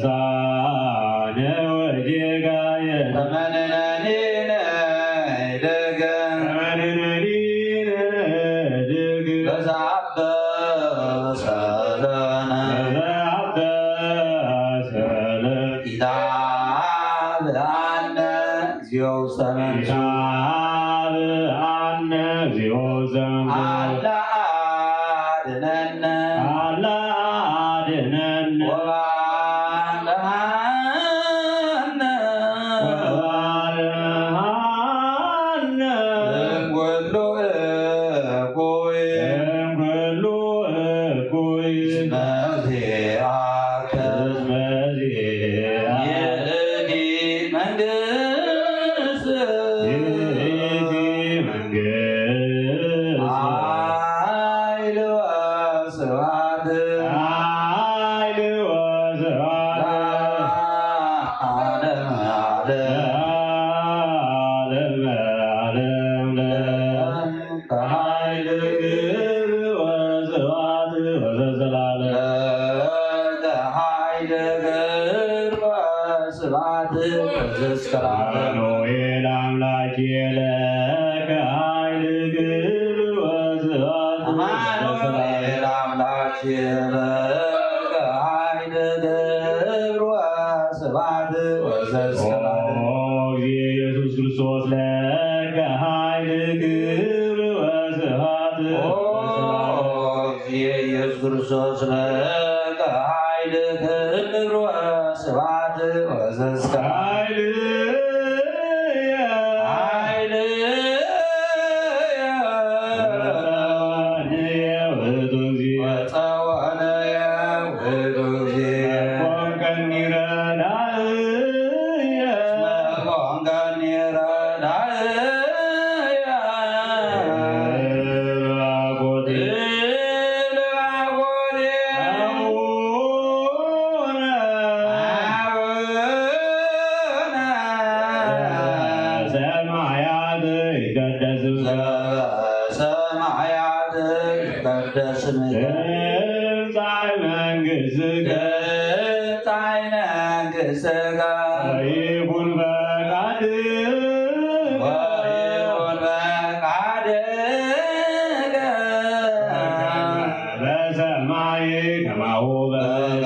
አበሳነ ወጌጋየ። ከመ ንሕነኒ ንህድግ። ከመ ንሕነኒ ንህድግ። ለዘአበሰ ለነ። ለዘአበሰ ለነ። ኢታብአነ እግዚኦ ውስተ መንሱ። ኢታብአነ እግዚኦ ውስተ መንሱ። አላ አድነነ። አላ አድነነ። ወባልሐነ። ወባልሐነ። እምኩሉ እኩይ። እምኩሉ እኩይ። እስመ ዚአከ። እስመ ዚአከ። ይእቲ መንግስት። ይእቲ መንግስት። ኃይል ወስብሐት። ኃይል ወስብሐት። ለዓለመ ዓለም። ለዓለመ ዓለም። ለከ ኃይል ክብር ወስብሐት ወዘዘለዓለም። ለከ ኃይል ክብር ወስብሐት ወዘዘለዓለም። አማኑኤል አምላኬ ለከ ኃይል ክብር ወስብሐት። አማኑኤል አምላኬ ለከ ኃይል ክብር ወስብሐት ወዘዘለዓለም። ኦ እግዚእ ኢየሱስ ክርስቶስ ለከ ኃይል ክብር ወስብሐት። ኦ እግዚእ ኢየሱስ ክርስቶስ ለከ ኃይል ክብር ወስብሐት ወዘዘለዓለም። ኃይል ኃይል ወጸወንየ ውእቱ እግዚእ። ወጸወንየ ውእቱ እግዚእ። ኮንከኒ ረዳእየ። እስመ ኮንከኒ ረዳእየ። ለባኮቴ። ለባኮቴ። አቡነ። አቡነ። ሰማያት ይትቀደስ ስምከ። ሰማያት ይትቀደስ ስምከ። ትምጻእ መንግስትከ። ትምጻእ መንግስትከ። ወይኩን ፈቃድከ። ወይኩን ፈቃድከ። በሰማይ ከማሁ በምድር።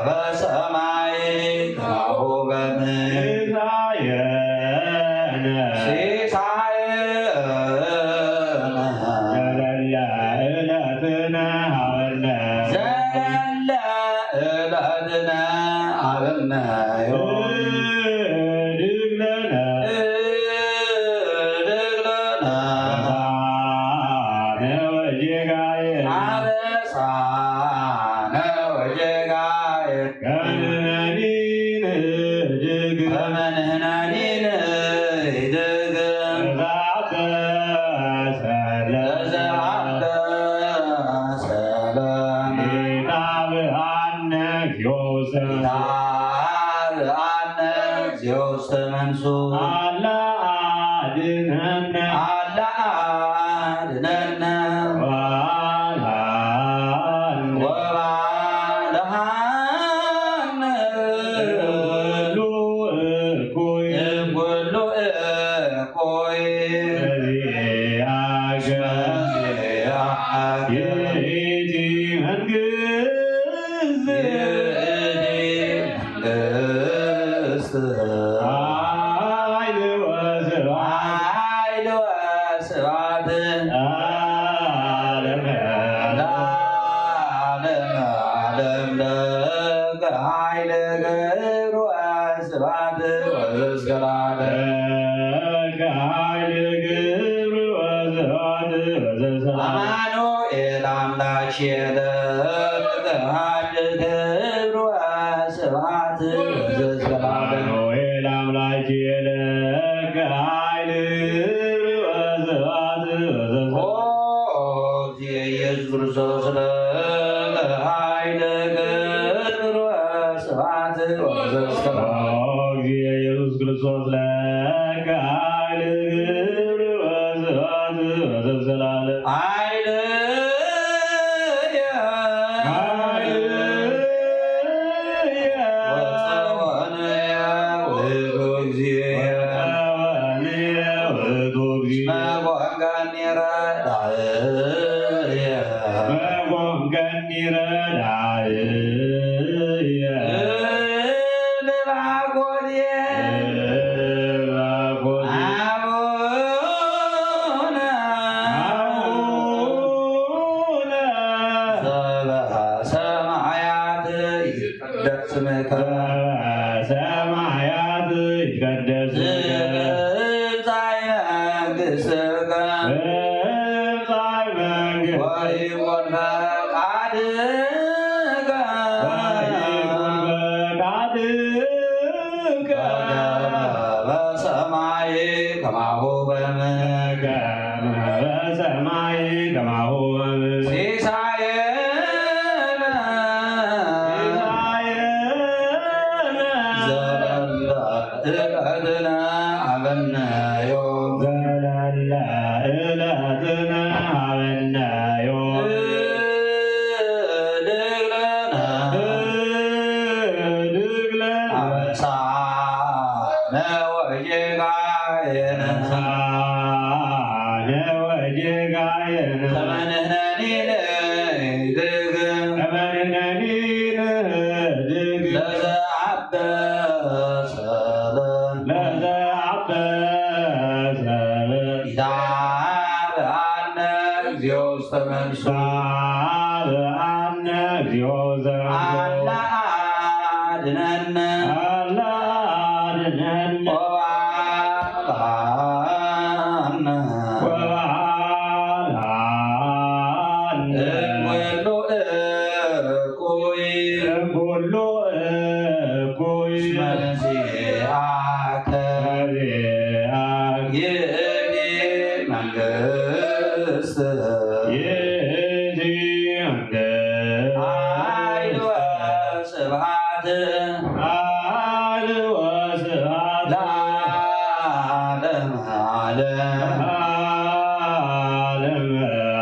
በሰማይ ከማሁ በምድር። ሲሳየነ። ሲሳየነ። ዘለለ እለትነ ሀበነ። ዘለለ እለትነ ሀበነ ዮም። ህድግ ለነ። ህድግ ለነ። አበሳነ ወጌጋየነ። አበሳነ ወጌጋየነ። ከመ ንሕነኒ ንህድግ። ከመ ንሕነኒ ንህድግ። ለዘአበሰ ለነ። ለዘአበሰ ለነ። ኢታብአነ እግዚኦ ውስተ መንሱ። ኢታብአነ እግዚኦ ውስተ መንሱ። አላ አድነነ። አላ አድነነ። ወባልሐነ። ወባልሐነ። እምኩሉ እኩይ። እምኩሉ እኩይ። በዚአከ። በዚአከ። ይእቲ መንግስት። ይእቲ መንግስት። ኃይል ወስብሐት። ኃይል ወስብሐት። ለዓለመ ዓለም። ለዓለመ ዓለም። ለከ ኃይል ክብር ወስብሐት ወዘእስከ ለዓለም። ለከ ኃይል ክብር ወስብሐት ወዘእስከ ለዓለም። አማኑኤል አምላኬ ለከ ኃይል ክብር ወስብሐት ወዘእስከ ለዓለም። አማኑኤል አምላኬ ለከ ኃይል ክብር ወስብሐት ወዘእስከ ለዓለም። ኦ እግዚእ ኢየሱስ ክርስቶስ ለከ ኃይል ክብር ስብሐት ወዘእስከ ለአብ። ኦ እግዚእ ኢየሱስ ክርስቶስ ለከ ኃይል ክብር ወስብሐት ወዘእስከ ለዓለም። ኃይል ወጸወነ ውእቱ እግዚእ። ወጸወነ ውእቱ እግዚእ። መኮንከኒ ረዳእየ። መኮንከኒ ረዳእየ። እለ ባኮትየ። እለ ባኮትየ። አቡነ። አቡነ። ዘበሰማያት ይትቀደስ ስምከ። ዘበሰማያት ይትቀደስ ስምከ። ትምጻእ መንግሥትከ። ትምጻእ መንግሥትከ። ወይኩን ፈቃድከ። ወይኩን ፈቃድከ። በከመ በሰማይ ከማሁ በምድር። በከመ በሰማይ ከማሁ በምድር። ሲሳየነ። ሲሳየነ። ዘለለ ዕለትነ ሀበነ ዮም። ዘለለ ዕለትነ ሀበነ ዮም። ህድግ ለነ። ህድግ ለነ። አበሳነ ወጌጋየነ። አበሳነ ወጌጋየነ። ከመ ንሕነኒ ንህድግ። ከመ ንሕነኒ ንህድግ። ለዘአበሰ ለነ። ለዘአበሰ ለነ። ኢታብአነ እግዚኦ ውስተ መንሱት። ኢታብአነ እግዚኦ ውስተ መንሱት። አላ አድነነ። አላ አድነነ። ወባልዓነ። ወባልዓነ። እምኩሉ እኩይ። እምኩሉ እኩይ። እስመ ዚአከ። ዚአከ። ይእቲ መንግስት። ይእቲ መንግስት። ኃይል ወስብሐት። ኃይል ወስብሐት። ለዓለመ ዓለም። ለዓለመ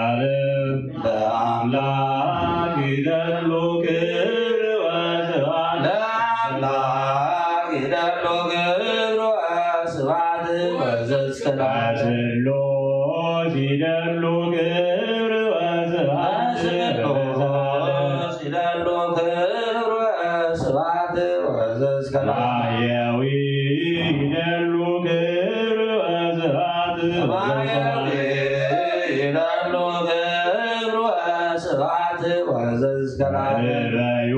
ዓለም። ለአምላክ ይደሉ ክብር ወስብሐት። ለአምላክ ይደሉ ክብር ወስብሐት ወዘእስከ ለዓለም። ለስሉስ ይደሉ ክብር ወስብሐት። ለስሉስ ይደሉ ክብር ወስብሐት ወዘእስከ ለዓለም። ማየዊ ይደሉ ክብር ወስብሐት። ማየዊ ይደሉ ክብር ወስብሐት ወዘእስከ ለዓለም። ለእበዩ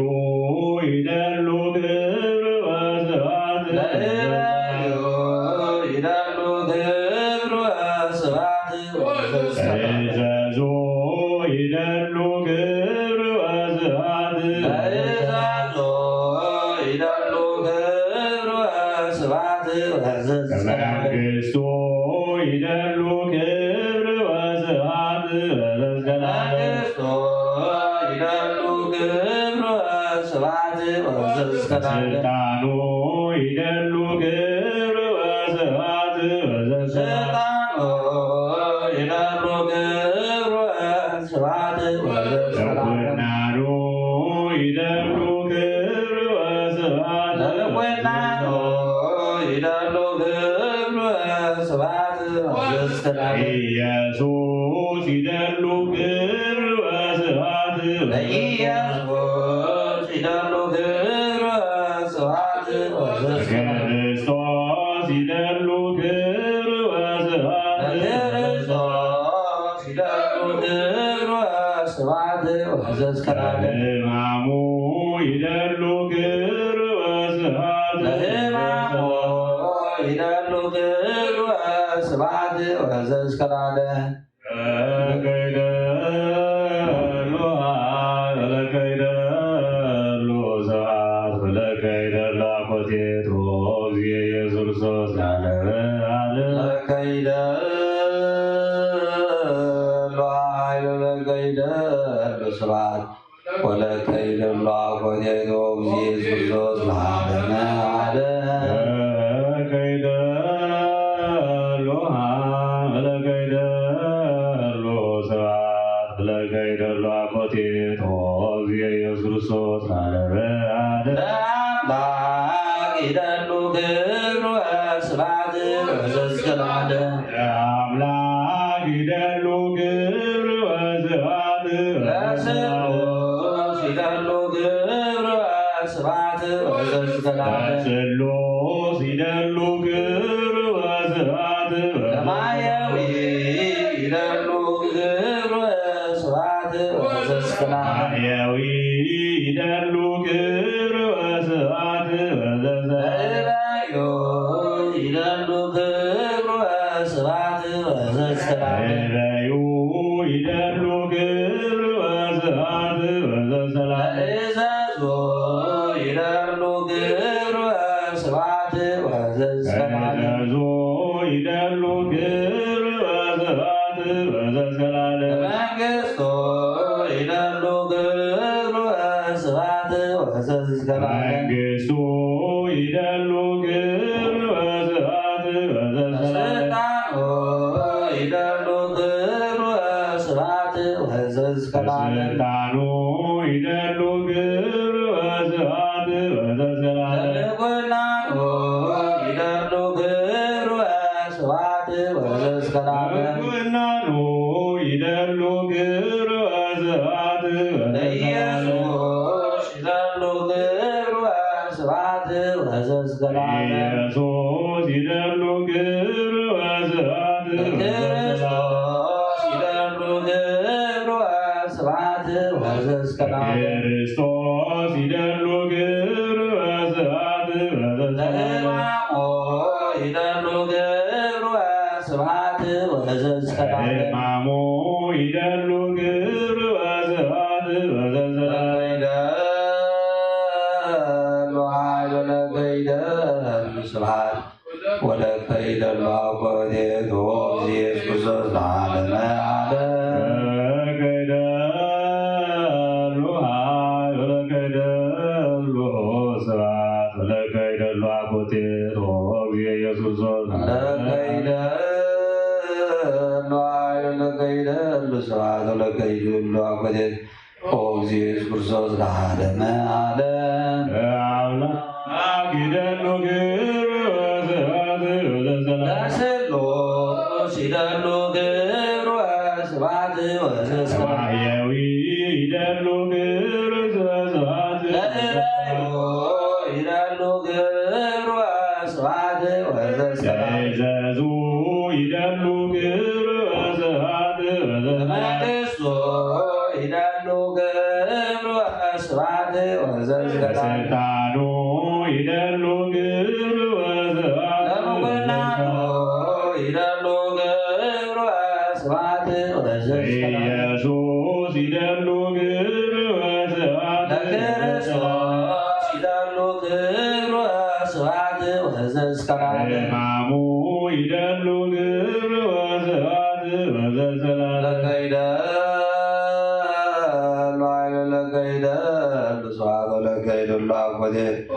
ይደሉ ክብር ወስብሐት። ለእበዩ ይደሉ ክብር ወስብሐት ወዘእስከ ለዓለም። ለእዘዞ ይደሉ ክብር ወስብሐት። ለእዘዞ ይደሉ ክብር ወስብሐት ወዘእስከ ለዓለም። ለመንግስቱ ይደሉ ክብር ወስብሐት ወዘእስከ ለዓለም። ለመንግስቱ ይደሉ ክብር ወስብሐት ወዘእስከ ለዓለም። ለስልጣኑ ይደሉ ክብር ወስብሐት ወዘእስከ ለዓለም። ለስልጣኑ ይደሉ ክብር ወስብሐት ወዘእስከ ለዓለም። ለቁናኑ ይደሉ ክብር ወስብሐት። ለቁናኑ ይደሉ ክብር ወስብሐት ወዘእስከ ለዓለም። ኢየሱስ ይደሉ ክብር ወስብሐት። ለኢየሱስ ይደሉ ክብር ወስብሐት ወዘእስከ ለዓለም። ለክርስቶስ ይደሉ ክብር ወስብሐት። ለክርስቶስ ይደሉ ክብር ወስብሐት ወዘእስከ ለዓለም። ለሕማሙ ይደሉ ክብር ወስብሐት። ለሕማሙ ይደሉ ክብር ወስብሐት ወዘእስከ ለዓለም። ለከ ይደሉ፣ ለከ ይደሉ ስብሐት፣ ለከ ይደሉ አኮቴቱ እግዚእ ኢየሱስ ክርስቶስ ለዓለመ ዓለም። ለከ ይደሉ ኃይል፣ ለከ ይደሉ ስብሐት፣ ወለከ ይደሉ አኮቴቱ እግዚእ ኢየሱስ ክርስቶስ ለዓለመ ዓለም። ለከ ይደሉ፣ ለከ ይደሉ ስብሐት፣ ለከ ይደሉ አኮቴት ኦ እግዚእ ኢየሱስ ክርስቶስ ለዓለመ ዓለም። ለአምላክ ይደሉ ክብር ወስብሐት ወዘእስከ ለዓለም። ለአምላክ ይደሉ ክብር ወስብሐት ለስሉስ ይደሉ ክብር ወስብሐት ወዘእስከ ለዓለም። ለስሉስ ይደሉ ክብር ወስብሐት ለማሕየዊ ይደሉ ክብር ወስብሐት ወዘእስከ ለዓለም። ማሕየዊ ይደሉ ክብር ወስብሐት ወዘእስከ ለዓለም። ለእበዩ ይደሉ ክብር ወስብሐት ወዘእስከ ለዓለም። ለእበዩ ይደሉ ክብር ወስብሐት ወዘእስከ ለዓለም። ለእዘዙ ይደሉ ክብር ወስብሐት ወዘእስከ ለዓለም። ለእዘዙ ይደሉ ክብር ወስብሐት ወዘእስከ ለዓለም። ለመንግስቱ ይደሉ ክብር ወስብሐት ወዘእስከ ለዓለም። መንግስቱ ይደሉ ክብር ወስብሐት ወዘእስከ ለዓለም። ለስልጣኑ ይደሉ ክብር ወስብሐት ወዘእስከ ለዓለም። ለስልጣኑ ይደሉ ክብር ወስብሐት ወዘእስከ ለዓለም። ለምንኩስናኑ ይደሉ ክብር ወስብሐት ወዘእስከ ለዓለም። ለምንኩስናኑ ይደሉ ክብር ወስብሐት ወዘእስከ ለዓለም። ለኢየሱስ ይደሉ ክብር ወስብሐት ወዘእስከ ለዓለም። ለኢየሱስ ይደሉ ክብር ወስብሐት ወዘእስከ ለዓለም። ለክርስቶስ ይደሉ ክብር ወስብሐት ወዘእስከ ለዓለም። ለክርስቶስ ይደሉ ክብር ወስብሐት ወዘእስከ ለዓለም። ለሕማሙ ይደሉ ክብር ወስብሐት ወዘእስከ ለዓለም። ለሕማሙ ይደሉ ክብር ወስብሐት ወዘእስከ ለዓለም። ለከ ይደሉ ኃይል ወለከ ይደሉ ስብሐት ወለከ ይደሉ አኮቴት ኦ እግዚእ ኢየሱስ ክርስቶስ ለዓለመ ዓለም። ለከ ይደሉ ኃይል ወለከ ይደሉ ስብሐት ወለከ ይደሉ አኮቴት ኦ እግዚእ ኢየሱስ ክርስቶስ ለዓለመ ዓለም። ለከ ይደሉ ኃይል ወለከ ይደሉ ስብሐት ወለከ ይደሉ አኮቴት ኦ እግዚእ ኢየሱስ ክርስቶስ ለዓለመ ዓለም። ለአምላክ ይደሉ ክብር ወስብሐት ወዘሰላም። ለስሉስ ይደሉ ክብር ወስብሐት ወዘሰላም። ለማሕየዊ ይደሉ ክብር ወስብሐት። ለእበዩ ይደሉ ክብር ወስብሐት ወዘሰላም። ለእዘዙ ይደሉ ክብር ወስብሐት ወዘሰላም። ለመንግስቱ ይደሉ ክብር ወስብሐት ወዘሰላም። ለስልጣኑ ይደሉ ክብር ወስብሐት። ለምንኩስናኑ ይደሉ ክብር ወስብሐት ወዘሰላም። ለኢየሱስ ይደሉ ክብር ወስብሐት። ለክርስቶስ ይደሉ ክብር ወስብሐት ወዘሰላም። ለሕማሙ ይደሉ ክብር ወስብሐት ወዘሰላም። ለከ ይደሉ ኃይል ወለከ ይደሉ ስብሐት ወለከ ይደሉ አኮቴት ኦ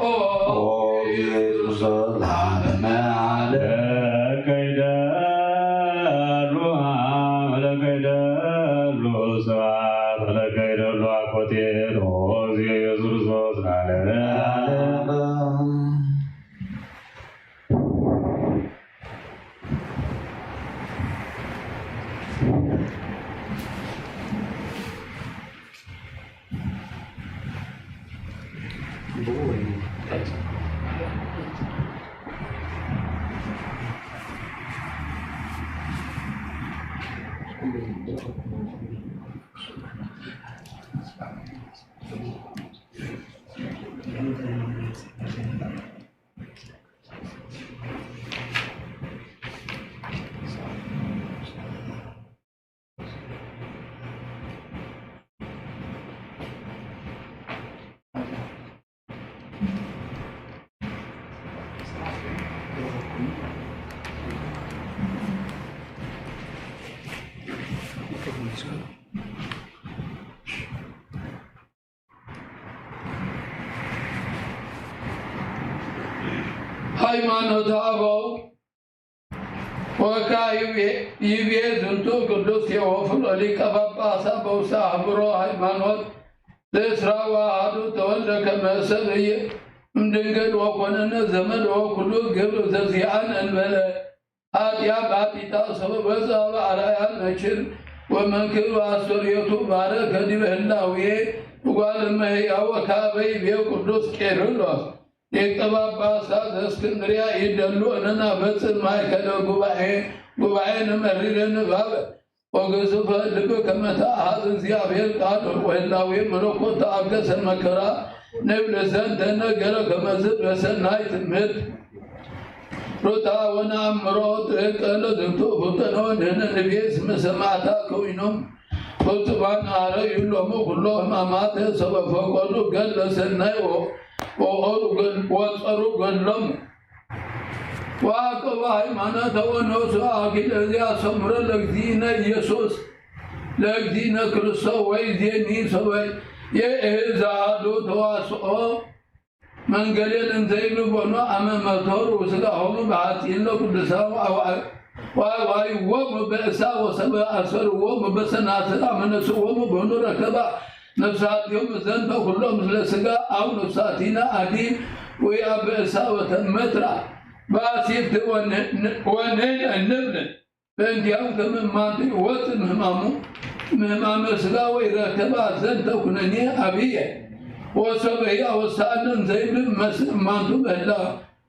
ኢየሱስ ክርስቶስ ለዓለመ ዓለም። ለከ ይደሉ ኃይል ወለከ ይደሉ ስብሐት ወለከ ይደሉ አኮቴት ኦ ኢየሱስ ክርስቶስ ለዓለመ ዓለም። ሃይማኖት አበው ወካ ይቤ፣ ይቤ ዝንቱ ቅዱስ ቴዎፍሎ ሊቀ ጳጳሳት በውስተ አህጉረ ሃይማኖት ለእስራ ወአሐዱ ተወልደ ከመ ሰብእ እምድንግል ወኮነነ ዘመድ ወኩሉ ግብር ዘዚአን እንበለ ኃጢአት ባቲታ ሰበ ወፀ በአርአያ ነችር ወመንክር ወአስተርእዮቱ ባረከ ዲበ ህላዌ እጓለ እመሕያው ወካበ ይቤ ቅዱስ ቄርሎስ ሊቀ ጳጳሳት ዘእስክንድርያ ይደሉ እነና በጽ ማእከለ ጉባኤ፣ ጉባኤ ነመሪረ ንባብ ወግዙፈ ልብ ከመ ተአሐዝ እግዚአብሔር ቃል ወህላዌ መለኮት ተአገሰ መከራ ንብል ዘንተ ነገረ ከመዝ በሰናይ ትምህርት ሩታ ወነአምሮ ጥልቀ ለዝንቱ ፍጡር ንሕነ ንቤ እስመ ሰማዕታት ከዊኖም ፍጹማን አረዩ ሎሙ ኩሎ ሕማማተ ሰበ ፈቀዱ ገድለ ሰናይ ወ-፣ ወኦሩ ገድ-፣ ወጸሩ ገድሎሙ። ወአቀቡ ሃይማኖተ ወነሱ አኪለ ዘያስተምሮ ለእግዚእነ ኢየሱስ ለእግዚእነ ክርስቶስ ወይዜኒ ሰበ የእህዝ አሐዱ ተዋስኦ መንገሌን እንዘ ይብሉ ቦኑ አመ መተሩ ስጋሆሙ በሐጺን ለቅዱሳን ወአዋ-፣ ወአዋይዎሙ በእሳ ወሰበ አሰርዎሙ በሰናስል አመ ነስዎሙ ቦኑ ረከባ ነፍሳቲሆሙ ዘንተ ኩሎ ምስለ ስጋ አው ነፍሳቲነ አዲ ወያበእሳ ወተመትራ በአሲፍት ወን-፣ ወንሕነ ንብል በእንቲአሁ ከመ እማንቱ ይወፅእ ምህማሙ፣ ምህማመ ስጋ ወይረከባ ዘንተ ኩነኔ አብየ። ወሶበ ኢያወሳነ እንዘ ይብል እመስ እማንቱ በህላ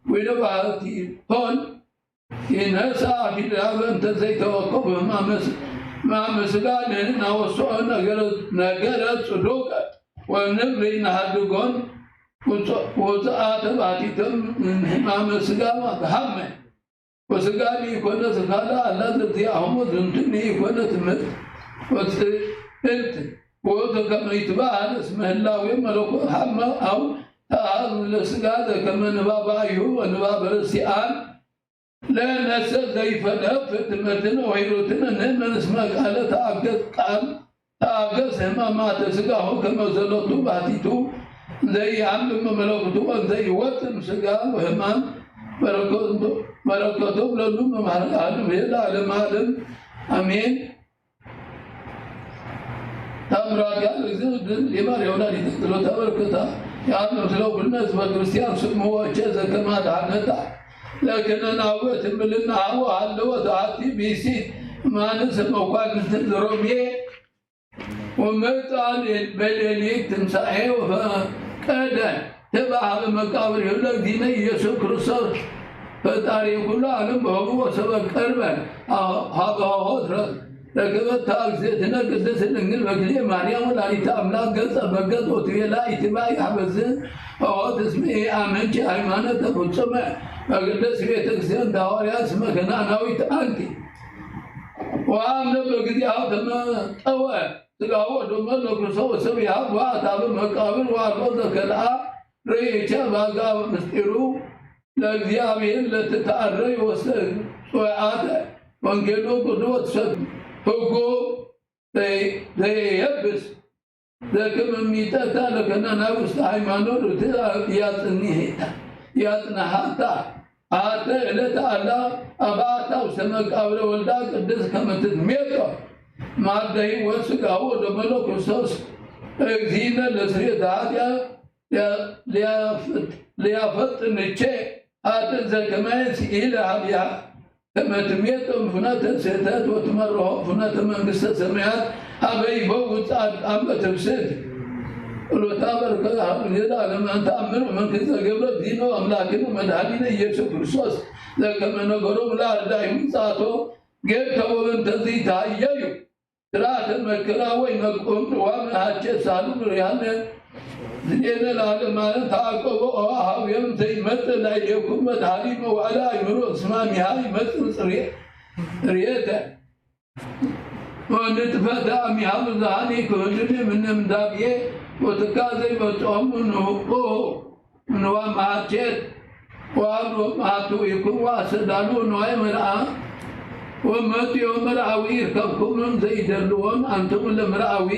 ወይለ ባህቲ ሆን ይነሳ ኪዳበ እንተ ዘይተወከቡ ህማመ ስ-፣ ህማመ ስጋ ንሕነ ናወስኦ ነገረ፣ ነገረ ጽዱቀ ወንብል ይንሃድጎን ውፅ-፣ ውፅአተ ባቲተም ህማመ ስጋ ማግሃመ። ወስጋ ለኢኮነት ካልእ አላ ዘዚአሆሙ ዝንቱ ለኢኮነት ምርት ወጽዕንት ውእቱ ከመ ይትበሃል እስመ ህላዌ መለኮት ሀመ አው ተአዝ ለስጋ ዘከመ ንባባይሁ ወንባብ ርሲአን ለነሰ ዘይፈለፍት ትምህርትን ወሂሩትን ንእመን እስመ ቃለ ተአገስ ቃል ተአገስ ህማማተ ስጋሁ ከመ ዘሎቱ ባቲቱ ዘይአምም መለኮቱ ወዘይወጥም ስጋ ወህማም በረከቱ፣ በረከቱ ለሉ መማር አለም ለዓለም ዓለም አሜን። ታምራት ያል እግዝእትነ ድንግል ማርያም ወላዲተ ጸሎታ በረከታ ያል ምስለ ኩልነ ህዝበ ክርስቲያን ስምዖ ወእቼ ዘከመ አድኃነታ ለክነናወ ትምልና አወ አለወ ተአቲ ብእሲት ማንስ መኳንንት ዘሮሜ ወመጻ በሌሊት ትንሳኤ ወፈቀደ ተባሃበ መቃብር ይሁለ ጊነ ኢየሱስ ክርስቶስ ፈጣሪ ኩሉ ዓለም በሆሙ ወሰበ ቀርበ ሀበ ሆትረ ረከበት እግዝእትነ ቅድስት ድንግል በክልኤ ማርያም ወላዲተ አምላክ ገጸ በገጽ ወትቤላ ኢትባኢ ሀበዝ ሆት እስመ ኢአመንኪ ሃይማኖተ ፍጹመ በቅድስት ቤተ ክርስቲያን ሐዋርያት እስመ ከነዓናዊት አንቲ። ወአምነ በጊዜሁ ተመጠወ ስጋሁ ወደሙ ለክርስቶስ ወሰብሐ ወአትአበ መቃብር ወአልቦ ዘከልአ ርኢቸ በአግአብ ምስጢሩ ለእግዚአብሔር ለትትአረይ ወሰ ጽዋዓተ ወንጌሉ ቅዱስ ሰብ ህጎ ዘየብስ ዘክም ሚጠታ ለከናናዊ ውስተ ሃይማኖት ያጽንሄታ ያጽንሃታ አተ እለተ አላ አባታ ውስተ መቃብረ ወልዳ ቅድስት ከመ ትትሜጦ ማዕደ ሕይወት ሥጋሁ ወደሙ ለክርስቶስ እግዚእነ ለስርየተ ኃጢአት ሊያፈጥንቼ አተ ዘከመ ስኢለ ሀቢሃ ከመ ትሜጦ ፍኖተ ስህተት ወትመርሖ ፍኖተ መንግስተ ሰማያት ሀበ ይበው ጻድቃን በትብስት ጸሎታ በረከት ሀብ ለዓለም። አንተ አምር መንክር ዘገብረ ዲኖ አምላክን መድኃኒነ ኢየሱስ ክርስቶስ ዘከመ ነገሮም ለአርዳኢሁ ምጽአቶ ገብተ ወበእንተ ዝይታየዩ ስርዓተ መከራ ወይመቅም ዋመ ሀቼ ሳሉ ብርሃነ ዝዴነ ለዓለመ ዓለም ተአቀቦ ሀብዮም ዘይመጽእ ላዕሌኩም መድኃኒ መዋዕለ አእምሮ እስመ እምኔሃ ይመጽእ ጽርየ-፣ ጽርየተ ወንጥፈተ አሚሃ ብዙኃን ይክህዱኒ እምነ እምዳብየ ወትካዘ ይመጽኦሙ ንሁቁ ንዋም ሀቼት ወአብሎ መሃትዊኩም ወአሰዳሉ ንዋይ መርዓ ወመጽኦ መርዓዊ ይርከብኩም ዘይደልዎም አንትሙ ለመርዓዊ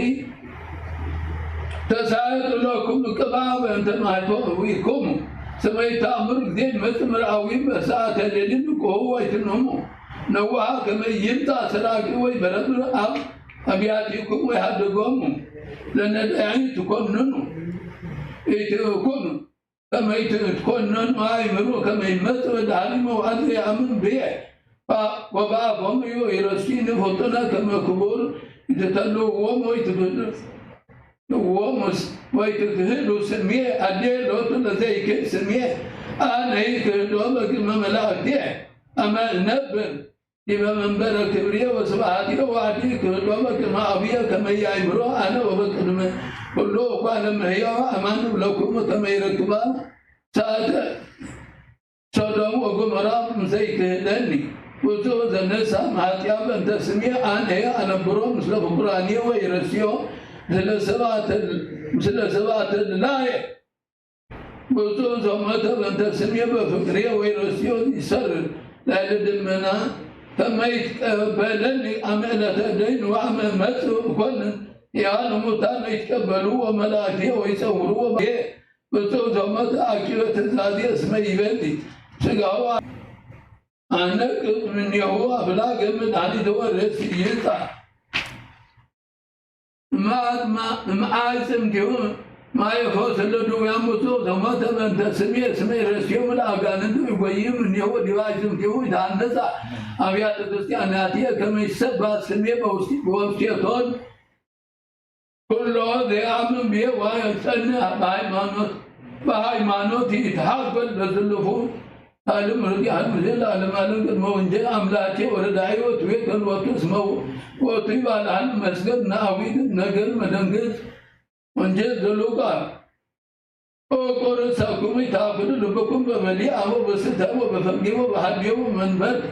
ተሳየጡ ለኩም ቅባ በእንተ ማይቶዊኩም Сэмэй тамур гзени мецӀ мур авим, бес саат лелин кӀвалав вайтӀин умо. Навагь кемей йимта сараки вай барабур ам, ам ятӀи кум вай гьадагому. Лана дайи тукванну. Ити кум. Кемей тукванну, ай мур, кемей мецӀ вай далим вади амун бе. Ва, ва ба вом ю и ростини фотона кемей кубур, ити талу вом вайтӀин. Вомус, вайтӀин гьилу семья, аде лоту лазейке семья, а нейке дома ки мамала де, ама набен, иба мамбара кибрия ва сабахатия ва аде ки дома ки ма авия кемей яй мур, ана ва баканме, куллу квалам хия, аман лакум кемей ракба, саата Содом ва Гоморра мусайтӀинни. Бузуз ана сам гьатӀ яб антасми ана, ана буру мусла бубрани ва ирасио, мусла саватил, мусла саватил лае. Бузуз амата антасми ба фикри ва ирасио исар лале димена. Тамайт, э, балани амалата дайн ва амамат кван. Я нумутан иткабалу ва малаки ва исавру ва Бузуз амата акивет зади асма иведи. Сигава. Ана кыз мин яху афла гемед ани дова рес йита. Ма, ма, ма айсем геу, ма яху сэлэ дувян бузуз амата ментасми асма рес юмла аганын ду гойим, мин яху дива айсем геу, данназа. Авиата дусти анатия ками себа сми бавсти, бавсти тон. Куллу зе амин бе ва ясанна ба гьайманот, ба гьайманот итгьад бел безуллуфу. Алим руди алим зел алим алим гел ма вунже амлачи вара даи вату ве кал вату сма вату ва алим месгед на авид на гел ма дангез. Вунже зулука. О куру сакуми такуду лубакум ба вали аво ба сита ва ба фанги ва ба хадио ва манбат.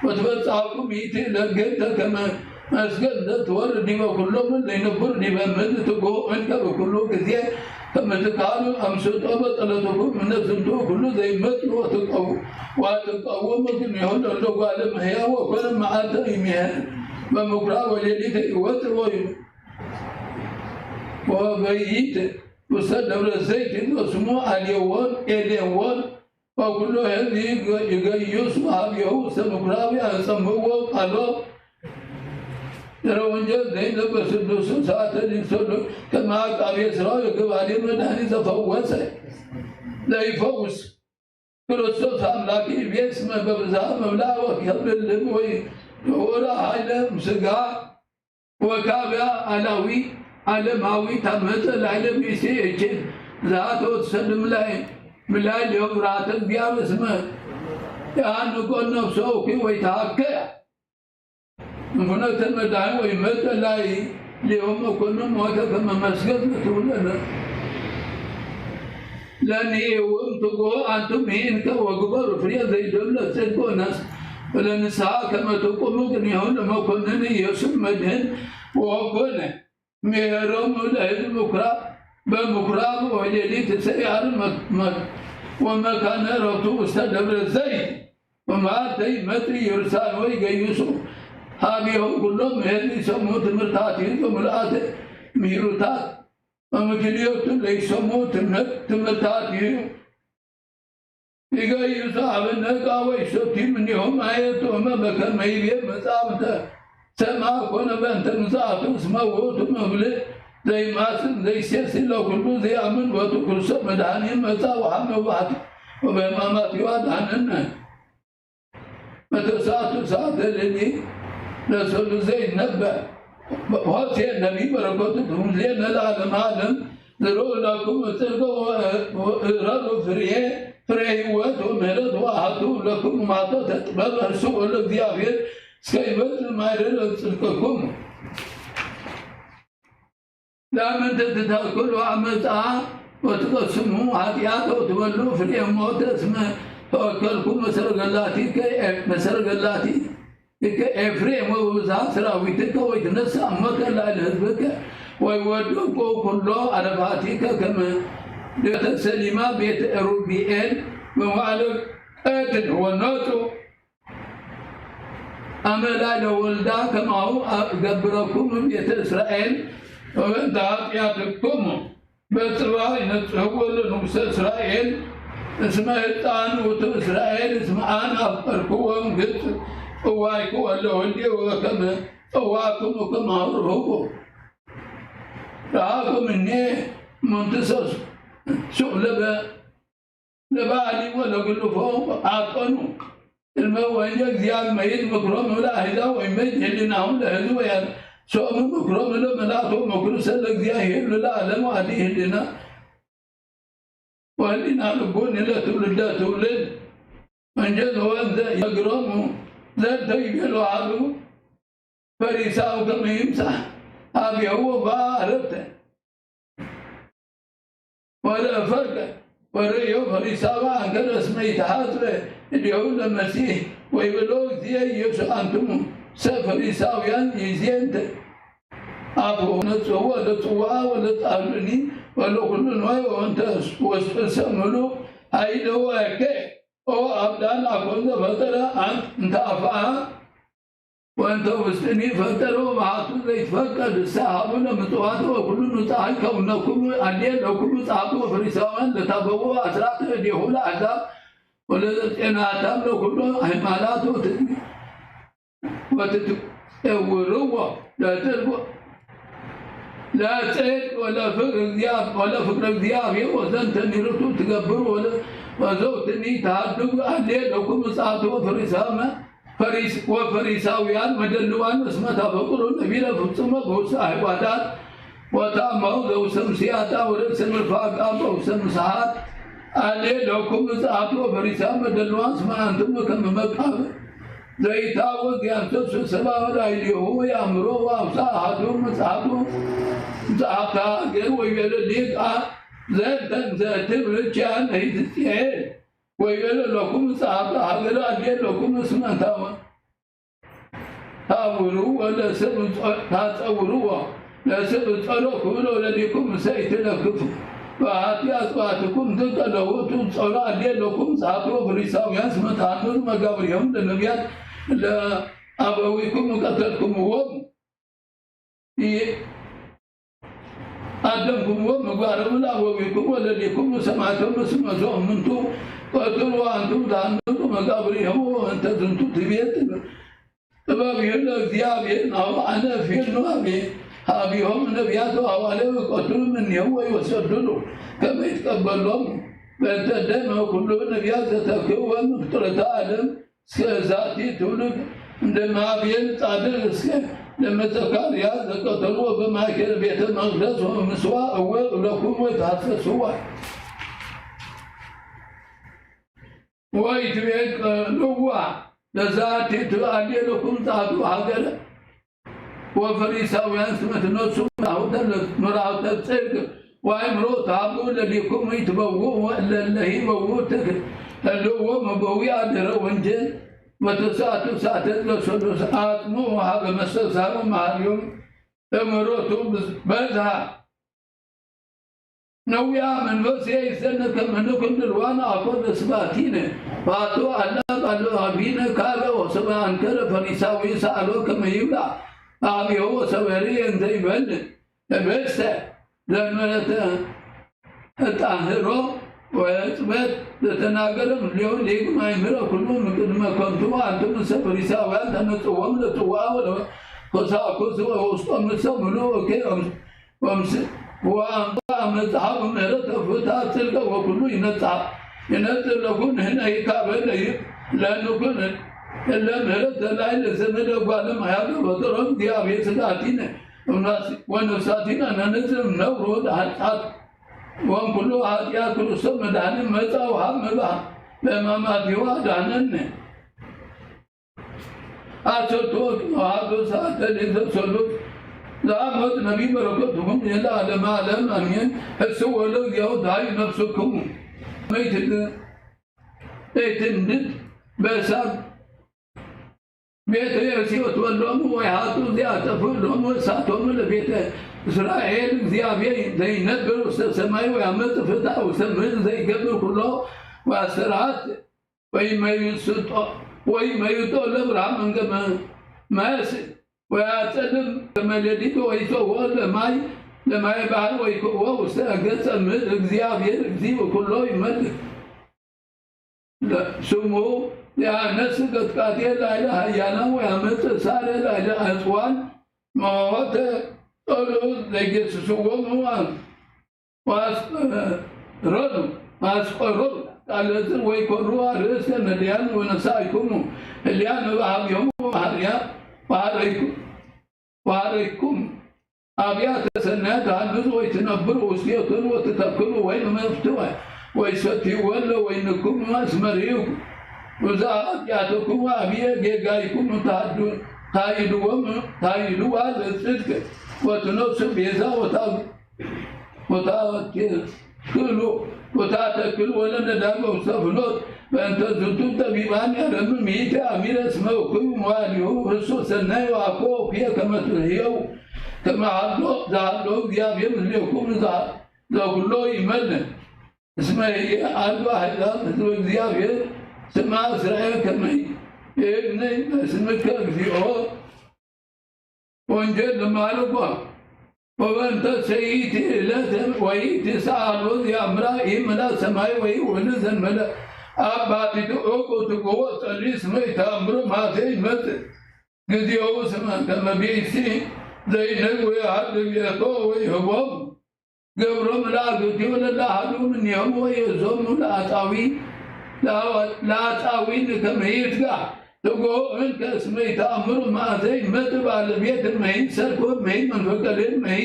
Ва тва сакуми ти лагета кама масган да твар дива куллум лейна бур дива мед туго анка ба куллу гзия. Кама такалу амсут ва талатукум мина сунту куллу займат ва такав. Ва такав ва мукин яхун алло галим хия ва куру маата имия. Ба мукра ва лелита иват ва ва бейит. Уса давра зайтин осму алевон, элевон, ва куллу гьази ига-, игайюс ва гьаб яху са мукрави ансаму ва къало. Дара вунжа зейна басудусу саатани солу, кама кавесра гвалима дани зафаваса. Лайфавус. Христос амлаки весме бабза мавла ва кабеллим вай. Ора гьайле мсига. Ва кавя алави, алемави тамаза лайле миси эчи. Зато садмлай, млай лев ратан бявсма. Я ну кон напсо ки вай такка. Вуна тема дай вай мета лай, лев ма кон мота кама масгад ма тулана. Лан евум туго антум гьин ка вагубару фрия зайдулла цедгонас. Лан са кама тукумук нихуна ма коннани ясун мадин вагоне. Мегьерум улегьил мукра, ба мукра ва лелит сеяр ма, ма, ва макана рату уста дабра зайд. Ва ма тай матри юрса ва ига юсу. Гьаби гьу куллу мегьерли саму тимир тати зумрат мирутат. Ва мукилиоту лей саму тимир, тимир тати. Ига юса авена кава исо тимни гьу мая тума бака майве мацавта. Сама кона бантам зату сма воту мавле. Зай масин, зай сесила куллу зай амин вату курса мадани мацав гьама ват. Ва бе мамат юад гьанана. Мата сату сателени Расулу зей набба. Ва се наби баракату тумле на ла алам алам. Зеру лакум церга ва, ва, раду фрие, фрие ва ту мерад ва хату лакум мата татбаб арсу ва ла зиявир, скайват майре ла церкакум. Ламан татакулу амата, ва тукасуму хатият, ва туваллу фрие мота сма, ва калкум масар галати ке, э, масар галати. Ика Ефрем ва Уза сравитика ва икнаса аммака ла лазбака ва ивадука куллу арабатика кама дата Салима бет Рубиэль ва валак этн ва ноту амала ла валда кама гу а-, габракум бет Исраэль ва датиятукум. Бецва ина цавула нукса Исраэль, እስመ ህጻን ውእቱ እስራኤል እስመ አነ አፍቀርክዎ እምግብጽ ጸዋዕክዎ ለእለ ወከመ ጸዋዕኩሙ ከማሁ ርሁቁ። ረሃቁ እምኔ እምንትሰሱ ሱቅ ለበ ለባሊ ወለግሉፎ አቀኑ። እልመ ወእንጀ እግዚአብሔር መይት ምክሮሙ ለአሕዛብ ወይመይት ህሊናሁ ለሕዝብ ወያንስኦሙ ምክሮሙ ለመላእክት ወምክሩሰ ለእግዚአብሔር ለዓለሙ አዲ ህሊና ወህሊና ልቡኒ ለትውልደ ትውልድ። ወእንጀ ዘወንዘ ይነግሮሙ ዘንተ ይቤሉ አሐዱ ፈሪሳዊ ከመ ይምጻእ ሀቤሁ ወበዐረብተ ወለፈቀ ወርእዮ ፈሪሳዊ አንከረ እስመ ኢተሐጽበ እዴሁ ለመሲሕ ወይቤሎ እግዚእ ኢየሱስ አንትሙሰ ፈሪሳውያን ይዜንተ አፉ ነጽሁ ለጽዋዕ ወለጻሉኒ ወለኩሉ ንዋይ ወእንተ ወስጡሰ ምሉእ ኃይለ ወእከ ኦ አብዳን አኮን ዘፈጠረ አንት እንተ አፍአ ወእንተ ውስጥኒ ፈጠረ ወበሃቱ ዘይትፈቀድ እሰ ሀቡ ለምጽዋት ወኩሉ ንጹሐ ከውነኩም አሌ ለኩም ጸሐፍት ወፈሪሳውያን ለታበው አስራት እዴሁ ለአሕዛብ ወለዘጼናታም ለኩሉ ሃይማኖት ወትጽ ወትትጸውርዎ ለጽድቅ ለጽድቅ ወለፍቅር እግዚአብ-፣ ወለፍቅር እግዚአብሔር ወዘንተ ኒርቱ ትገብሩ ወለ-፣ ወዘውትኒ ተሃድጉ አሌ ለኩም ጸሐፍት ወፈሪሳውያን ፈሪስ-፣ ወፈሪሳውያን መደልዋን እስመ ታፈቅሩ ነቢረ ፍጹመ በውስተ አሕዋታት ወታማው ዘውስተ ምስያታ ወርእሰ ምርፋቃ በውስተ ምስሓት አሌ ለኩም ጸሐፍት ወፈሪሳውያን መደልዋን እስመ አንትሙ ከመ መቃብር ዘይታወቅ ያንሰሱ ሰብአ ላዕሌሁ ወያእምሮ ወአውሳ አሐዱ መጽሐፉ መጽሐፍተ ሀገር ወይቤለ ሊቃ ዘንተ እንዘ ትብል ቻን ይትጽሔ ወይቤለ ለኩም ጸሐፍተ ሀገር አሌ ለኩም እስመ ታወ-፣ ታውሩ ወለስብ ጸ-፣ ታጸውሩ ለስብ ጸሎ ክብሎ ለሊኩም ሰይት ለክፉ በአቲ አጽዋትኩም ጥቀለሁ ትጸሎ አሌ ለኩም ጸሐፍት ወፈሪሳውያን እስመ ታንዙ መጋብሪሆም ለነቢያት ለአበዊኩም ቀተልኩምዎም። ይ-፣ አደምኩምዎ ምግባሮሙ ለአበዊኩም ወለሊኩም ሰማዕቶሙ እስመ እምንቱ ቀትሉ ወአንቱም ተሐንጹ መቃብሪሆሙ ወእንተ ዝንቱ ትቤ ጥበብ-፣ ጥበብ ይሁን ለእግዚአብሔር ናሁ አነ እፌኑ ሀቤ-፣ ሀቤሆሙ ነቢያት ወሐዋርያት ወቀትሉ እምኔሁ ወይወሰድሉ ከመ ይትቀበሎሙ በእንተ ደመ ኩሉ ነቢያት ዘተክህወ እምፍጥረተ ዓለም እስከ ዛቲ ትውልድ እንደ ማብየን ጻድቅ እስከ ለመዘካርያስ ዘቀተልዎ በማእከለ ቤተ መቅደስ ወምስዋ እወ እብለኩም ወይትሐሰስዋ። ወይትቤቀልዋ ለዛቲ ትአሊ ለኩም ጸሐፍት ሀገረ ወፈሪሳውያን እስመ ትነሱ መራሁተ ለ-፣ መራሁተ ጽድቅ ወአእምሮ ተሀቡ ለሊኩም ኢትበውኡ ወእለ ለሂ በውኡ ትክ-፣ ህልዎ መበዊ አድህረ ወንጀል ወተስአቱ ሰዓተ ዘሰሉስ አጽምኡ ሀበ መስተፍስሐ ወመሐርዮም እምሮቱ በዝሐ። ነውያ መንፈስ ይእዜሰ ከመ ንኩን ድልዋነ አኮ ዘስባቲነ ባቱ አላ ባሉ አቢነ ካልእ ወሰብአ አንከረ ፈሪሳዊ ሰአሎ ከመ ይብላ አቢሁ ወሰበሪ እንዘ ይበል እበሰ ለመለተ እጣህሮ ወእጽበት ለተናገረ እምኔሁ ሊቅ ማእምረ ኩሉ እምቅድመ ከንቱ ወአንቱምሰ ፈሪሳውያን ተነጽዎም ለጽዋ ወለኮሳኩስ ወውስጦምሰ ምሉእ እከይ ወምስ-፣ ወአንተ አመጽሐ ምህረተ ፍትሐ ጽድቀ ወኩሉ ይነጽሐ፣ ይነጽህ ለኩን ህነ ይካበ ለይ-፣ ለንኩን እለ ምህረተ ላዕለ ዘመደ ጓለ ማያገ በጥሮን እግዚአብሔር ስጋቲነ ወነፍሳቲነ ነንጽህ ነውር ወደ ኃጢአት ወእምኩሉ ኃጢአት ክርስቶስ መድኃኒነ መጻ ወሀብ መብአ በሕማማቲሁ አድኃነነ። አሰርቱ ወአሐዱ ሰዓተ ሌሊት ዘሰሉስ ዘአመት ነቢይ በረከቱም ለዓለመ ዓለም አሜን። እሱ ወለ እግዚአብሔር ዳይ ነፍስክሙ መይትል-፣ መይትንድድ በእሳት ቤተ ዮሴፍ ወሎሙ ወይሃጡ ዚአጠፉ ሎሙ እሳቶሙ ለቤተ እስራኤል። እግዚአብሔር ዘይነብር ውስተ ሰማይ ወያመጽእ ፍትሐ ውስተ ምድር ዘይገብር ኩሎ ወአስተርአት ወይመይጦ፣ ወይመይጦ ለብርሃን መንገመ መስ ወያጸልም ከመ ሌሊት ወይሰዎ ለማይ፣ ለማየ ባሕር ወይክዎ ውስተ ገጸ ምድር። እግዚአብሔር እግዚእ ኩሎ ይመልክ። ስሙ ያነስ ቀጥቃጤ ላይለ ሀያላን ወያመጽእ ሳረ ላይለ አጽዋን ሞተ ጸሎት ለገስስዎሙ ወአስቀረሩ ወአስቀረሩ ቃለዝን ወይኮሩ አርእስተ ነዳያን ወነሳኢኩሙ ህልያን በሀብዮሙ ወሐርያ ወሐረይኩ ወአረይኩም አብያተ ሰናያት ተሐንጹ ወይትነብሩ ውስቴቶን ወትተክሉ ወይን መፍትወ ወይሰትዩ ወለ ወይንኩም አስመሪኩም። ውዛ ኃጢአትኩም አብየ ጌጋይኩም ታዱ-፣ ታይድዎም፣ ታይድዋ ለጽድቅ ወትነሱ ቤዛ ወታ-፣ ወታቴ ክሉ ወታተክል ወለነዳም ውስተ ፍኖት። በእንተ ዝንቱ ጠቢባን ያረምም ይእቲ አሚረ እስመ እኩይ መዋሊሁ ርሱ ሰናይ ወአኮ እኩየ ከመ ትርእዩ ከመ ሀሎ ዘሀሎ እግዚአብሔር ምስሌኩም ዘ-፣ ዘኩሎ ይመልን። እስመ ይአሉ አሕዛብ ህዝበ እግዚአብሔር ስማ እስራኤል ከመ ይእዝኒ በስምከ እግዚኦ። ወንጌል ለማርቆስ። ወበእንተ ሰይእቲ ዕለት ወይእቲ ሰዓት ወዘየአምራ ኢመልአ ሰማይ ወኢወልድ ዘእንበለ አብ ባሕቲቱ ዑቁ ትግሆ ጸሊ እስመ ኢተአምሩ ማዘ ይመጽእ ግዚኦ። እስመ ከመ ብእሲ ዘይነግ ወየሀድግ ሌቶ ወይህቦም ገብሮም ለአግብርቲሁ ለለአሐዱ እምኔሁ ወየእዞሙ ለአጻዊ-፣ ለአጻዊን ከመ ይትጋህ ትግሆ እንከ እስመ ኢተአምሩ ማዘ ይመጽእ ባለቤት እመሂ ሰርክ ወእመሂ መንፈቀ ሌሊት እመሂ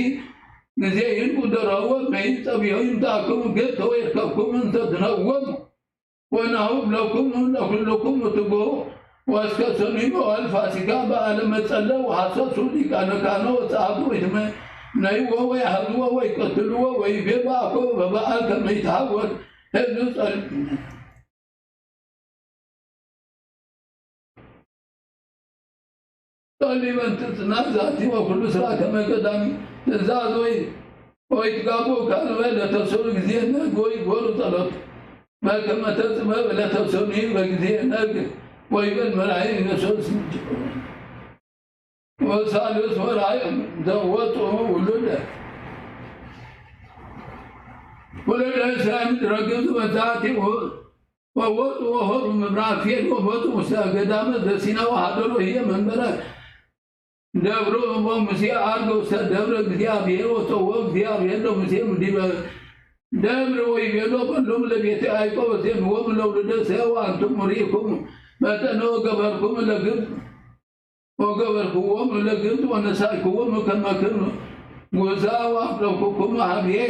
ግዜ ይንቁ ደረሁ ወእመሂ ጸብዮ ይምጻእክሙ ግብጽ ወይርከብክሙ እንተ ትነእዎሙ። ወናሁ እብለክሙ ለኩልክሙ ትግሆ ወእስከ ሰኑይ መዋዕል ፋሲካ በዓለ መጸለ ወሐሰሱ ሊቃነ ካህናት ወጸሐፍቱ ወይትመነይዎ ወይሐዝዎ ወይቀትልዎ ወይቤሉ አኮ በበዓል ከመ ይትሐወር ህዝብ ጸል-፣ ጸልዩ በእንተ ጽናት ዛቲ ወኩሉ ስራ ከመ ቀዳሚ ትእዛዝ ወይ ወይትጋቡ ካልበ ለተሰሉ ጊዜ ነግ ወይጎሩ ጸሎት በከመ ተጽበ ለተሰሉ በጊዜ ነግ ወይበል መራሒ ነሶስ ወሳልስ ወራይ ዘወጡ ውሉደ ውሉደ እስራኤል ምድረ ግብጽ በዛቲ ወወጡ ወሆሩ ምብራቅ ፌድ ወመጡ ውስተ ገዳመ ዘሲና ወሀደሩ ህየ መንበረ ደብሩ ወሙሴ ዐርገ ውስተ ደብረ እግዚአብሔር ወጸውኦ እግዚአብሔር ለሙሴ እምዲበ ደብር ወይቤሎ በሎሙ ለቤተ ያዕቆብ ወሴምዎሙ ለውሉደ እስራኤል ወአንቱም ውሪኩሙ መጠነ ወገበርኩሙ ለግብጽ ወገበርክዎሙ ለግብጽ ወነሳእክዎሙ ከመ ክሙ ጉዛ ወአቅረብኩክሙ ሀብየ።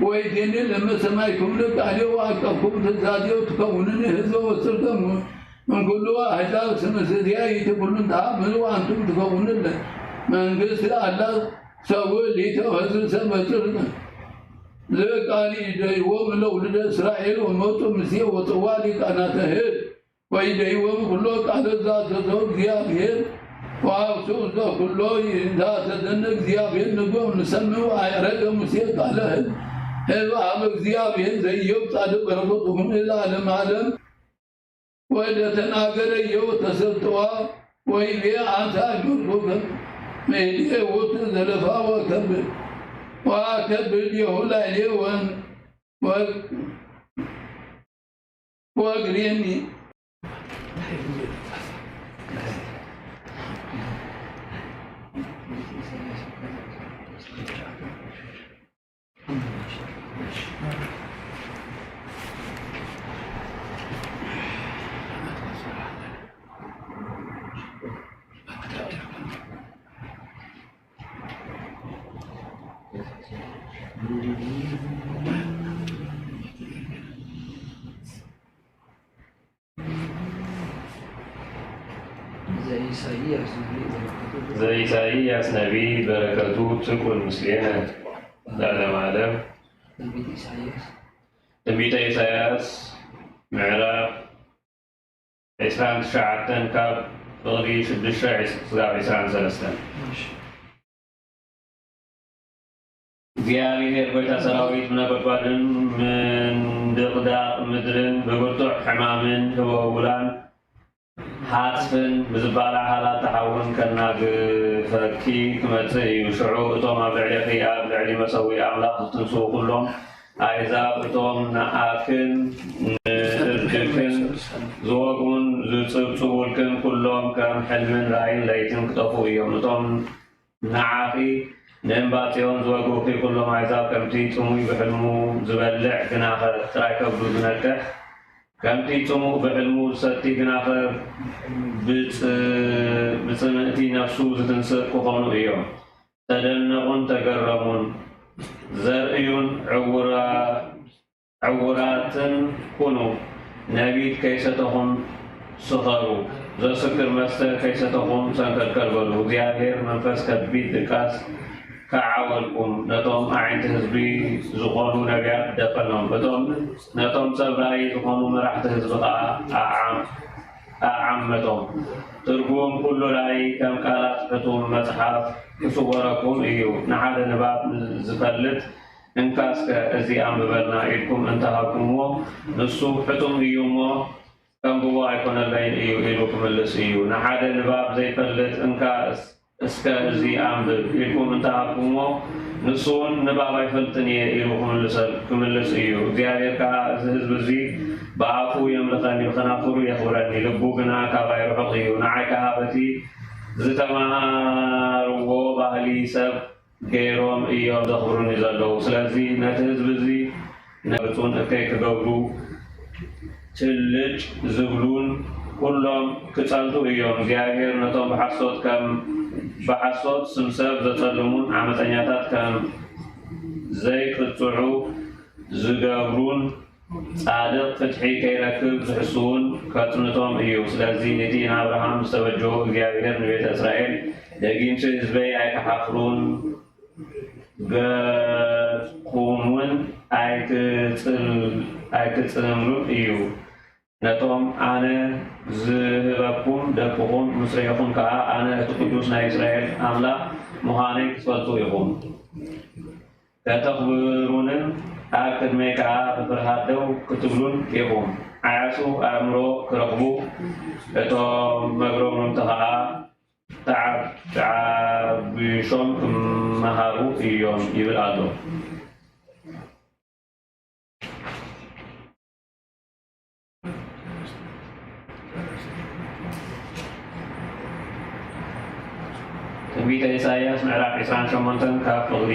ወይዜኒ ለመ ሰማዕክሙኒ ቃልየ ወአቀብክሙ ትእዛዝየ ወትከውኑኒ ህዝበ ወጽድቀ እምኩሉ አሕዛብ እስመ ዚአየ ይእቲ ኩሉ እንተ አምር ወአንቱም ትከውኑኒ ለመንግስት አላ ሰውእ ሊተ ወህዝብ ሰበ ጽድቅ። ዝቃል ይደይዎም ለውሉደ እስራኤል ወመጹ ምስየ ወጸዋ ሊቃናተ ህዝብ ወይደይዎም ኩሎ ቃለ ዘአዘዞ እግዚአብሔር ወአውስኡ ዘኩሎ ዘአዘዘነ እግዚአብሔር ንግበው ንሰምዕ። ወአዕረገ ሙሴ ቃለ ህዝብ ሀበ እግዚአብሔር ዘኢዮብ ጻድቅ በረከቱ ትኩን ለዓለመ ዓለም። ወለተናገረ ኢዮብ ተሰጥዋ ወይቤ አንሰ አእመርኩ ከመ ይእቲ ውእቱ ዘለፋ ወአከብር ወአከብር ዲሁ ላዕሌ ወ- ወግሬኒ። ዘኢሳይያስ ነቢይ በረከቱ ዘኢሳይያስ ነቢይ በረከቱ ትኩን ምስሌነ ለዓለመ ዓለም። ትንቢተ ኢሳይያስ። ትንቢተ ኢሳይያስ ምዕራፍ ዒስራን ትሽዓተን ካብ ፍቕዲ ሽዱሽተ ዒስ-፣ ክሳብ ዒስራን ሰለስተን። እሺ። እግዚኣብሔር ጐይታ ሰራዊት ብነጎድጓድን ምንድቕዳቕ ምድርን ብብርቱዕ ሕማምን ህወውላን ሃጽፍን ብዝባላዕ ሃላታ ሓውን ከናግፈኪ ክመጽእ እዩ። ሽዑ እቶም ኣብ ልዕሌኺ ኣብ ልዕሊ መሰውኢ ኣምላኽ ዝትንስኡ ኵሎም ኣህዛብ እቶም ንኣክን ንእርድክን ዝወግኡን ዝጽብጽቡልክን ኩሎም ከም ሕልምን ራእይን ለይትን ክጠፍኡ እዮም። እቶም ንዓኺ ንእምባ ጽዮን ዝወግኡኺ ኩሎም ኣሕዛብ ከምቲ ጽሙይ ብሕልሙ ዝበልዕ ግናኸ ጥራይ ከብዱ ዝነቅሕ፣ ከምቲ ጽሙእ ብሕልሙ ዝሰቲ ግናኸ ብጽ-፣ ብጽምእቲ ነፍሱ ዝትንስእ ክኾኑ እዮም። ተደነቑን ተገረሙን፣ ዘርእዩን ዕውራ-፣ ዕውራትን ኩኑ፣ ነቢት ከይሰተኹም ስኸሩ፣ ዘስክር መስተ ከይሰተኹም ሰንከልከል በሉ። እግዚኣብሔር መንፈስ ከቢድ ድቃስ ከዓወልኩም፣ ነቶም ኣዒንቲ ህዝቢ ዝኾኑ ነቢያት ደፈኖም፣ እቶም፣ ነቶም ሰብ ራእይ ዝኾኑ መራሕቲ ህዝቢ ኸዓ ኣዓም-፣ ኣዓመቶም። ትርጉም ኩሉ ራእይ ከም ቃላት ሕቱም መጽሓፍ ክስወረኩም እዩ። ንሓደ ንባብ ዝፈልጥ እንካ እስከ እዚ ኣንብበልና ኢልኩም እንተ ሃብኩምዎ፣ ንሱ ሕቱም እዩ እሞ ከንብቦ ኣይኮነለይን እዩ ኢሉ ክምልስ እዩ። ንሓደ ንባብ ዘይፈልጥ እንካ እስ-፣ እስከ እዚ ኣንብብ ኢልኩም እንተ ሃብኩምዎ፣ ንሱ እውን ንባብ ኣይፈልጥን እየ ኢሉ ክምልሰ-፣ ክምልስ እዩ። እግዚኣብሔር ከኣ እዚ ህዝቢ እዚ ብኣፉ የምልኸኒ፣ ብኸናፍሩ የኽብረኒ፣ ልቡ ግና ካባይ ርሑቕ እዩ። ንዓይ ከኣ በቲ ዝተማሃርዎ ባህሊ ሰብ ገይሮም እዮም ዘኽብሩኒ ዘለዉ። ስለዚ ነቲ ህዝቢ እዚ ነብጹን እከይ ክገብሩ ችልጭ ዝብሉን ኩሎም ክጸንቱ እዮም። እግዚኣብሔር ነቶም ብሓሶት ከም፣ ብሓሶት ስም ሰብ ዘጸልሙን ዓመጸኛታት ከም ዘይቅጽዑ ዝገብሩን ጻድቕ ፍትሒ ከይረክብ ዝሕስዉን ከጽንቶም እዩ። ስለዚ ነቲ ንኣብርሃም ዝተበጀዎ እግዚኣብሔር ንቤተ እስራኤል፣ ደጊምሲ ህዝበይ ኣይክሓፍሩን ገጽኩምውን ኣይክጽል-፣ ኣይክጽልምሉን እዩ። ነቶም ኣነ ዝህበኩም ደቅኹም ምስ ርኢኹም ከኣ፣ ኣነ እቲ ቅዱስ ናይ እስራኤል ኣምላኽ ምዃነይ ክትፈልጡ ኢኹም። ከተኽብሩንን ኣብ ቅድመይ ከኣ ብፍርሃት ደው ክትብሉን ኢኹም። ዓያሱ ኣእምሮ ክረኽቡ፣ እቶም መግረምቲ ከኣ ተዓ-፣ ተዓቢሾም ክመሃሩ እዮም ይብል ኣሎ። ትንቢተ ኢሳይያስ ምዕራፍ ዕስራን ሸሞንተን ካብ ፍቕዲ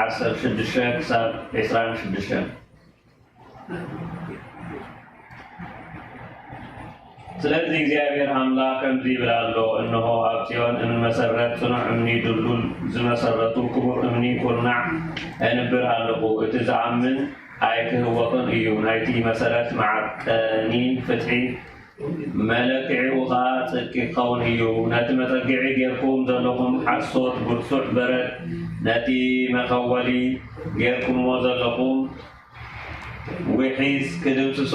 ዓሰርተ ሽዱሽተ ክሳብ ዕስራን ሽዱሽተን። ስለዚህ እግዚአብሔር አምላክ ከምዚህ ይብል ኣሎ፣ እነሆ ኣብ ጽዮን እምኒ መሰረት፣ ጽኑዕ እምኒ፣ ድልዱል ዝመሰረቱ ክቡር እምኒ ኩርናዕ እንብር ኣለኹ። እቲ ዝኣምን ኣይክህወኽን እዩ። ናይቲ መሰረት መዓቀኒ ፍትሒ፣ መለክዒኡ ኸኣ ጽድቂ ክኸውን እዩ። ነቲ መጸግዒ ጌርኩም ዘለኹም ሓሶት ብርቱዕ በረድ፣ ነቲ መኸወሊ ጌርኩምዎ ዘለኹም ውሒዝ ክድምስሶ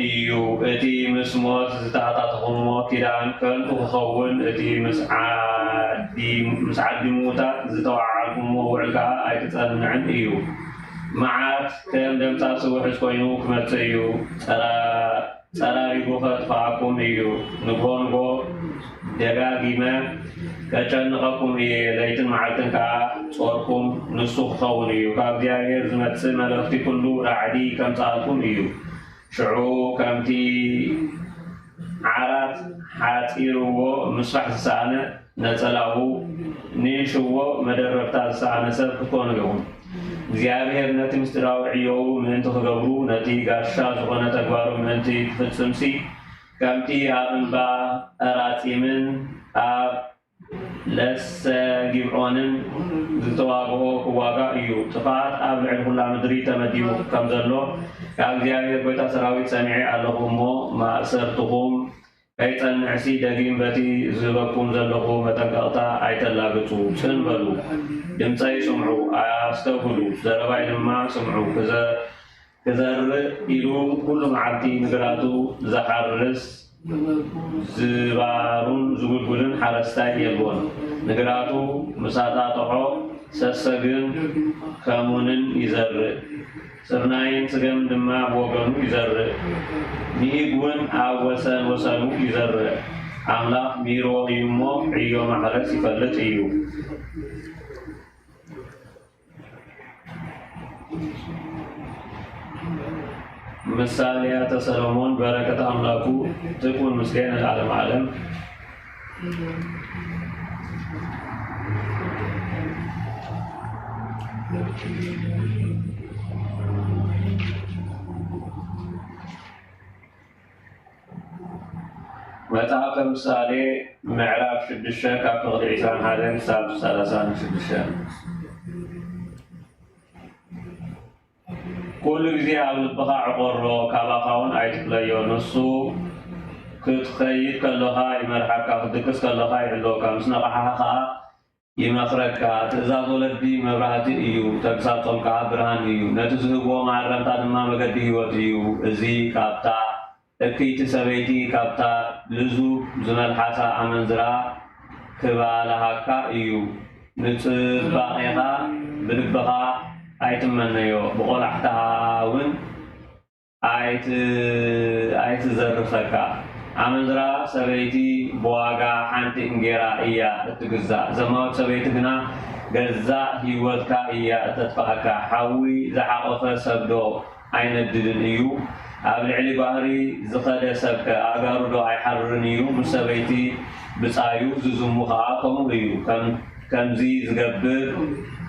እዩ። እቲ ምስ ሞት ዝተኣታተኹምዎ ኪዳን ከንቱ ክኸውን፣ እቲ ምስ ዓዲ-፣ ምስ ዓዲ ምዉታት ዝተዋዓዓልኩምዎ ውዕል ከኣ ኣይክጸንዕን እዩ። መዓት ከም ደምሳሲ ውሕዝ ኮይኑ ክመጽእ እዩ። ጸራ-፣ ጸራሪጉ ከጥፍኣኩም እዩ። ንግሆ ንግሆ ደጋጊመ ከጨንቐኩም እየ፣ ለይትን መዓልትን ከኣ ጾርኩም ንሱ ክኸውን እዩ። ካብ እግዚኣብሔር ዝመጽእ መልእኽቲ ኩሉ ራዕዲ ከምጽኣልኩም እዩ። ሽዑ ከምቲ ዓራት ሓጺርዎ ምስፋሕ ዝሰኣነ ነጸላኡ፣ ንእሽዎ መደረብታ ዝሰኣነ ሰብ ክትኮኑ ኢኹም። እግዚኣብሔር ነቲ ምስጢራዊ ዕዮኡ ምእንቲ ክገብሩ፣ ነቲ ጋሻ ዝኾነ ተግባሩ ምእንቲ ክፍጽምሲ፣ ከምቲ ኣብ እምባ ራጺምን ኣብ ለሰ ጊብዖንን ዝተዋግኦ ክዋጋእ እዩ። ጥፍኣት ኣብ ልዕሊ ኩላ ምድሪ ተመዲቡ ከም ዘሎ ካብ እግዚኣብሔር ጐይታ ሰራዊት ሰሚዐ ኣለኹ እሞ፣ ማእሰርትኹም ከይጸንዕሲ፣ ደጊም በቲ ዝህበኩም ዘለኹ መጠንቀቕታ ኣይተላግጹ። ጽን በሉ፣ ድምጸይ ስምዑ፣ ኣስተብህሉ፣ ዘረባይ ድማ ስምዑ። ክዘ-፣ ክዘርእ ኢሉ ኩሉ መዓልቲ ንግራቱ ዝሓርስ፣ ዝባሩን ዝጉልጉልን ሓረስታይ የልቦን። ንግራቱ ምስ ኣጣጥሖ፣ ሰሰግን ከሙንን ይዘርእ። ስርናይን ስገምን ድማ ብወገኑ ይዘርእ፣ ንኢግ እውን ኣብ ወሰን ወሰኑ ይዘርእ። ኣምላኽ ምሂርዎ እዩ እሞ፣ ዕዮ ማሕረስ ይፈልጥ እዩ። ምሳሌ አተ ሰሎሞን በረከት አምላኩ ትኩን ምስሌነ ለዓለመ ዓለም። መጽሐፈ ምሳሌ ምዕራፍ ሽዱሽተ ካብ ፍቕዲ ዒስራን ሓደን ክሳብ ሰላሳን ሽዱሽተን። ኩሉ ግዜ ኣብ ልብኻ ዕቆሮ፣ ካባኻውን ኣይትፍለዮ። ንሱ ክትኸይድ ከሎኻ ይመርሓካ፣ ክትድቅስ ከሎኻ ይሕልወካ፣ ምስ ነቓሕኻ ኸኣ ይመኽረካ። ትእዛዝ ወለዲ መብራህቲ እዩ፣ ተግሳጾም ከኣ ብርሃን እዩ። ነቲ ዝህብዎ መኣረምታ ድማ መገዲ ህይወት እዩ። እዚ ካብታ እክይቲ ሰበይቲ፣ ካብታ ልዙብ ዝመልሓሳ ኣመንዝራ ክባልሃካ እዩ። ንጽባቄኻ ብልብኻ ኣይትመነዮ፣ ብቆላሕታሃ እውን ኣይት-፣ ኣይትዘርፈካ። ኣመንዝራ ሰበይቲ ብዋጋ ሓንቲ እንጌራ እያ እትግዛእ፣ ዘማዊት ሰበይቲ ግና ገዛእ ህይወትካ እያ እተጥፍኣካ። ሓዊ ዝሓቆፈ ሰብ ዶ ኣይነድድን እዩ? ኣብ ልዕሊ ባሕሪ ዝኸደ ሰብከ ኣእጋሩ ዶ ኣይሓርርን እዩ? ምስ ሰበይቲ ብጻዩ ዝዝሙ ኸኣ ከምኡ እዩ። ከም-፣ ከምዚ ዝገብር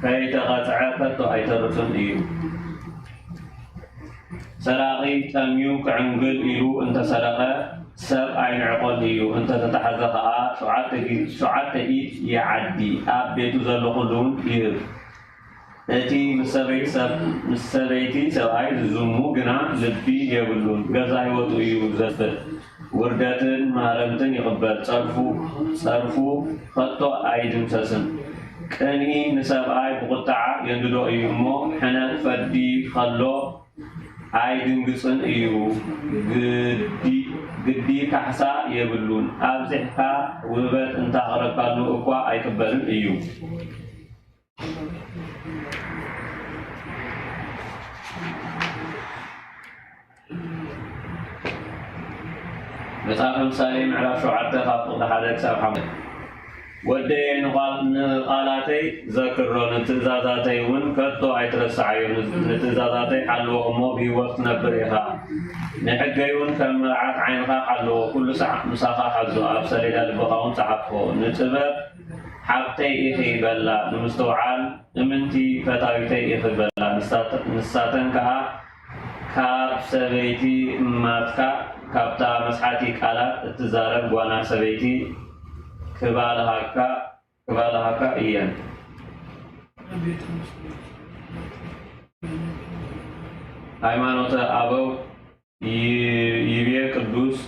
ከይተቐጽዐ ከቶ ኣይተርፍን እዩ። ሰራቒ ጠምዩ ክዕንግል ኢሉ እንተ ሰረቐ፣ ሰብ ኣይንዕቆን እዩ። እንተ ተታሕዘ ኸኣ፣ ሸውዓተ ጊ-፣ ሸውዓተ ኢድ ይዓዲ፣ ኣብ ቤቱ ዘሎ ኹሉ እውን ይህብ። እቲ ምስ ሰበይቲ ሰብ-፣ ምስ ሰበይቲ ሰብኣይ ዝዝሙ ግና ልቢ የብሉን፣ ገዛእ ህይወቱ እዩ ዘጥፍእ። ውርደትን ማህረምትን ይቕበል፣ ጸርፉ፣ ጸርፉ ኸቶ ኣይድምሰስን። ቅንኢ ንሰብኣይ ብቁጥዓ የንድዶ እዩ እሞ፣ ሕነ ክፈዲ ኸሎ ኣይድንግጽን እዩ። ግዲ፣ ግዲ ካሕሳ የብሉን። ኣብዚሕካ ውህበት እንተ ኣቕረብካሉ እኳ ኣይቅበልን እዩ። መጽሓፈ ምሳሌ ምዕራፍ ሸውዓተ ካብ ፍቕዲ ሓደ ክሳብ ሓሙሽተ። ወደየ ንቓል-፣ ንቓላተይ ዘክሮ፣ ንትእዛዛተይ እውን ከቶ ኣይትረስዓዮ። ን-፣ ንትእዛዛተይ ሓልዎ እሞ ብህይወት ክትነብር ኢኻ። ንሕገይ እውን ከም መርዓት ዓይንኻ ሓልዎ፣ ኩሉ ሳዕ ምሳኻ ሓዞ፣ ኣብ ሰሌዳ ልብኻ እውን ጸሓፎ። ንጥበብ ሓብተይ ኢኺ በላ፣ ንምስትውዓል እምንቲ ፈታዊተይ ኢኺ በላ። ንሳተ-፣ ንሳተን ከኣ ካብ ሰበይቲ እማትካ፣ ካብታ መስሓቲ ቃላት እትዛረብ ጓና ሰበይቲ ክባልሃካ፣ ክባልሃካ እየን። ሃይማኖተ ኣበው ይ-፣ ይቤ ቅዱስ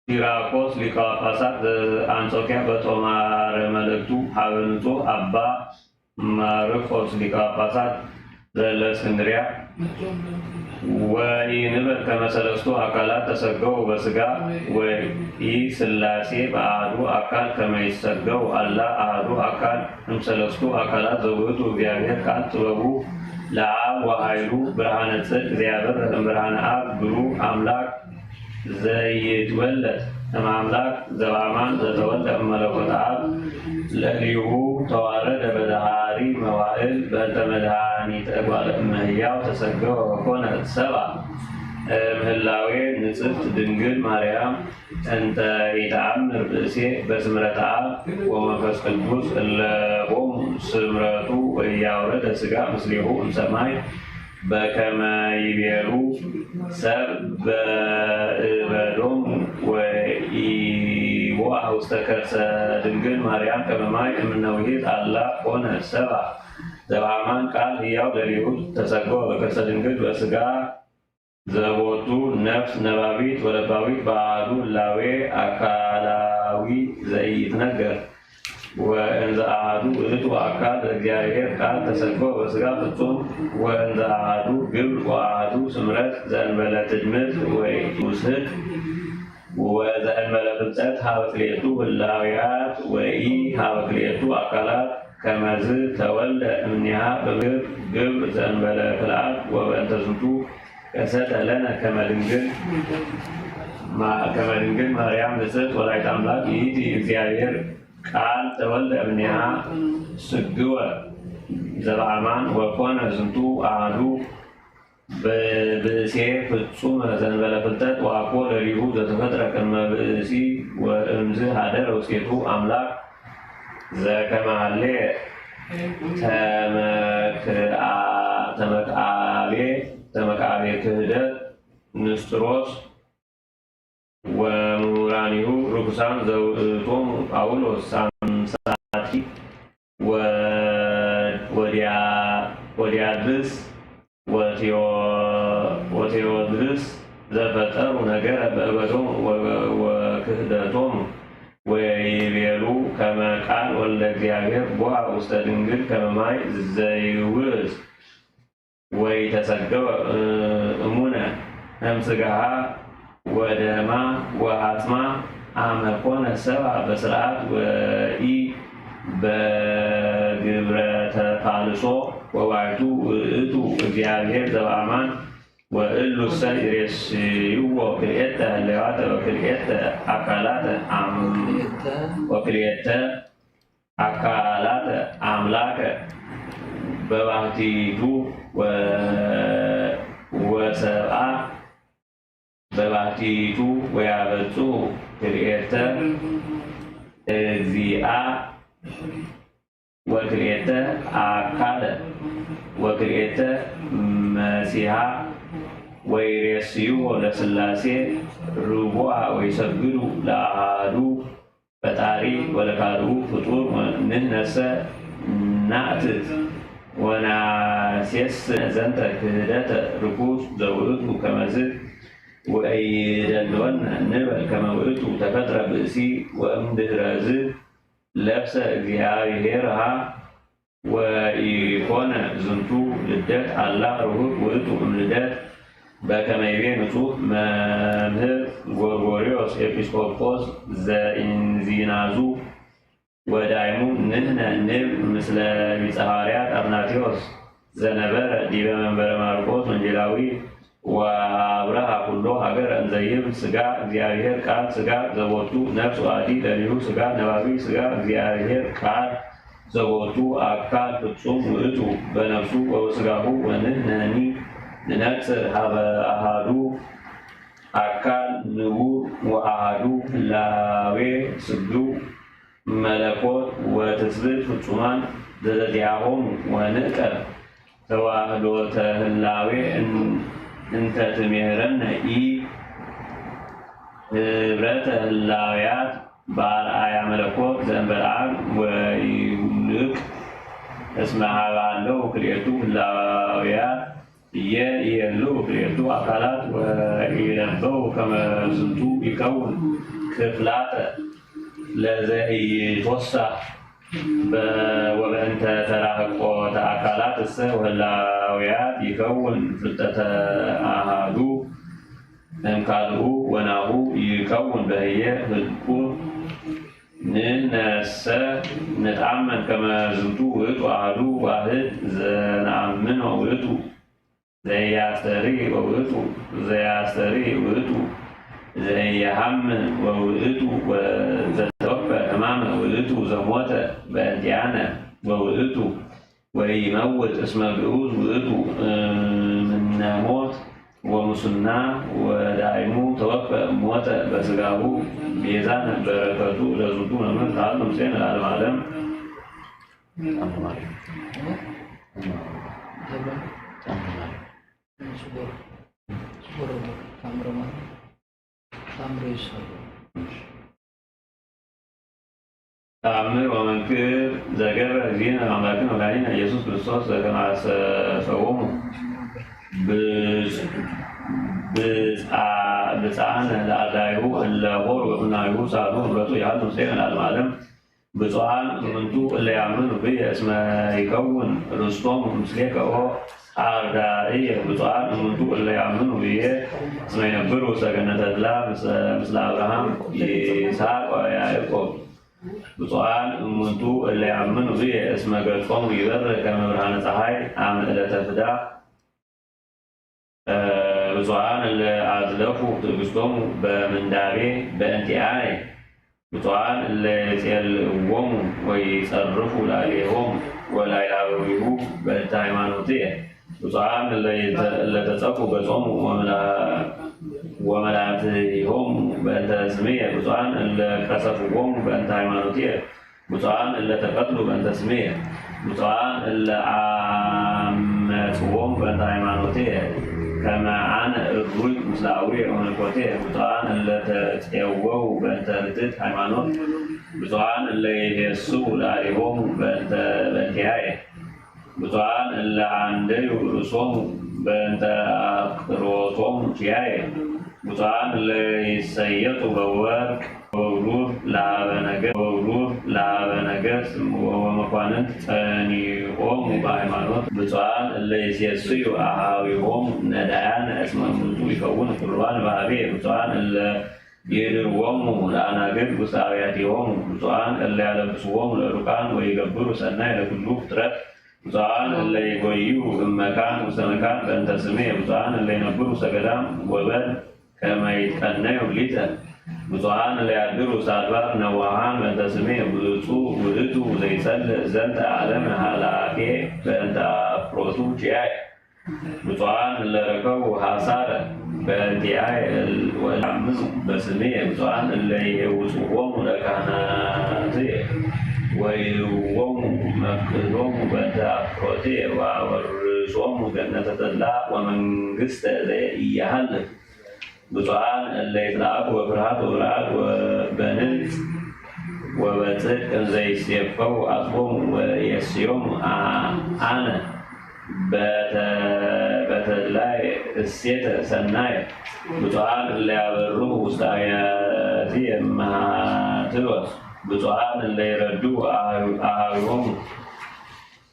ሲራኮስ ሊቀ ጳጳሳት ዘአንጾኪያ በጦማረ መልእክቱ ሀበ ንጹሕ አባ ማርቆስ ሊቀ ጳጳሳት ዘለእስክንድርያ፣ ወኢንበል ከመ ሰለስቱ አካላት ተሰገው በስጋ ወኢስላሴ በአሐዱ አካል ከመ ይሰገው፣ አላ አሐዱ አካል እምሰለስቱ አካላት ዘውእቱ እግዚአብሔር ቃል ጥበቡ ለአብ ወኃይሉ ብርሃነ ጽድቅ ዘያበርህ እምብርሃነ አብ ብሩክ አምላክ ዘይትወለድ እምአምላክ ዘበአማን ዘተወልደ እምመለኮተ አብ ለሊሁ ተዋረደ በደሃሪ መዋእል በእንተ መድኃኒተ እጓለ እመሕያው ተሰገወ ወኮነ ሰብአ እምህላዌ ንጽሕት ድንግል ማርያም እንተ ኢተአምር ብእሴ በስምረተ አብ ወመንፈስ ቅዱስ እለ ቦሙ ስምረቱ ወኢያውረደ ሥጋ ምስሌሁ እምሰማይ በከመ ይቤሉ ሰብ በእበዶሙ ወኢቦአ ውስተ ከርሰ ድንግል ማርያም ከመ ማይ እምነ ውሒድ አላ ኮነ ሰብአ ዘበአማን ቃል ሕያው ለሊሁ ተሰገወ በከርሰ ድንግል በሥጋ ዘቦቱ ነፍስ ነባቢት ወለባዊት በአሐዱ ህላዌ አካላዊ ዘኢይትነገር። ወእንዘ አሐዱ ውእቱ አካል ዘእግዚአብሔር ቃል ተሰገወ በሥጋ ፍጹም ወእንዘ አሐዱ ግብር ወአሐዱ ስምረት ዘእንበለ ትድምርት ወኢትውስድ ወዘእንበለ ፍልጠት ሀበ ክልኤቱ ህላዌያት ወኢ ሀበ ክልኤቱ አካላት ከመዝ ተወልደ እምኔሃ በምድር ግብር ዘእንበለ ክልአት ወበእንተ ዝንቱ ከሰተ ለነ ከመ ድንግል ማ-፣ ከመ ድንግል ማርያም ንጽሕት ወላዲተ አምላክ ይእቲ እግዚአብሔር ቃል ተወልደ እምኔሃ ስግወ ዘበአማን ወኮነ ዝንቱ አሐዱ ብእሴ ፍጹመ ዘእንበለ ፍልጠት ወአኮ ለሊሁ ዘተፈጥረ ቅድመ ብእሲ ወእምዝ ሀደረ ውስቴቱ አምላክ ዘከመ ሀሌ ተመክአ-፣ ተመክአቤ፣ ተመክአቤ ክህደት ንስጥሮስ ወምሁራኒሁ ርኩሳን ዘውእቶሙ ጳውሎስ ሳምሳቲ ወ-፣ ወዲያ-፣ ወዲያድርስ ወቴዎ-፣ ወቴዎድርስ ዘፈጠሩ ነገረ በእበዶሙ ወ-፣ ወክህደቶሙ ወይቤሉ ከመ ቃል ወልደ እግዚአብሔር ቦአ ውስተ ድንግል ከመ ማይ ዘይውእዝ ወኢተሰገወ እሙነ እምስጋሃ ወደማ ወአጽማ አመ ኮነ ሰብአ በስርዓት ወኢ በግብረ ተፋልሶ ወባሕቱ ውእቱ እግዚአብሔር ዘበአማን ወእሉሰ ይሬስይዎ ክልኤተ ህሌዋተ ወክልኤተ አካላተ አም-፣ ወክልኤተ አካላተ አምላከ በባሕቲቱ ወ-፣ ወሰብአ በባሕቲቱ ወያበጽሑ ክልኤተ እግዚአ ወክልኤተ አካለ ወክልኤተ መሲሐ ወይሬስይዎ ለስላሴ ርቡአ ወይሰግዱ ለአሃዱ ፈጣሪ ወለካልኡ ፍጡር ወንሕነሰ ናእትት ወናሴስን ዘንተ ክህደተ ርኩስ ዘውእቱ ከመዝ ወኢይደልወነ ንበል ከመ ውእቱ ተፈጥረ ብእሲ ወእምድህረዝ ለብሰ እግዚአብሔርሃ ወኢኮነ ዝንቱ ልደት አላ ርሁቅ ውእቱ እምልደት በከመ ይቤ ንጹሕ መምህር ጎርጎርዮስ ኤጲስቆጶስ ዘኢንዚናዙ ወዳይሙ ንሕነ ንብል ምስለ ቢጸ ሐዋርያት አትናቴዎስ ዘነበረ ዲበ መንበረ ማርቆስ ወንጌላዊ ወአብርሃ ኩሎ ሀገረ እንዘ ይብል ሥጋ እግዚአብሔር ቃል ሥጋ ዘቦቱ ነፍስ ወአዲ ለሊሁ ሥጋ ነባቢ ሥጋ እግዚአብሔር ቃል ዘቦቱ አካል ፍጹም ውእቱ በነፍሱ ወበሥጋሁ ወንሕነኒ ንነጽር ሀበ አሃዱ አካል ንቡር ወአሃዱ ህላዌ ስግው መለኮት ወትስብእት ፍጹማን ዘዘዚአሆሙ ወንዕቀብ ተዋህዶተ ህላዌ እን-፣ እንተ ትሜህረነ ኢ ህብረተ ህላዌያት በአርአያ መለኮት ዘእንበለ አብ ወይውልቅ እስመ ሀበ አለው ክልኤቱ ህላዌያት እየ ይሄሉ ክልኤቱ አካላት ወኢይትነበው ከመ ዝንቱ ይከውን ክፍላተ ለዘኢይትወሳህ በ-፣ ወበእንተ ተራህቆተ አካላት እሰ ወህላውያት ይከውን ፍልጠተ አሃዱ እምካልኡ ወናሁ ይከውን በህየ ህልቁ። ንሕነሰ ንትአመን ከመ ዝንቱ ውእቱ አሃዱ ዋህድ ዘነአምኖ ውእቱ። ዘያስተሪ ወውእቱ ዘያስተሪ ውእቱ ዘያሃም ወውእቱ ዘተወፈ ሕማመ ውእቱ ዘሞተ በእንቲአነ ወውእቱ ወኢይመውት እስመ ግዑዝ ውእቱ እምነ ሞት ወሙስና ወዳይሙ ተወፈ ሞተ በስጋሁ ቤዛነ በረከቱ ለዝንቱ መምህር ተሃሉ ምስሌነ ለዓለመ ዓለም። ተአምር ወመንክር ዘገብረ እግዚእነ አምላክነ ወመድኃኒነ ኢየሱስ ክርስቶስ ዘከመ አሰሰዎሙ ብፅ-፣ ብፃ-፣ ብፃነ ለአርዳኢሁ እለ ሆሩ በፍናዊሁ ሳሉ ምሕረቱ ይሃሉ ምስሌነ ለዓለመ ዓለም። ብፁዓን እምንቱ እለ ያምኑ ብየ እስመ ይከውን ርስቶሙ ምስሌከ ኦ አርዳኢየ። ብፁዓን እምንቱ እለ ያምኑ ብየ እስመ ይነብሩ ውስተ ገነተ ተድላ ምስ-፣ ምስለ አብርሃም ይስሐቅ ወያዕቆብ። ብፁዓን እምንቱ እለ ያምኑ ብየ እስመ ገጾሙ ይበርህ ከመ ብርሃነ ፀሐይ አመ ዕለተ ፍዳ። ብፁዓን እለ አዝለፉ ትዕግስቶሙ በምንዳቤ በእንቲአየ። ብፁዓን እለ ይጼልእዎሙ ወይጸርፉ ላዕሌሆሙ ወላዕላዊሁ በእንተ ሃይማኖትየ። ብፁዓን እለ፣ እለ ተጸጉ ገጾሙ ወመላ-፣ ወመላትሆሙ በእንተ ስምየ። ብፁዓን እለ ቀሰፍዎሙ በእንተ ሃይማኖትየ። ብፁዓን እለ ተቀትሉ በእንተ ስምየ። ብፁዓን እለ አመጽዎሙ በእንተ ሃይማኖትየ፣ ከመ አነ እሩይ ምስለ አቡየ ወመለኮትየ። ብፁዓን እለ ተጼወው በእንተ ርትዕት ሃይማኖት። ብፁዓን እለ ይሄስው ለአሊሆሙ በእንተ፣ በእንቲአየ። ብፁዓን እለ አንደዩ ርእሶሙ በእንተ አፍቅሮቶሙ ኪያየ። ብፁዓን እለ ይሰየጡ በወርቅ ወበብሩር ለሀበ ነገ-፣ ወበብሩር ለሀበ ነገስት ወመኳንንት ጸኒዖሙ በሃይማኖት። ብፁዓን እለ ይሴስዩ አሃዊሆሙ ነዳያነ እስመ እሙንቱ ይከውኑ ቁርባን በሀቤ። ብፁዓን እለ ይድርዎሙ ለአናግድ ውስተ አብያቲሆሙ። ብፁዓን እለ ያለብስዎሙ ለእሩካን ወይገብሩ ሰናይ ለኩሉ ፍጥረት። ብፁዓን እለ ይጎዩ እመካን ውስተ መካን በእንተ ስሜ። ብፁዓን እለ ይነብሩ ውስተ ገዳም ወበል ከመ ይትቀነዩ ሊተ። ብፁዓን እለ ያድሩ ውስተ አድባር ነዋሃን በእንተ ስሜ። ብፁዕ ውእቱ ዘይጸልእ ዘንተ ዓለመ ኃላፌ በእንተ አፍቅሮቱ ኪያየ። ብፁዓን እለ ረከቡ ሐሳረ በእንቲአየ ወለአምፁ በስምየ። ብፁዓን እለ ይሄውፅዎሙ ለካህናትየ ወይልውዎሙ መፍቅዶሙ በእንተ አፍቅሮትየ ወአወርሶሙ ገነተ ተድላ ወመንግስተ ዘኢያሃልቅ። ብፁዓን እለ ይትለአኩ በፍርሃት ወብርሃት ወበንጽ ወበጽድቅ እንዘ ይሴፈው አጽቦሙ ወየስዮሙ አ-፣ አነ በተ-፣ በተድላይ እሴተ ሰናየ። ብፁዓን እለ ያበርሁ ውስተ አብያትየ እምሃትወ። ብፁዓን እለ ይረዱ አሃዊሆሙ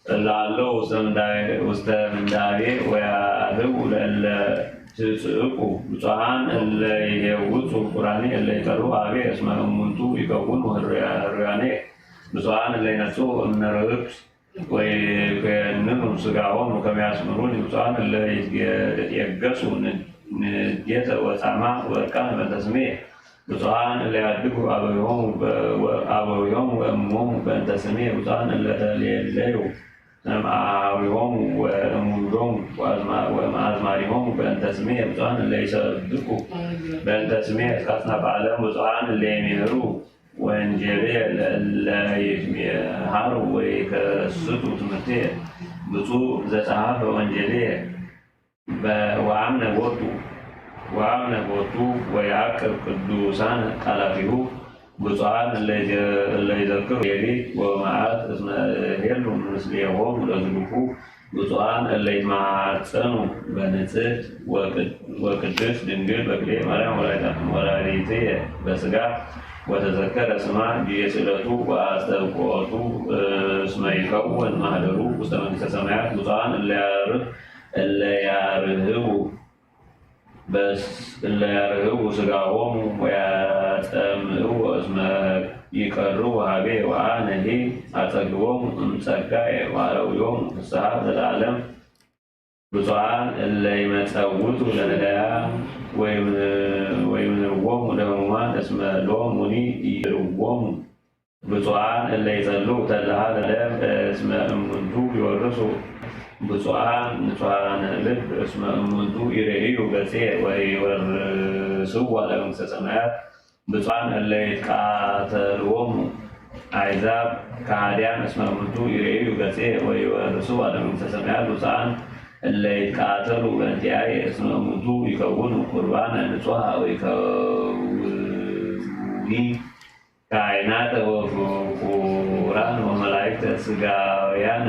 እለ አለው ውስተ ምንዳ-፣ ውስተ ምንዳቤ ወያህቡ ለእለ ትጽእቁ። ብፁዓን እለ ይሄውጹ ቁራኔ እለ ይቀርቡ አቤ እስመ እሙንቱ ይከውኑ ህሩያ-፣ ህሩያኔ። ብፁዓን እለ ይነጽኡ እምነ ርክስ ወይኮንኑ ስጋሆሙ ከመ ያስምሩኒ። ብፁዓን እለ ይትየ-፣ ይትየገሱ ን-፣ ንዴተ ወጻማ ወእርቃነ በእንተ ስሜ። ብፁዓን እለ ያድጉ አበዊሆሙ በ-፣ ወ-፣ አበዊሆሙ ወእምሆሙ በእንተ ስሜ። ብፁዓን እለ ተሌለዩ እምአሃዊሆሙ ወእምውሉዶሙ ወአዝማ-፣ ወእምአዝማዲሆሙ በእንተ ስሜ። ብፁዓን እለ ይሰብኩ በእንተ ስሜ እስከ አጽናፈ ዓለም። ብፁዓን እለ ይሜህሩ ወንጌልየ ለእለ ይትሜሃሩ ወይከስቱ ትምህርትየ። ብፁዕ ዘጸሐፈ ወንጌልየ በ-፣ ወአምነ ቦቱ፣ ወአምነ ቦቱ ወየዐቅብ ቅዱሳነ ቃላቲሁ። ብፁዓን እለ ይዘ-፣ እለ ይዘክሩ ሌሊት ወመዓልት እስመ ሄሉ ምስሌሆሙ ለዝሉፉ። ብፁዓን እለ ይትማጸኑ በንጽሕት ወቅድ-፣ ወቅድስት ድንግል በክልኤ ማርያም ወላዲተ-፣ ወላዲትየ በሥጋ ወተዘከረ ስማ ጊዜ ስእለቱ ወአስተብቆቱ እስመ ይከውን ማህደሩ ውስተ መንግስተ ሰማያት። ብፁዓን እለ ያር-፣ እለ ያርህቡ በስ-፣ እለ ያርህቡ ሥጋሆሙ ወያጸምእዎ እስመ ይቀርቡ ሀቤ ወአነሂ አጸግቦሙ እምጸጋየ ወአረውዮሙ ፍስሐ ዘለዓለም። ብፁዓን እለ ይመጸውቱ ለነዳያን ወይም-፣ ወይምንርዎሙ ለህሙማን እስመ ሎሙኒ ይርዎሙ። ብፁዓን እለ ይጸልኡ ተድላ ለዓለም እስመ እሙንቱ ይወርሱ። ብፁዓን ንጹሐነ ልብ እስመ እሙንቱ ይርእዩ ገጼ ወይወርስዋ ለመንግስተ ሰማያት። ብፁዓን እለ ይትቃተልዎሙ አሕዛብ ከሃድያን እስመ እሙንቱ ይርእዩ ገጼ ወይወርስዋ ለመንግስተ ሰማያት። ብፁዓን እለ ይትቃተሉ በእንቲአየ እስመ እሙንቱ ይከውኑ ቁርባነ ንጹሐ ወይከውኑኒ ካህናተ ወፍቁራን ወመላእክተ ሥጋውያነ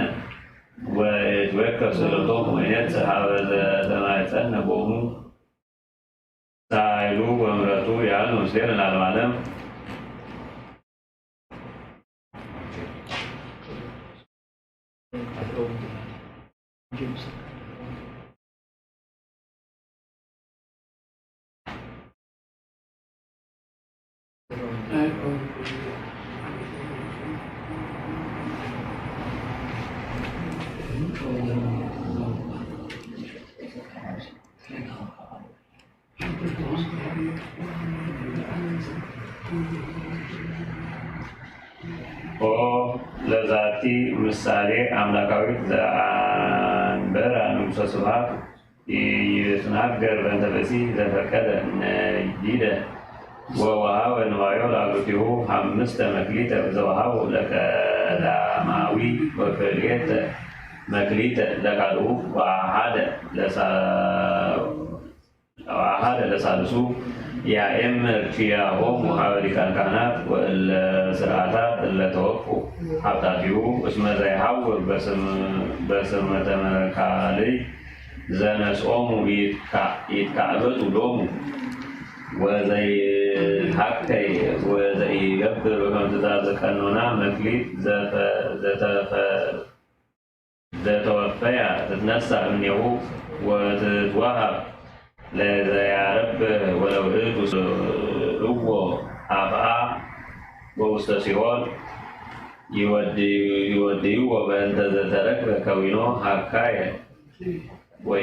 ወእትወከፍ ስእለቶሙ ወእኔጽእ ሀበ ዘተማሕጸነ ቦሙ። ሳይሉ ወምሕረቱ ያሉ ምስሌነ ለዓለመ ዓለም። ኦ ለዛቲ ምሳሌ አምላካዊት ዘአን በራ ንጉሰ ስብሐት ይትናገር በእንተ ብእሲ ዘፈቀደ ነይደ ወወሀበ ንዋዮ ለአግብርቲሁ ሐምስተ መክሊተ ዘወሀቦ ለቀዳማዊ ወክልኤተ መክሊተ ለካልኡ ወአሐደ ለሳ-፣ ወአሐደ ለሳልሱ ያኤምር ኪያሆሙ ሀበ ሊቃነ ካህናት ወእለ ስርዓታት እለ ተወክፉ ሀብታቲሁ እስመ ዘይሐውር በስም-፣ በስመተ መካልይ ዘነስኦሙ ይትካ-፣ ይትካእበቱ ሎሙ ወዘይትሐከይ ወዘኢገብር በከመ ትእዛዝ ቀኖና መክሊት ዘፈ-፣ ዘተፈ-፣ ዘተወፈያ ትትነሳእ እምኔሁ ወትትወሀብ ለዘያረብህ ወለውእቱ እዎ አፍአ ወውስተ ሲኦል ይወድ-፣ ይወድይዎ በእንተ ዘተረክበ ከዊኖ ሀካየ ወይ